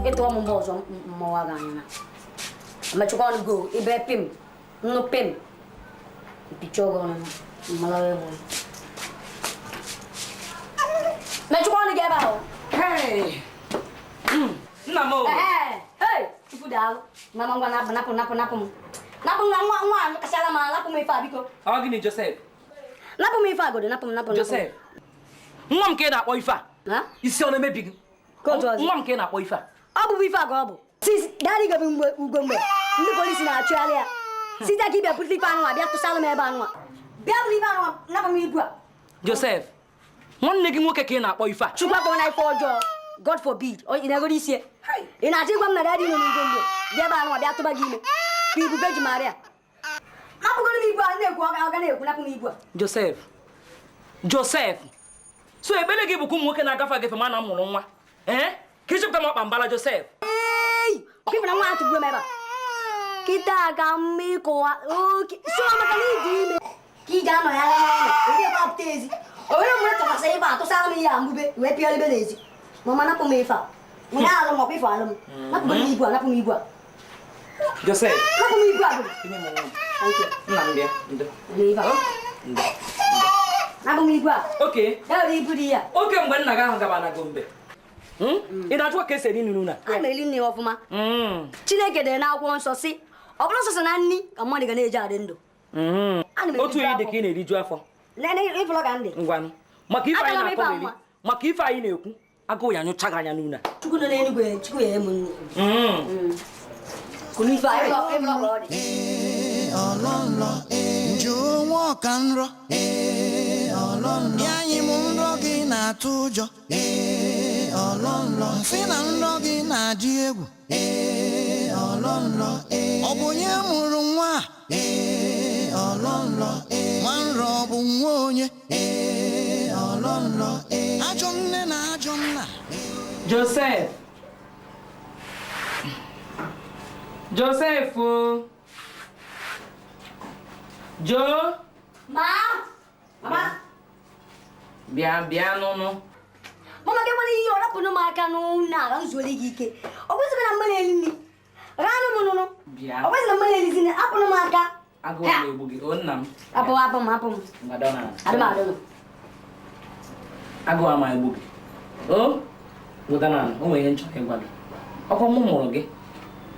Ịtụọ m mbọ ọzọ mmọnwụ aga anya na. Mechikwa ọnụ go ibe pim nnu pim mpicha ọgụ ọnụ mmalawa egbu. Mechikwa ọnụ gị ebe ahụ. Nna m o. Hey, Chukwu daalụ. Mama ngwa napụ napụ napụ napụ m. Napụ m na nwa nwa a kachala m napụ m ife a biko. Ọ gịnị Joseph? Napụ m ife a godo napụ m napụ m. Joseph. Nwa m ka ị na-akpọ ife a. Isi ọ na-emebi gị. Nwa m ka ị na-akpọ ife a. Ọ bụbu ife a ka ọ bụ. Sis, daddy gobi mgbe ugo mgbe ndị polisi na-achụgharị ya. Site ka ị bịa bute ife anụnwa bịa tụsara m ebe anụnwa. Bịa bụrụ ife anụnwa napụ m ibu a. Joseph, nwanne gị nwoke ka ị na-akpọ ife a. Chukwu akpọrọ na ife ọjọọ. God forbid. Ị na-egoro isi ya. Ị na-achọ ịgwa m na daddy nọ n'ugo mgbe bịa ebe anụnwa bịa tụba gị ime. Ka ibu Virgin Maria. Napụgoro m ibu a na-ekwu ọ ga na-ekwu napụ m ibu a. Joseph. Joseph. So ekpere gị bụkwa ụmụ nwoke na-agafe agafe ma na m mụrụ nwa. Ee? Ka ịchọpụta m ọkpa mbala Joseph. Ọkwa na nwa atụgbuo m ebe a. Kịta ka mma ịkọwa oke so maka na ịdị ime ka ị ga-anọ ya n'ụlọ onye gbapụta ezi onye mgbe tụkwasịrị ife a tụsara m ihe a mbube wee pịa ebe n'ezi mama napụ m ife a nwere alụ m ọkwa ife alụ m napụ m ibu a napụ m ibu a Joseph napụ m ibu a nna m bịa ndo napụ m ibu a oke ibu dị ya oke mgbe nna gị ahụ gaba na Gombe ị na-achụkwa ka esi eri nri na a ma-eri nri ọfụma Chineke dere n'akwụkwọ nsọ si ọ bụrụ sọsọ na nri ka mmadụ ga na-eji adị ndụ otu onye dị ka ị na-eriju afọ ngwanụ maka ife anyị na-akọ maka ife anyị na-ekwu agụụ ya anyụchaghị anya n'ụlọ Chukwu nọ n'eluigwe Chukwu ya emu nri Jụọ nwa ọka nrọ anyị m nrọ gị na-atụ ụjọ sị na nrọ gị na-adị egwu ọ bụ onye mụrụ nwa nwa nrọ bụ nwa onye ajọ nne na ajọ nna. Joseph Joseph o Joe Ma mama bịa bịa n'ụnụ mama gị nwere ihe ọ rapụrụ m aka n'ụlọ a nzuole gị ike ọ kwesịrị na mmadụ eri nri ranụ m nụnụ ọ kwesịrị na mmadụ erizi nri apụrụ m aka agụụ na-egbu gị o nna m apụ apụ m apụ m adụm agụụ ama egbu gị o wụdana o nwere ihe m chọrọ ịgwa gị ọkwa mụ mụrụ gị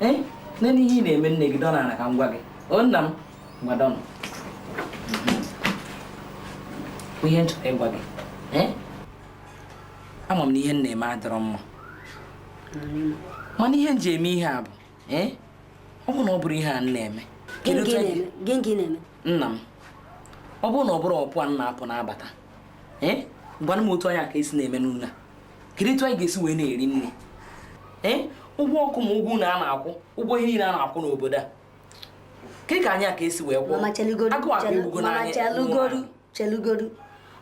ee nene ihe ị na-eme nne gị dọnara ka m gwa gị o nna m gwadọnụ ihe m chọrọ ịgwa gị ee ama m na ihe m na-eme adịrọ mma mana ihe m ji eme ihe a bụ ee ọ bụ na ọ bụrụ ihe a m na-eme nna m ọ bụrụ na ọ bụrụ ọpụ a m na-apụ na-abata ee gwanụ m otu anya ka esi na-eme n'ụlọ a kedu etu anyị ga-esi wee na-eri nri ee ụgwọ ọkụ ma ụgwọ ụlọ a na-akwụ ụgwọ ihe niile a na-akwụ n'obodo a ke ka anyị a ka esi wee kwụọ agụụ aka egbugo n'anya chelugodu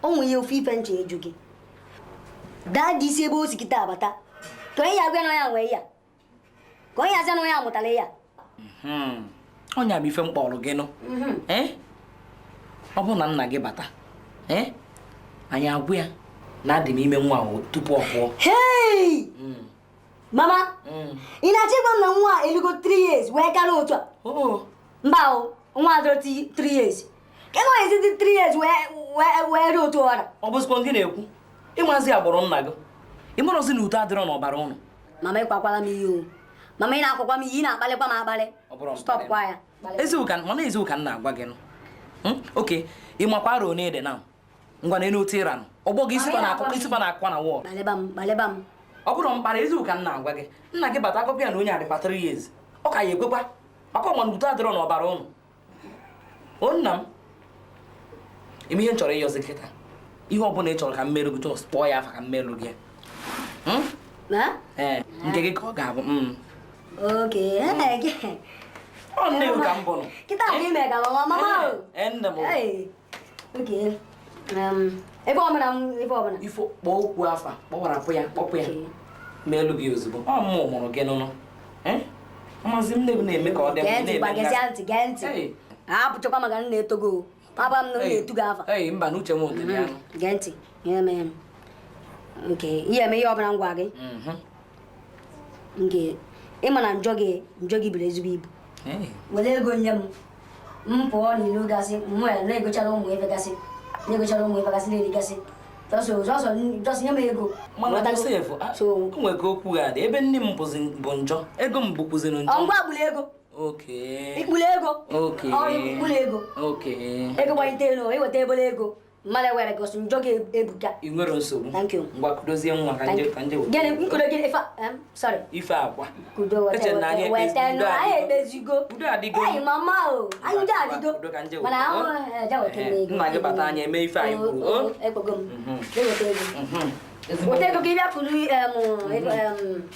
o nwere ihe ofe ife nche eju gị daa dị isi ebe o si kịta abata ka onye ya gwa na onye nwee ya ka onye asị na onye amụtara ya Ọnya bụ ife m kpọrọ gị nụ. Ọ bụrụ na nna gị bata, anyị agwụ ya na adị m ime nwa tupu ọ pụọ. Hey! Mama, ị na-achọ ịgwa m na nwa a elugo 3 years wee karịa otu a? Mba o, nwa adịrọ 3 years. Kedu onye ezi dị 3 years wee ruo otu ọra? Ọ bụzikwa gị na-ekwu ịmazi agbụrụ nna gị, ịmarọzi na uto adịrọ n'ọbara ụnụ. Mama, ịkwakwala m ihe o. Mama, ị na-akwakwa m ihe, ị na-akpalịkwa m akpalị. Stop kwa ya. Mana eziokwu ka m na-agwa gị nụ. Oke, ị makwa arọ one dị na ngwa na enu otu ịranụ ọgbọ gị isikwa na akwa na wọl. Gbalịba m. Ọ bụrụ mkparị, eziokwu ka m na-agwa gị, nna gị bata akụkọ ya na onye adịkwa 3 years, ọ ka ya ekwekwa maka ọma na uto adịrọ n'ọbara ụnụ. O nna m, ime ihe m chọrọ ịyọzi kịta, ihe ọbụla ị chọrọ ka m merụ gị, just kpọọ ya afa ka m merụ gị. Ee, nke gị ka ọ ga-abụ. Ọ nne m ka m bụrụ. Kịta bụ ime ka mama mama. Nne m. Oke. Ebe ọbụla m, ebe ọbụla. Ifo kpọọ okwu afa, kpọwarapụ ya, kpọpụ ya. Meelu gị ozugbo. Ọ mụ mụrụ gị nụnụ. Amazi m nne m na-eme ka ọ dị m na-eme. Gee ntị. Apụchakwa maka nna etogo. Papa m na-etu gị afa. Ei, mba na uche m dị ya. Gee ntị. Ihe mee. Nke ihe eme ihe ọbụla m gwa gị. Nke ịma na njọ gị buru ezigbo ibu. Were ego nye m. M pụọ n'ilo gasị, mụ ya na-egochara ụmụ ebe gasị. Na-erigasị. Jọsọ nye m ego. Mana Josef, o nwere ka okwu ga-adị ebe nne m bụ njọ, ego m bụkwuziri njọ. Ngwa gburu ego. Ikpuru ego. Ikpuru ego. Ego gbalite elu, iweta ebele ego. Mmadụ ewere gosi njọ gị ebuka. Ị nwere nsogbu. Ngwa kudozie nwa ka nje weta. Gịnị nkudo gịnị ife sorry. Ife akwa. Kudo weta anyị ekpezigo. Udo adịgo. Ei mama o, anyị udo adịgo. Mana ahụ eje weta m ego. Nna gị bata anyị eme ife anyị kwuru. O ekpego m. Weta ego. Weta ego ka ị bịa kuru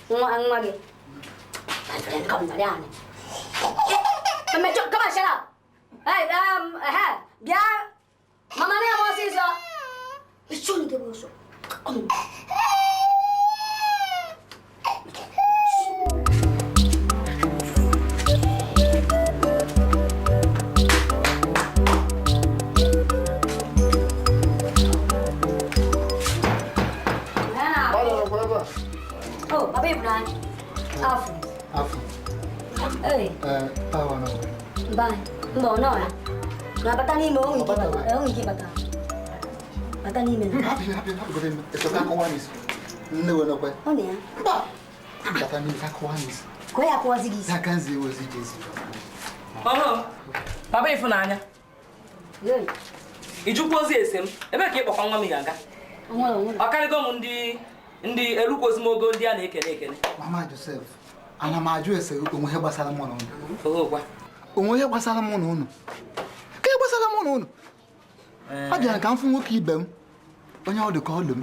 nwa gị. Come on, come on, shut up. Hey, bịa. Mama na ya ọsịsọ. Mechie nke bụ ọsọ. Oh, papa Ibrahim. Afụ. Afụ. Ee. Tawa na. Bye. Mba, ọ nọ ya. Na-abata n'ime, o nwere ike ịbata. Bata n'ime na. Nne we nọkwa. Ọ na ya. Mba. Bata n'ime ka akụwa n'isi. Ka ya akụwazi gị isi. Ya ka nzi ozi jezi. Ọhụ. Papa Ifunanya. Ị jụkwa ozi ese m, ebe ka ị kpọkwa nwa m ga-aga? Ọ karịgo m ndị erukwozi m ogo ndị a na-ekene ekene. Mama Joseph, ana m ajụ ese onwe ihe gbasara mụ na unu. Ogokwa. Onwe ihe gbasara mụ na unu. Ka gbasara mụ na unu. A bịara ka m fụ nwoke ibe m, onye ọ dị ka ọ dị m.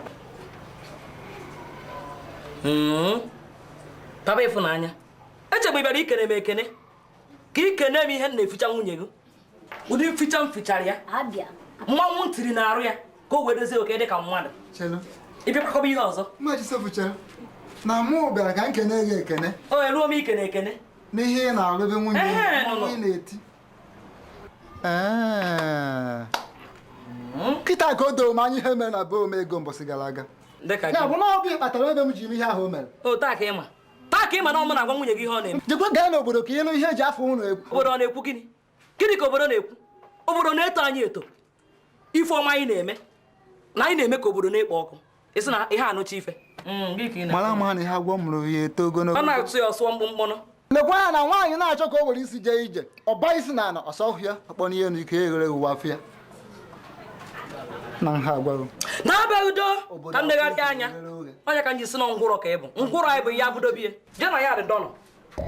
Papa Ifunanya, echegbu ị bịara ikene m ekene ka ikene m ihe m na-eficha nwunye gị. Ụdị mficha m fichara ya, mmanwụ ntiri na-arụ ya ka o wee dozie oke dị ka mmadụ. Ị bịakwakọba ihe ọzọ. Mma Joseph chere na mụ bịara ka m kene gị ekene. O eruo m ikene ekene. N'ihe ị na-arụ ebe nwunye ị na-eti. Kịta ka o doro m anya ihe mere na be Omego mbọsị gara aga. Ya bụ na ọ bụ kpatara ebe m ji ihe ahụ o mere. O taa ka ịma. Taa ka ịma na ọ mụ na-agwa nwunye gị ihe ọ na-eme. Jekwa gaa n'obodo ka ịnụ ihe eji afọ ụnụ ekwu. Obodo ọ na-ekwu gịnị? Gịnị ka obodo na-ekwu? Obodo na-eto anyị eto. Ife ọma anyị na-eme na anyị na-eme ka obodo na-ekpo ọkụ. Ị sị na ihe anụcha ife. Mara ama na ihe agwọ mụrụ ya eto ogologo. Ọ na-atụ ya ọsụọ mkpụmkpụnụ. Lekwa ya na nwaanyị na-achọ ka o were isi jee ije, ọ ba isi na ana ọsọ hụ ya ọkpọ n'ihe nu ike eghere ụwa afọ ya. Na nha agwago. Na-abịa udo ka m legharị anya. Onye ka m ji si na ngwụrọ ka ị bụ. Ngwụrọ anyị bụ ya abụdobie. Jee na ya dị dọnọ.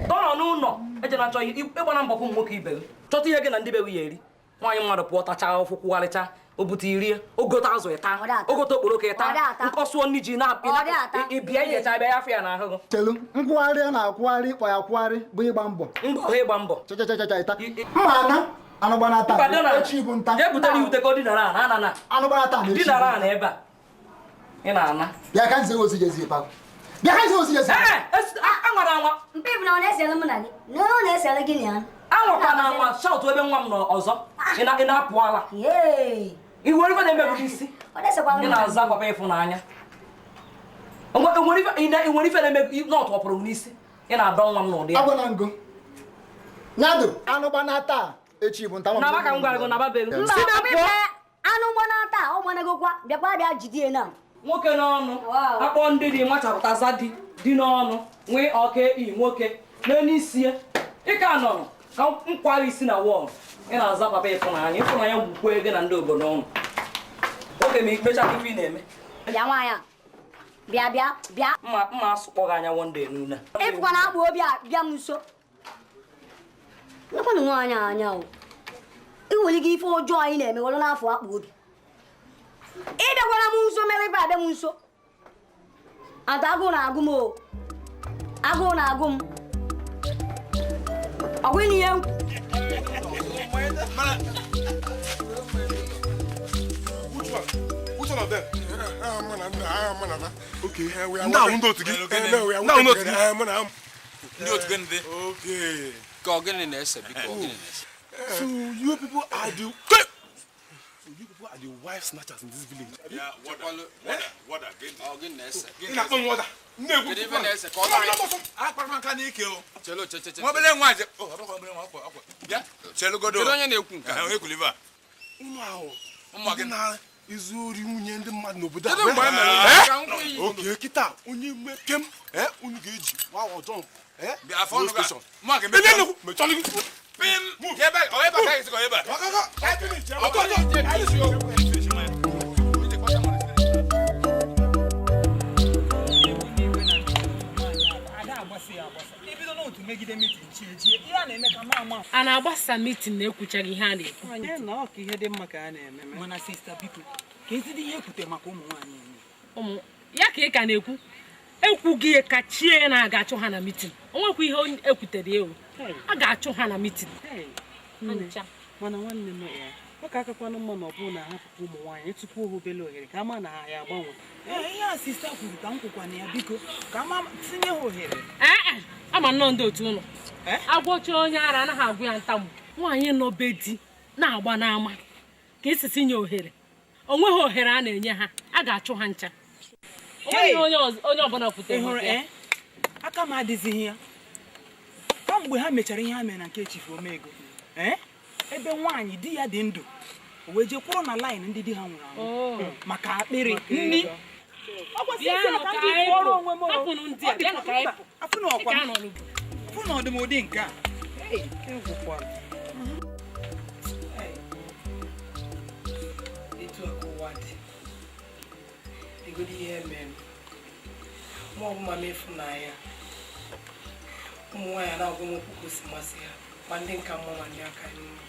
Dọnọ n'ụlọ eje na-achọ ịgba na mbọkụ nwoke ibe gị. Chọta ihe gị na ndị be gị ya eri. Nwaanyị mmadụ pụọ tachaa ofu kwugharịcha, o bute irie, ogote azụ ịta, ogote okporoko ịta, nkọsụọ nri ji na-ịbịa ijecha bịa ya afọ ya n'ahụ gị. Chelu, nkwugharị a na-akwugharị ịkpọ ya kwugharị bụ ịgba mbọ. Mbọ ịgba mbọ. Chachachacha ịta. Mma ana anụgbana taa echi bụ nta. Jee butere ute ka ọ dinara ana ana. Anụgbana taa na echi. Dinara ana ebe a. Ị na-ana. Bịa ka nze ozi jezi ịkpa. Bịa ka isi osi. Anwara anwa. Mpe bụ na ọ na-esele mụ na gị. Na ọ na-esele gị na ya. Anwakwa na anwa shout ebe nwa m nọ ọzọ. Ị na-apụ ala. Ị nwere ife na-emebu gị isi. Ị na-aza papa ịfụnanya. Nwere ife na-eme nọtụ ọpụrụ m n'isi. Ị na-adọ nwa m n'ụdị ya. Agwa na ngụ. Nyadụ anụ gbana taa echi bụ nta. Naba ka m gwara gị naba be m. Mba, anụ gbana taa ọ gbanagokwa bịakwa bịa jide na. Nwoke n'ọnụ akpọ ndị dị machapụtaza di dị n'ọnụ nwee ọka i nwoke n'elu isi ya. Ị ka nọrọ ka nkwara isi na wọl. Ị na-aza papa ịfụnanya ịfụnanya gbukwa ego na ndị obodo ọnụ. Nwoke ma ikpecha ife ị na-eme. Bịa nwaanyị a. Bịa bịa bịa. Mma asụkpọ gị anya one day n'une. Ịfụkwa na akpụ obi a bịa m nso. Nekwanụ nwaanyị anya o. Ị nwere ike ife ọjọọ anyị na-eme were n'afọ akpụ obi. Ị bịakwara m nso mere ife abịa m nso. Ata agụụ na-agụ m o. Agụụ na-agụ m. Ọ bụ ihe m. Which one of them? Okay. Okay. So you people are the wife snatchers in this village. Yeah, what izu ori nwunye ndị mmadụ n'obodo a. Oke kịta onye kem unu ga-eji wawa jump. A na-agbasa mitin na-ekwuchaghị ihe a na-ekwu. Ya ka ị ka na-ekwu ekwughị ya ka chie na-aga achụ ha na mitin. O nwekwa ihe ekwutere ya o. A ga-achụ ha na mitin. Mana nwanne m ya ọ ka akakwanụ mma na ọ bụrụ na ahapụkwa ụmụ nwaanyị tupu ohu obele ohere ka ama na ha ya agbanwe. Ihe a sista kwuru ka m kwukwana ya biko ka ama tinye ha ohere. Ee, ama nnọọ ndị otu ụlọ agwọcha onye ara anaghị agwụ ya ntamu. Nwaanyị nọ be di na-agba n'ama ka esi tinye ohere. O nweghị ohere a na-enye ha, a ga-achụ ha ncha. O nweghị onye ọbụla kwutere hụrụ aka m adịzighị ya. Kamgbe ha mechara ihe ha mere na nke Chief Omego, ebe nwaanyị di ya dị ndụ o wee jee kwụrụ na laịn ndị di ha nwụrụ anwụ maka akpịrị nni. Afụ na ọdụmụdị nke a. Etu a ka ụwa dị. Legodu ihe mere m. Ma ọ bụ mama ịfụnanya. Ụmụ nwaanyị na-agwa m okwu ka o si masị ha, ma ndị nka mma ma ndị aka mma.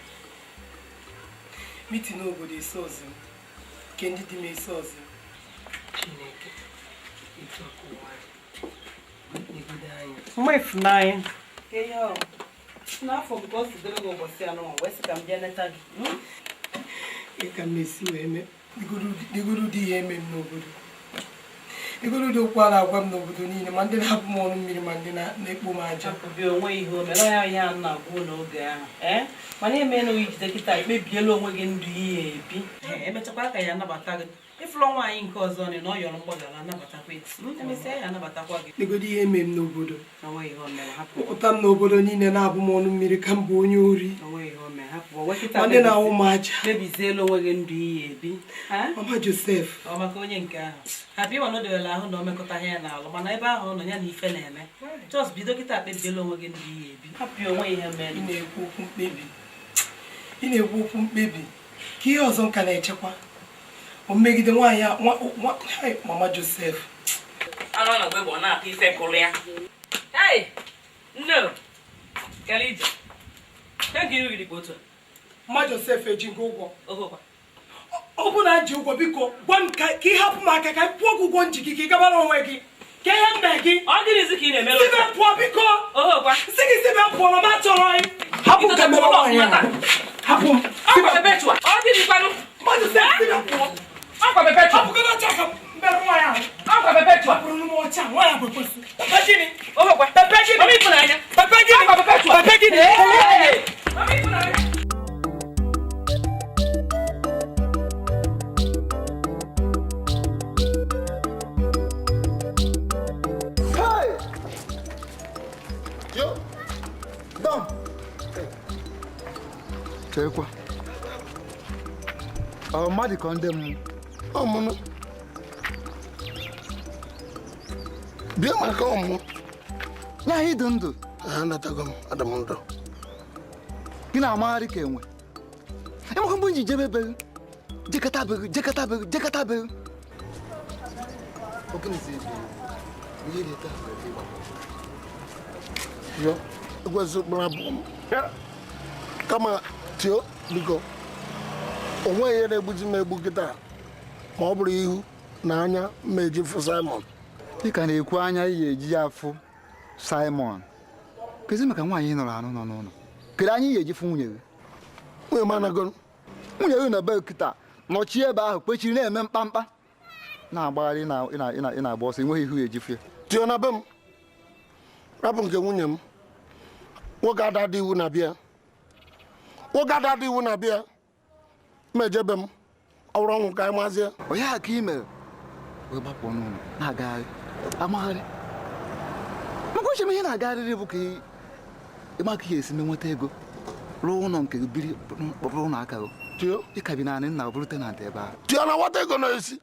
Mitin obodo esi ọzọ m, nke ndị di m esi ọzọ m. Chineke, etu a ka ụwa dị. Legodu anya. Mma ịfụnanya. N'afọ m ka o si dịrị gị ụbọchị anọ wee sị ka m bịa leta gị. Ị ka m esi wee mee. Legodu ụdị ihe eme m n'obodo. Legodu ụdị okwu a na-agwa m n'obodo niile, ma ndị na-abụ m ọnụ mmiri ma ndị na-ekpo m aja. Obi onwe ihe o mere ya ihe a na-agwa n'oge ahụ. Mana emeela ijide kịta ikpebiela onwe gị ndụ ihe ebi. Emechakwa ka ya anabata gị. Ịfụlọ nwaanyị nke ọzọ na ọ yọrọ mgbaghara anabatakwa emesịa ya anabatakwa gị. Legodu ihe eme m n'obodo. Pụta m n'obodo niile na-abụ m ọnụ mmiri ka m bụ onye ori. Ma ndị na-awụ m aja. Kpebiziela onwe gị ndụ ihe ebi. Mama Joseph. Ọ maka onye nke ahụ. Hapụ ịwa na o dewere ahụ na o mekọtaghị ya n'alụ mana ebe ahụ ọ nọ ya na ife na-eme. Just bido kịta kpebiela onwe gị ndụ ihe ebi. Hapụ onwe ihe mere. Ị na-ekwu okwu mkpebi. Ị na-ekwu okwu mkpebi. Ka ihe ọzọ nka na-echekwa. O megide nwaanyị a Mama Joseph. Anụ na gbe ọ na-akụ ife kụrụ ya. Hey! Nne! Kele ije. Ka iri gị otu a. Mama Joseph eji gị ụgwọ. Ọ bụ na ji ụgwọ biko gwa m ka ị hapụ m aka ka m kwụọ gị ụgwọ nji gị ka ị gabara onwe gị. Ka ihe mbe gị. Ọ gịnịzi ka ị na-emere otu a? Sibe pụọ biko. Sị gị sibe pụọ na m achọrọ anyị. Hapụ m ka mere nwaanyị a. Hapụ m. Akwa Perpetua. Ọ gịnịkwanụ? Mama Joseph sibe pụọ. Akwa Perpetua. Hapụ gị n'ọcha ka m mere nwaanyị ahụ. Akwa Perpetua. Hapụrụ m oche a, nwa ya bụ ekwensu. Papa gịnị? Papa gịnị? Mama Ifunanya. Papa gịnị? Akwa Perpetua. Papa gịnị? Hey! Mama Ifunanya. Hey! Yo! Dom! Chekwa. Ọ mmadụ ka ndị mmụọ? Ọmụnụ. Bịa maka ọmụ. Ya anyị dị ndụ. Anatago m, adị m ndụ. Gị na-amagharị ka enwe. Enwekwa mgbe m ji jebe ebe gị. Jekọta be gị, jekọta be gị, jekọta be gị. Ihe dị taa bụ ebe ịgba. Yo, ekwesị mkpụrụ abụọ m. Kama tio biko, o nweghị ihe na-egbuzi m egbu kịta ma ọ bụrụ ihu na anya ma eji fụ Simon. Ị ka na-ekwu anya ị ga-eji ya afụ Simon. Kezi maka nwaanyị ị nọrọ anụ nọ n'ụlọ. Kedu anya ị ga-eji fụ nwunye gị? Nwunye m anago. Nwunye gị nọ be kịta nọchie ebe ahụ kpechiri na-eme mkpamkpa na-agbagharị ị na-agba ọsọ enweghị ihu eji fụ ya. Tio na be m, rapụ nke nwunye m. Nwoke ada dị iwu na-abịa. Nwoke ada dị iwu na-abịa. Ma ejebe m, ọ bụrụ ọnwụ ka anyị mazie. Onye a ka ị mere wee gbapụ n'ụlọ na-agagharị amagharị. Maka uche m ihe na-agagharịrị bụ ka ịma ka ị ga-esi nweta ego rụọ ụlọ nke gị biri kpọrọ ụlọ aka gị. Tio. Ị ka bi naanị nna ọ bụrụ tenant ebe ahụ. Tio na nwata ego na-esi.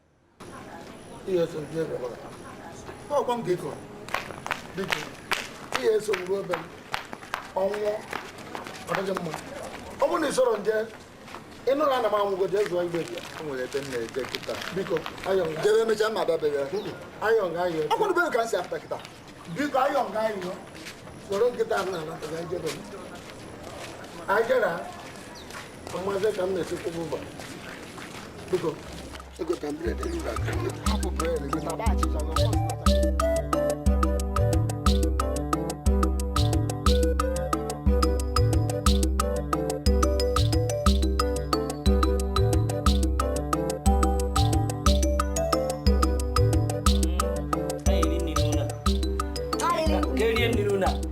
Ihe so bịa ebe a. Ọkwa m biko. Biko. Ihe eso ruo ebe m. Ọnwụọ. Ọ dịghị mma. Ọ bụrụ na ị soro nje, ị nụrụ ana m anwụgo jee zụọ igbe bịa. O nwere ebe m na-eje kịta. Biko, ayọ nga. Jebe emechaa ma abịa bịa. Ayọ nga ayọ. Ọkwa n'ube ka m si apụta kịta. Biko, ayọ nga ayọ. Were nkịta m na-anata ka njebe m. Anyị jere ha. Ọmazị ka m na-esi kwụba ụbọ. Biko, egota m bred eruru aka. Hapụ bred, gota achịcha gị.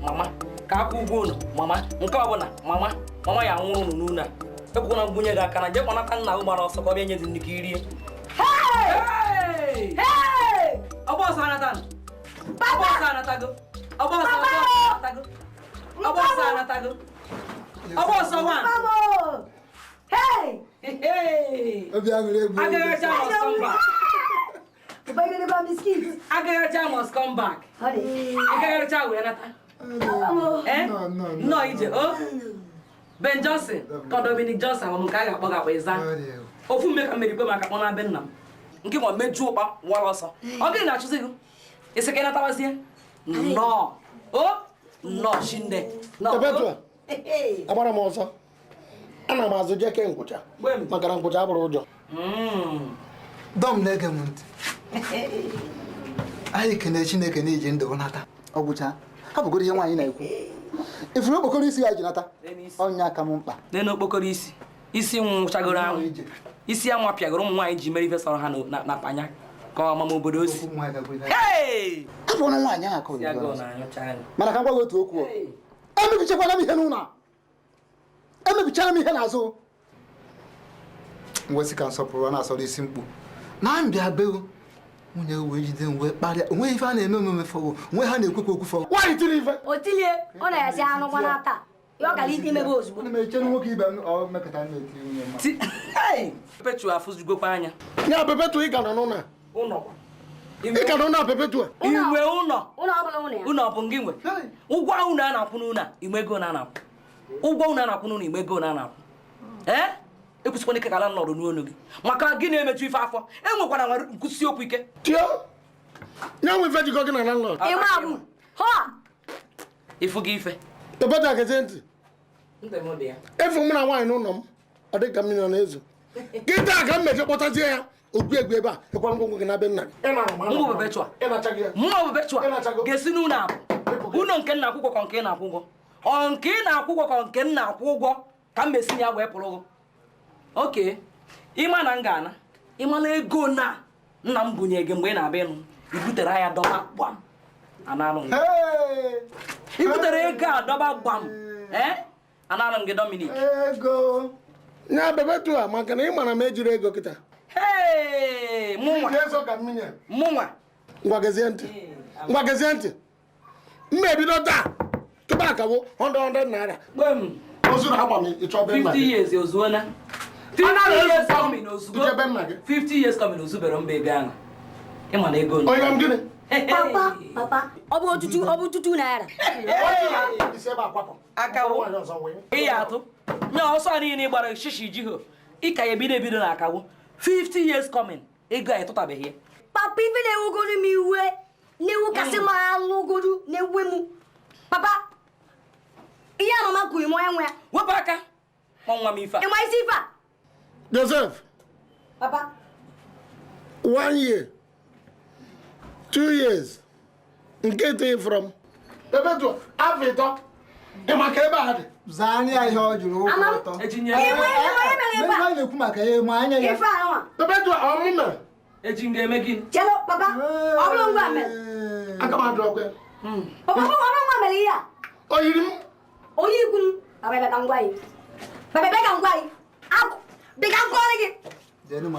Mama, ka akwụ ụgwọ unu mama nke ọbụla mama mama ya nwụrụ unu n'ụlọ a ekwukwana mgbunye gị aka na jee kpọnata nna gị gbara ọsọ ka ọ bịa nye gị nri ka i rie. Ọgba ọsọ anatago. Ọgba ọsọ anatago. Ọgba ọsọ anatago. Ọgba ọsọ anatago. Ọgba ọsọ one. Obi aṅụrị egwu. Agaracha must come back. Agaracha must come back. Agaracha wee nata. Nnọọ ije o Ben Johnson ka Dominic Johnson ọ bụ nke a ga-akpọ gị akpọ ịza ofu mme ka mmeri kwe maka kpọ na be nna m nke ma mejuo ụkpa wara ọsọ ọ gịnị na-achụzi gị isi ka ị natawazie nnọọ o nnọọ shinne. Perpetua, agbara m ọsọ. Ana m azụ jeke nkwụcha maka na nkwụcha abụrụ ụjọ. Dọm na-ege m ntị. Anyị kene Chineke na iji ndụ nata. Ọ gwụcha ha bụgoro ihe nwaanyị na-ekwu. Ifuru okpokoro isi ya ji nata. Ọnya aka m mkpa. N'elu okpokoro isi isi nwụchagoro anwụ isi ya nwapịagoro ụmụ nwaanyị ji mere ife sọrọ ha na panya ka ọmama obodo osi. Hapụ na nwaanyị ahụ mana ka m gwa gị otu okwu. Emebichakwana m ihe n'ụlọ a. Emebichara m ihe n'azụ. Mwesị ka nsọpụrụ na-asọrọ isi mkpu na mbịa bego nwunye wee jide m wee kparịa onweghị ife a na-eme omume fọwụ onwe ha na-ekwekwa okwu fọwụ. Nwaanyị tiri ife. O tilie, ọ na-esi anụ gbanata. Ya ọ gara imebe ozugbo. Ana m eche na nwoke ibe m ọ mekọta m na-eti nwunye mma. Perpetua afụzugokwa anya. Ya Perpetua ị ka nọ n'ụlọ a. Ụlọ. Ị ka nọ n'ụlọ Perpetua. Inwe ụlọ. Ụlọ ọbụla ụlọ ya. Ụlọ bụ ngị nwe. Ụgwọ ụlọ a na-akwụ n'ụlọ a, inwe ego na a na-akwụ. Ụgwọ ụlọ a na-akwụ n'ụlọ inwe ego na a na-akwụ. Ee? Ekwesịkwana ike ka ala nọrọ n'onu gị maka gị na-emeju ife afọ enwekwana nwere nkwụsị okwu ike. Tio, nye nwe ife jikọ gị na landlord. Ịma abụ. Ha! Ịfụ gị ife. Perpetua gezie ntị. Ntị m dị ya. Efu m na nwaanyị n'ụlọ m ọ dị ka mmiri ọ na-ezo. Kịta ka m meje kpọtazie ya ogbu egbu ebe a ịkwa ngwongwo gị na be nna gị. Mụ bụ Perpetua. Mụ bụ Perpetua ga-esi n'ụlọ apụ. Ụlọ nke nna akwụkwọ ka nke ị na-akwụ ụgwọ. Ọ nke ị na-akwụ ụgwọ ka nke m na-akwụ ụgwọ ka m mesi ya wee pụrụ ụgwọ. Oke, ịma na m ga-ana ịmala ego na nna m bunye gị mgbe ị na-abịa ịnụ I butere ya dọba gbam. Analụ m. I butere ego a dọba gbam. Analụ m gị Dominic. Ego. Nya Perpetua maka na ị mara m ejiri ego kịta. Hey, mụnwa. Mụnwa. Ngwa gezie ntị. Ngwa gezie ntị. Mma ebido taa. Tupu akawo 100 naira. Gbem. Ozuru agba m ịchọ be nna 50 gị. years ozuona. 50 years coming ozugbo. 50 years coming ozubere mba ego ahụ. Ịma na ego. Onye m gịnị? Papa, papa, ọ bụ otutu, ọ bụ tutu naira. Akawo. Ị ya atụ. Nye ọsọ niile ị gbara shishi ji ho. Ị ka ya ebido ebido na akawo. 50 years coming. Ego a ịtụtabeghị ya. Papa, ife na-ewugoro m iwe, na-ewukasị m alụgodu, na-ewe m. Papa, ihe a mama kwuru m onye nwe ya. Wepụ aka. Nwa m ife a. Ị ma isi ife a? Joseph. Papa. 1 year. 2 years. Nke ịtọ from. Perpetua, afọ ịtọ. Ị maka ebe a dị. Zaa anya ihe ọ jụrụ ụkwụ ọtọ. Ebe a na-ekwu maka ya ma anya ya. Ife a nwa. Perpetua, ọ mụ mere. Eji m ga-eme gịnị? Chelo, papa, ọ bụrụ ngwa mere. Aka m adụ ọkụ ya. Papa, ọ bụrụ ngwa mere ihe a. O yiri m. Onye ikwu m. Papa, bịa ka m gwa gị. Papa, bịa ka m gwa gị. Akụ, bịa ka m kọọrọ gị.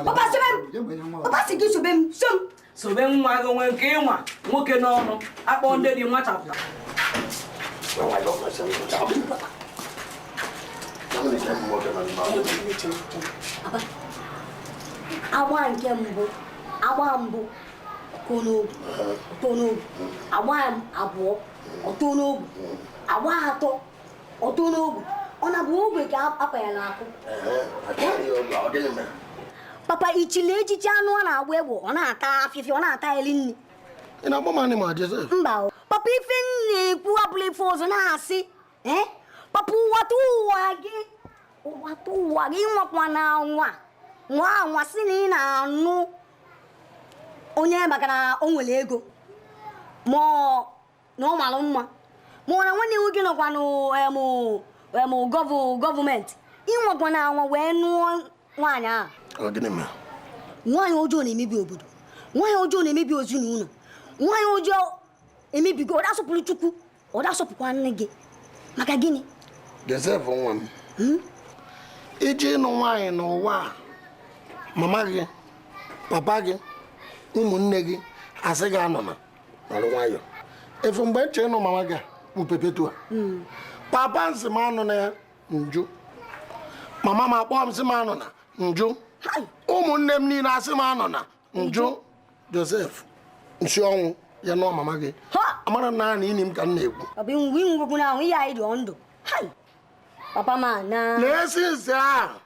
Papa, sobe m. Papa sị gị sobe m, so m. Sobe nwa gị onwe nke ịnwa nwoke n'ọnụ akpọ ndị dị nwachapụ. Agba nke mbụ, agba mbụ, ọtọ n'ogwu, ọtọ n'ogwu, agba abụọ, ọtọ n'ogwu, agba atọ, ọtọ n'ogwu. Ọ na-abụ ogwe ka apanyere akụ. Papa, ichile echichi anụ ọ na-agba egbe, ọ na-ata afịfịa, ọ na-ata eri nri. Ị na-agba m anị ma Joseph? Mba o. Papa, ife m na-ekwu abụla ife ọzọ na-asị. Papa, ụwa tụ ụwa gị. Ụwa tụ ụwa gị nwakwa na anwa. Nwa anwa sị na ị na-anụ onye maka na o nwere ego. Ma ọ na ọ mara mma. Ma ọ na nwanne nwoke nọkwa n'ụ gọọmenti. Ịnwakwa na anwa wee nụọ nwaanyị ahụ. Ọ gịnị mere? Nwaanyị ọjọọ na-emebi obodo. Nwaanyị ọjọọ na-emebi ezinụlọ. Nwaanyị ọjọọ emebigo, ọ dasọpụrụ Chukwu, ọ dasọpụkwa nne gị. Maka gịnị? Joseph nwa m. Iji ịnụ nwaanyị n'ụwa a, mama gị, papa gị, ụmụnne gị asị gị anọ na nọrọ nwayọọ. Efu mgbe nche ịnụ mama gị bụ Perpetua. Papa nsị m anụ na ya njụ. Mama m akpọọ m sị m anọ na njụ. Ụmụnne m niile asị m anọ na njụ. Joseph, nsị ọnwụ ya nụọ mama gị. Amara m naanị ini m ka m na-ekwu. Ọ bụ inwegwu na ahụ ihe anyị dị ndụ. Papa ma na. Na-esi nsị ahụ.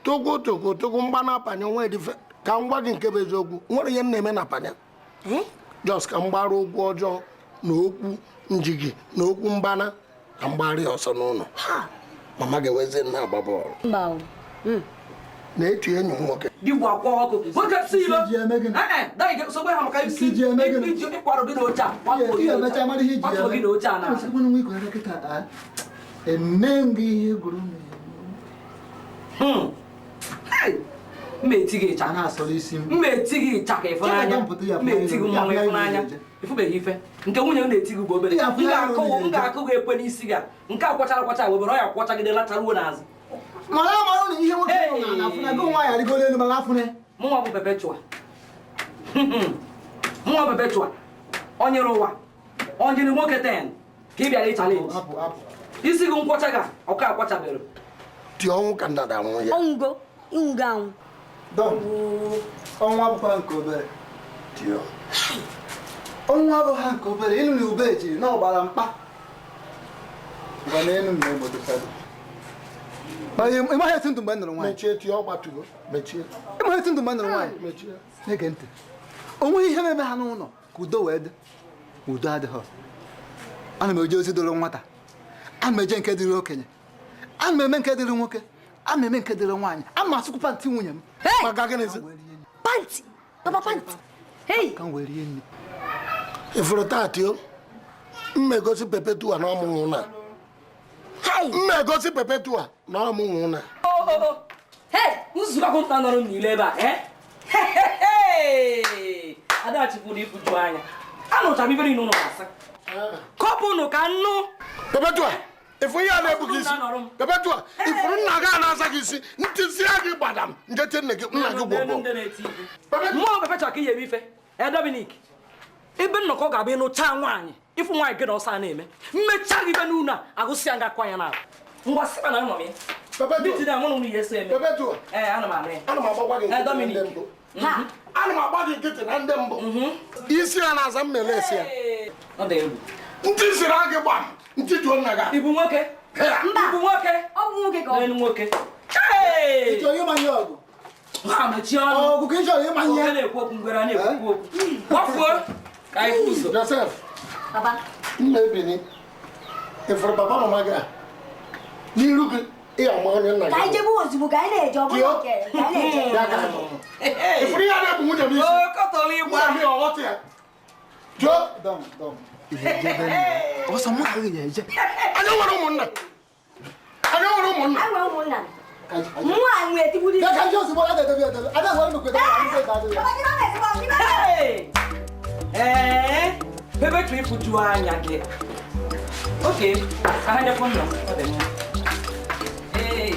Tụkwụ tụkwụ tụkwụ mgba na-apanye nwa edife ka m gwa gị nke bụ eziokwu. Nwere ihe m na-eme na panya. Jos ka m gbara okwu ọjọọ na okwu njigi na okwu mgbana ka m gbara ya ọsọ n'ụlọ. Mama ga-ewezi nna agba bọọlụ. Mba o. Na-etu enyi m nwoke. Dibụ akwa ọkụ. Nwoke si ilo. Sogbe ha maka isi iji ịkwaro gị n'oche a. Kwatuo gị n'oche a na. Eme gị ihe gwuru m. Mma eti gị ịcha. Mma eti gị ịcha ka ịfụnanya. Mma eti gị mmanwụ ịfụnanya. Ịfụbeghị ife. Nke nwunye m na-eti gị bụ obere. M ga-akụ gị ekwe n'isi gị a. Nke a kwachara akwacha webere ọ ya kwachagide lacharuo n'azụ. Mara amara na ihe nwoke nọ na afụna gị nwaanyị arịgoro elu mara afụna. Mụnwa bụ Perpetua. Mụnwa bụ Perpetua. Ọ nyere ụwa. Ọ nyere nwoke 10 ka ị bịara ịchalenji. Isi gị nkwọcha ga ọka akwachabere. Tie ọnwụ ka nna da-anwụ ya. Ọnwụgo, ịnwụgo anwụ. Dọm, ọnwụ abụkwa nke obere. Ọnwụ abụghị nke obere, ịnụ na ube jiri na ọgbara mkpa. Ngwa na enu m na-egbodo. Ị maghị eti ndụ mgbe m nụrụ nwaanyị. Mechie tie ọgbatugo, mechie. Ị maghị eti ndụ mgbe m nụrụ nwaanyị. Mechie. Na-ege ntị. O nweghị ihe na-eme ha n'ụlọ ka udo wee dị. Udo adịghị. Ana m eje ozi doro nwata. Ana m eje nke dịrị okenye. Ana m eme nke dịrị nwoke. Ana m eme nke dịrị nwaanyị. Ana m asụkwu pantị nwunye m. Maka gịnịzi? Pantị! Papa pantị! Hey! Ka m were rie nri. Ifuru taatị o. M egosi Perpetua na ọmụnwụ na. M egosi Perpetua na ọmụnwụ na. Hey! Nzukọ nta nọrọ n'ile ebe a, eh? Adachi bụ ifuju anya. Anụchara m ibe niile ụnụ na-asị. Kọpụnụ ka nnụ. Perpetua, ifu ihe a na-ebu gị isi. Perpetua, ifuru nna gị a na-aza gị isi, ntịzi gị gbadam, nje tie nne gị nna gị gwogwo. Mmụọ Perpetua ka ihe eme ife. Dominic, ebe nnọkọ ga-abụ ịnụcha nwaanyị, ịfụ nwaanyị gị na ọsọ a na-eme. Mmecha gị ibe n'ụlọ a, agụsịa nga akwa ya n'ahụ. Ngwa sịba na nọ m ya. Perpetua, mụ na unu ya eso eme. Perpetua, ana m anụ ya. Ana m agbakwa gị nkịtị na ndị mbụ. Ana m agba gị nkịtị na ndị mbụ. Isi ya na-aza mmele esi ya. Ọ dị egwu. Ntị siri gị gbam, ntị juo nna gị. Ị bụ nwoke? Mba. Ị bụ nwoke? Ọ bụ nwoke ka ọ bụ. N'elu nwoke. Ị chọrọ ịmanye ọgụ? Ha mechie ọnụ. Ọgụ ka ị chọrọ ịmanye? Oke na-ekwu okwu ngwere a na-ekwukwu okwu. Gbafuo ka anyị kwụ ụzọ. Joseph. Papa. Nna ebini. Ị fụrụ papa mama gị a? N'iru gị ị ama onye nna gị. Ka anyị jebe ozugbo ka anyị na-eje ọ bụrụ nke ka anyị na-eje. Ị fụrụ ihe a na-ebu nwunye m isi? Okotolo ịgba. Nna m ya ọghọta ya. Jụọ. Dọm dọm. Ọsọ mụ ka gị ga-eje. Anyị nwere ụmụnna. Anyị nwere ụmụnna. Anyị nwere ụmụnna. Mụ a nwee tigburu. Ya ka ndị ozugbo a ga-edobe edobe. Ada gwara m kweta na ndị ga-adị ya. Ee, Perpetua ifuju anya gị. Oke, ka ha nyekwa nna m, ọ dị mma. Ee,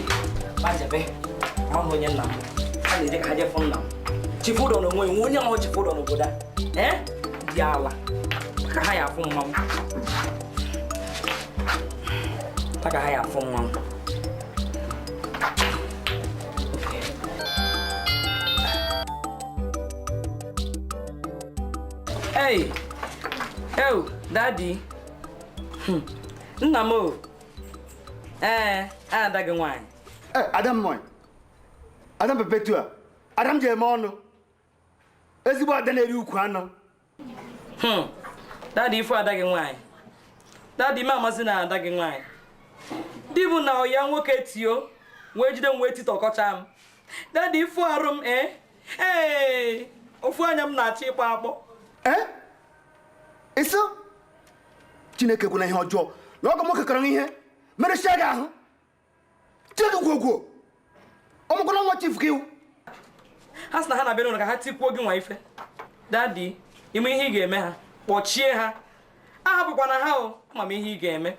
gbajebe, ahụ onye nna m. A na-eje ka ha jefụ nna m. Chifu ụdọ n'onwe ya, onye ahụ chifu ụdọ n'obodo a. Ee, dị ala. Ka ha ya afụ mmanwụ. Ka ha ya afụ mmanwụ. Hey, oh, Daddy. Nna m o. Ee, ada gị nwaanyị. Ada m nwaanyị. Ada m Perpetua. Ada m ji eme ọnụ. Ezigbo ada na-eri ukwu anọ. Daddy, ifu ada gị nwaanyị. Daddy, m amasị na ada gị nwaanyị. Di m na ọya nwoke tio wee jide m wee titọkọcha m. Daddy, ifu arụ m ee, ofu anya m na-achọ ịkpọ akpọ. Ịsị Chineke kwuna ihe ọjọọ na ọgọ nwoke kọrọ ihe merụchia gị ahụ. Chineke gwogwo ọmụkwara nwa chief gị. Ha sị na ha na-abịa n'ụlọ ka ha tikwuo gị nwa ife. Daddy, ime ihe ị ga-eme ha, kpọchie ha. Ahapụkwana ha o, ama m ihe ị ga-eme.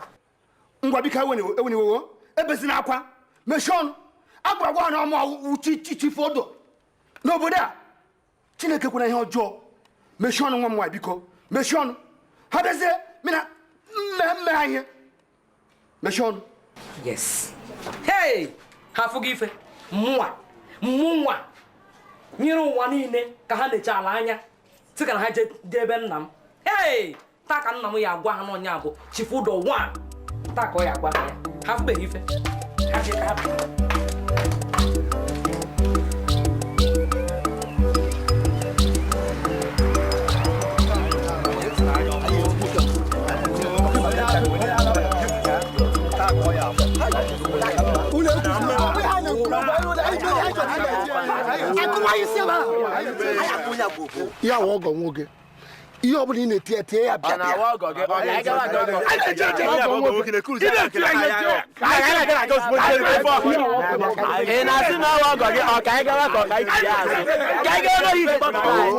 Ngwa biko eweniwewo, ebezina akwa, mechie ọnụ. Agwara gwa ha na ọmụ chief odo n'obodo a. Chineke kwuna ihe ọjọọ. Mechie ọnụ nwa m nwaanyị biko, mechie ọnụ. Ha bịazie mina mme ha ihe. Mechie ọnụ. Yes. Hey! Ha afụgo ife. Mụnwa nyere ụwa niile ka ha na-eche ala anya sị ka na ha jee ebe nna m. Hey! Taa ka nna m ya agwa ha n'ọnya bụ Chief Ụdọ 1. Taa ka ọ ya agwa ha ya. Ha afụbeghị ife. Ha jee ka ha pụta. Ya wụ ọgọ nwoke. Ihe ọ bụla ị na-eti etie ya bịa bịa. Ị na-asị na ọwa ọgọ gị ọ ka anyị gawa ka ọ ka anyị ji ya azụ. Ka anyị gawa n'oyi ije gbapụta anyị.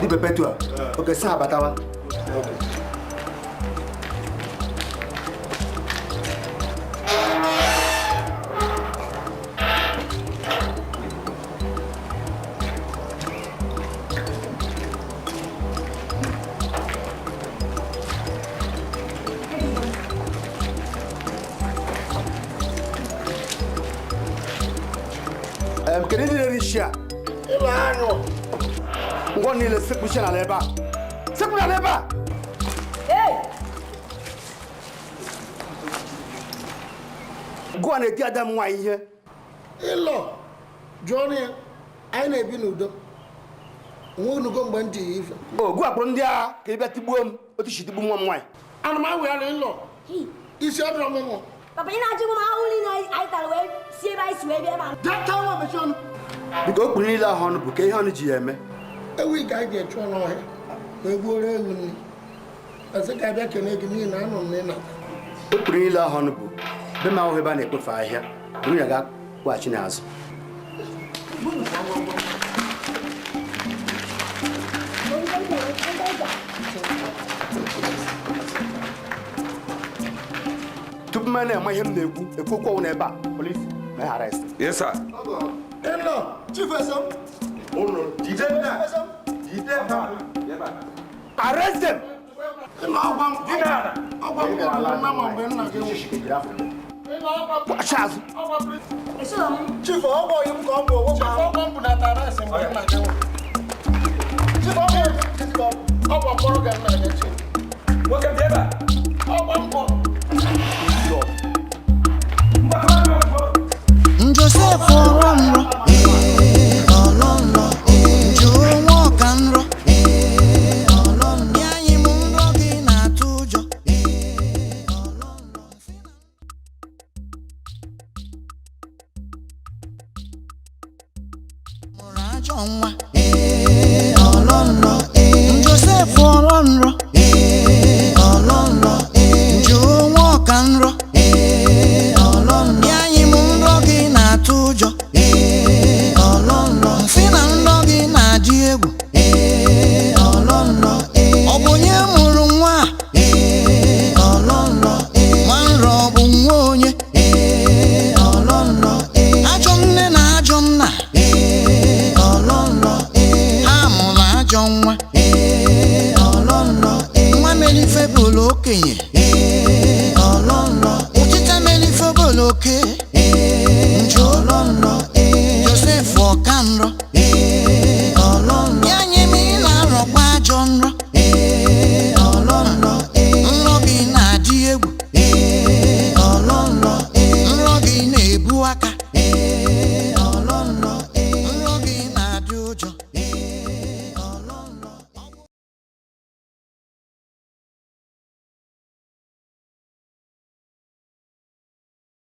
Di Perpetua. Okay, sir, batawa. Okay. Kedu ndị na-eri isi a? Ịlọ anyụ. Ngwa niile sekpuchi n'ala ebe a. Sekpu n'ala ebe a. Gụwa na-eti ada m nwaanyị ihe. Ịlọ jụọ ya, anyị na-ebi n'udo. Nwe unugo mgbe m ji ya ife. O gụwa kpọrọ ndị agha ka ị bịa tigbuo m otu si tigbu nwa m nwaanyị. Ana m awụ ya na ịlọ. Isi ọdụrọ m nwụ. Papa, ị na-ajụ m ahụhụ niile anyị tara wee si ebe anyị si wee bịa ebe a. Jee nwa mechie ọnụ. Biko okpuru niile ahụ ọnụ bụ ka ihe ọnụ ji ya eme. Ewu ka anyị ga-echụ n'ọhịa wee gbuoro ewu nri. Asị ka abịa kene gị n'ihi na anụ m na ị nata. Okpuru niile ahụ ọnụ bụ be m ahụhụ ebe a na-ekpofu ahịhịa bụrụ ya ga-akwụghachi n'azụ. Tupu m na-eme ihe m na-ekwu ekwu okwu ọnwụ n'ebe a, polisi may arrest. Yes, sir. Ịlọ, Chief Esem. Unu jide ha. Jide ha. Arrest them. Ịlọ ọgwa m. Ọgwa m kwuru nna ma mgbe nna gị nwụrụ. Ịlọ ọgwa m. Kwachi azụ. Chief, ọgwọ yi m ka ọ bụ ọgwọ. Chief, ọgwọ m bụ na tara esi mgbe nna gị nwụrụ. Chief, ọgwọ m. Ọgwọ mkpọrọ ga nna gị chi. Nwoke m bịa ebe a. Ọgwọ m bụ. Joseph ọrọ nrọ, ee ọrọ nrọ, ee jụọ nwa ọka nrọ, ee ọrọ nrọ, ya anyị m nrọ gị na-atụ ụjọ, ee ọrọ nrọ. Mụrụ ajọ nwa, ee ọrọ nrọ, ee Joseph ọrọ nrọ, ee ọrọ nrọ, ee jụọ nwa ọka nrọ, ee ọrọ nrọ, ya anyị m nrọ gị na-atụ ụjọ, ee ọrọ nrọ, sị na nrọ gị na-adị egwu, ee ọrọ nrọ, ee ọ bụ onye mụrụ nwa a? Ee ọrọ nrọ, ee nwa nrọ ọ bụ nwa onye? Ee ọrọ nrọ, ee ajọ nne na ajọ nna, ee ọrọ nrọ, ee ha mụrụ ajọ nwa, ee ọrọ nrọ, ee nwa mere ife bụrụ okenye, ee ọrọ nrọ, ụchịcha mere ife bụrụ oke.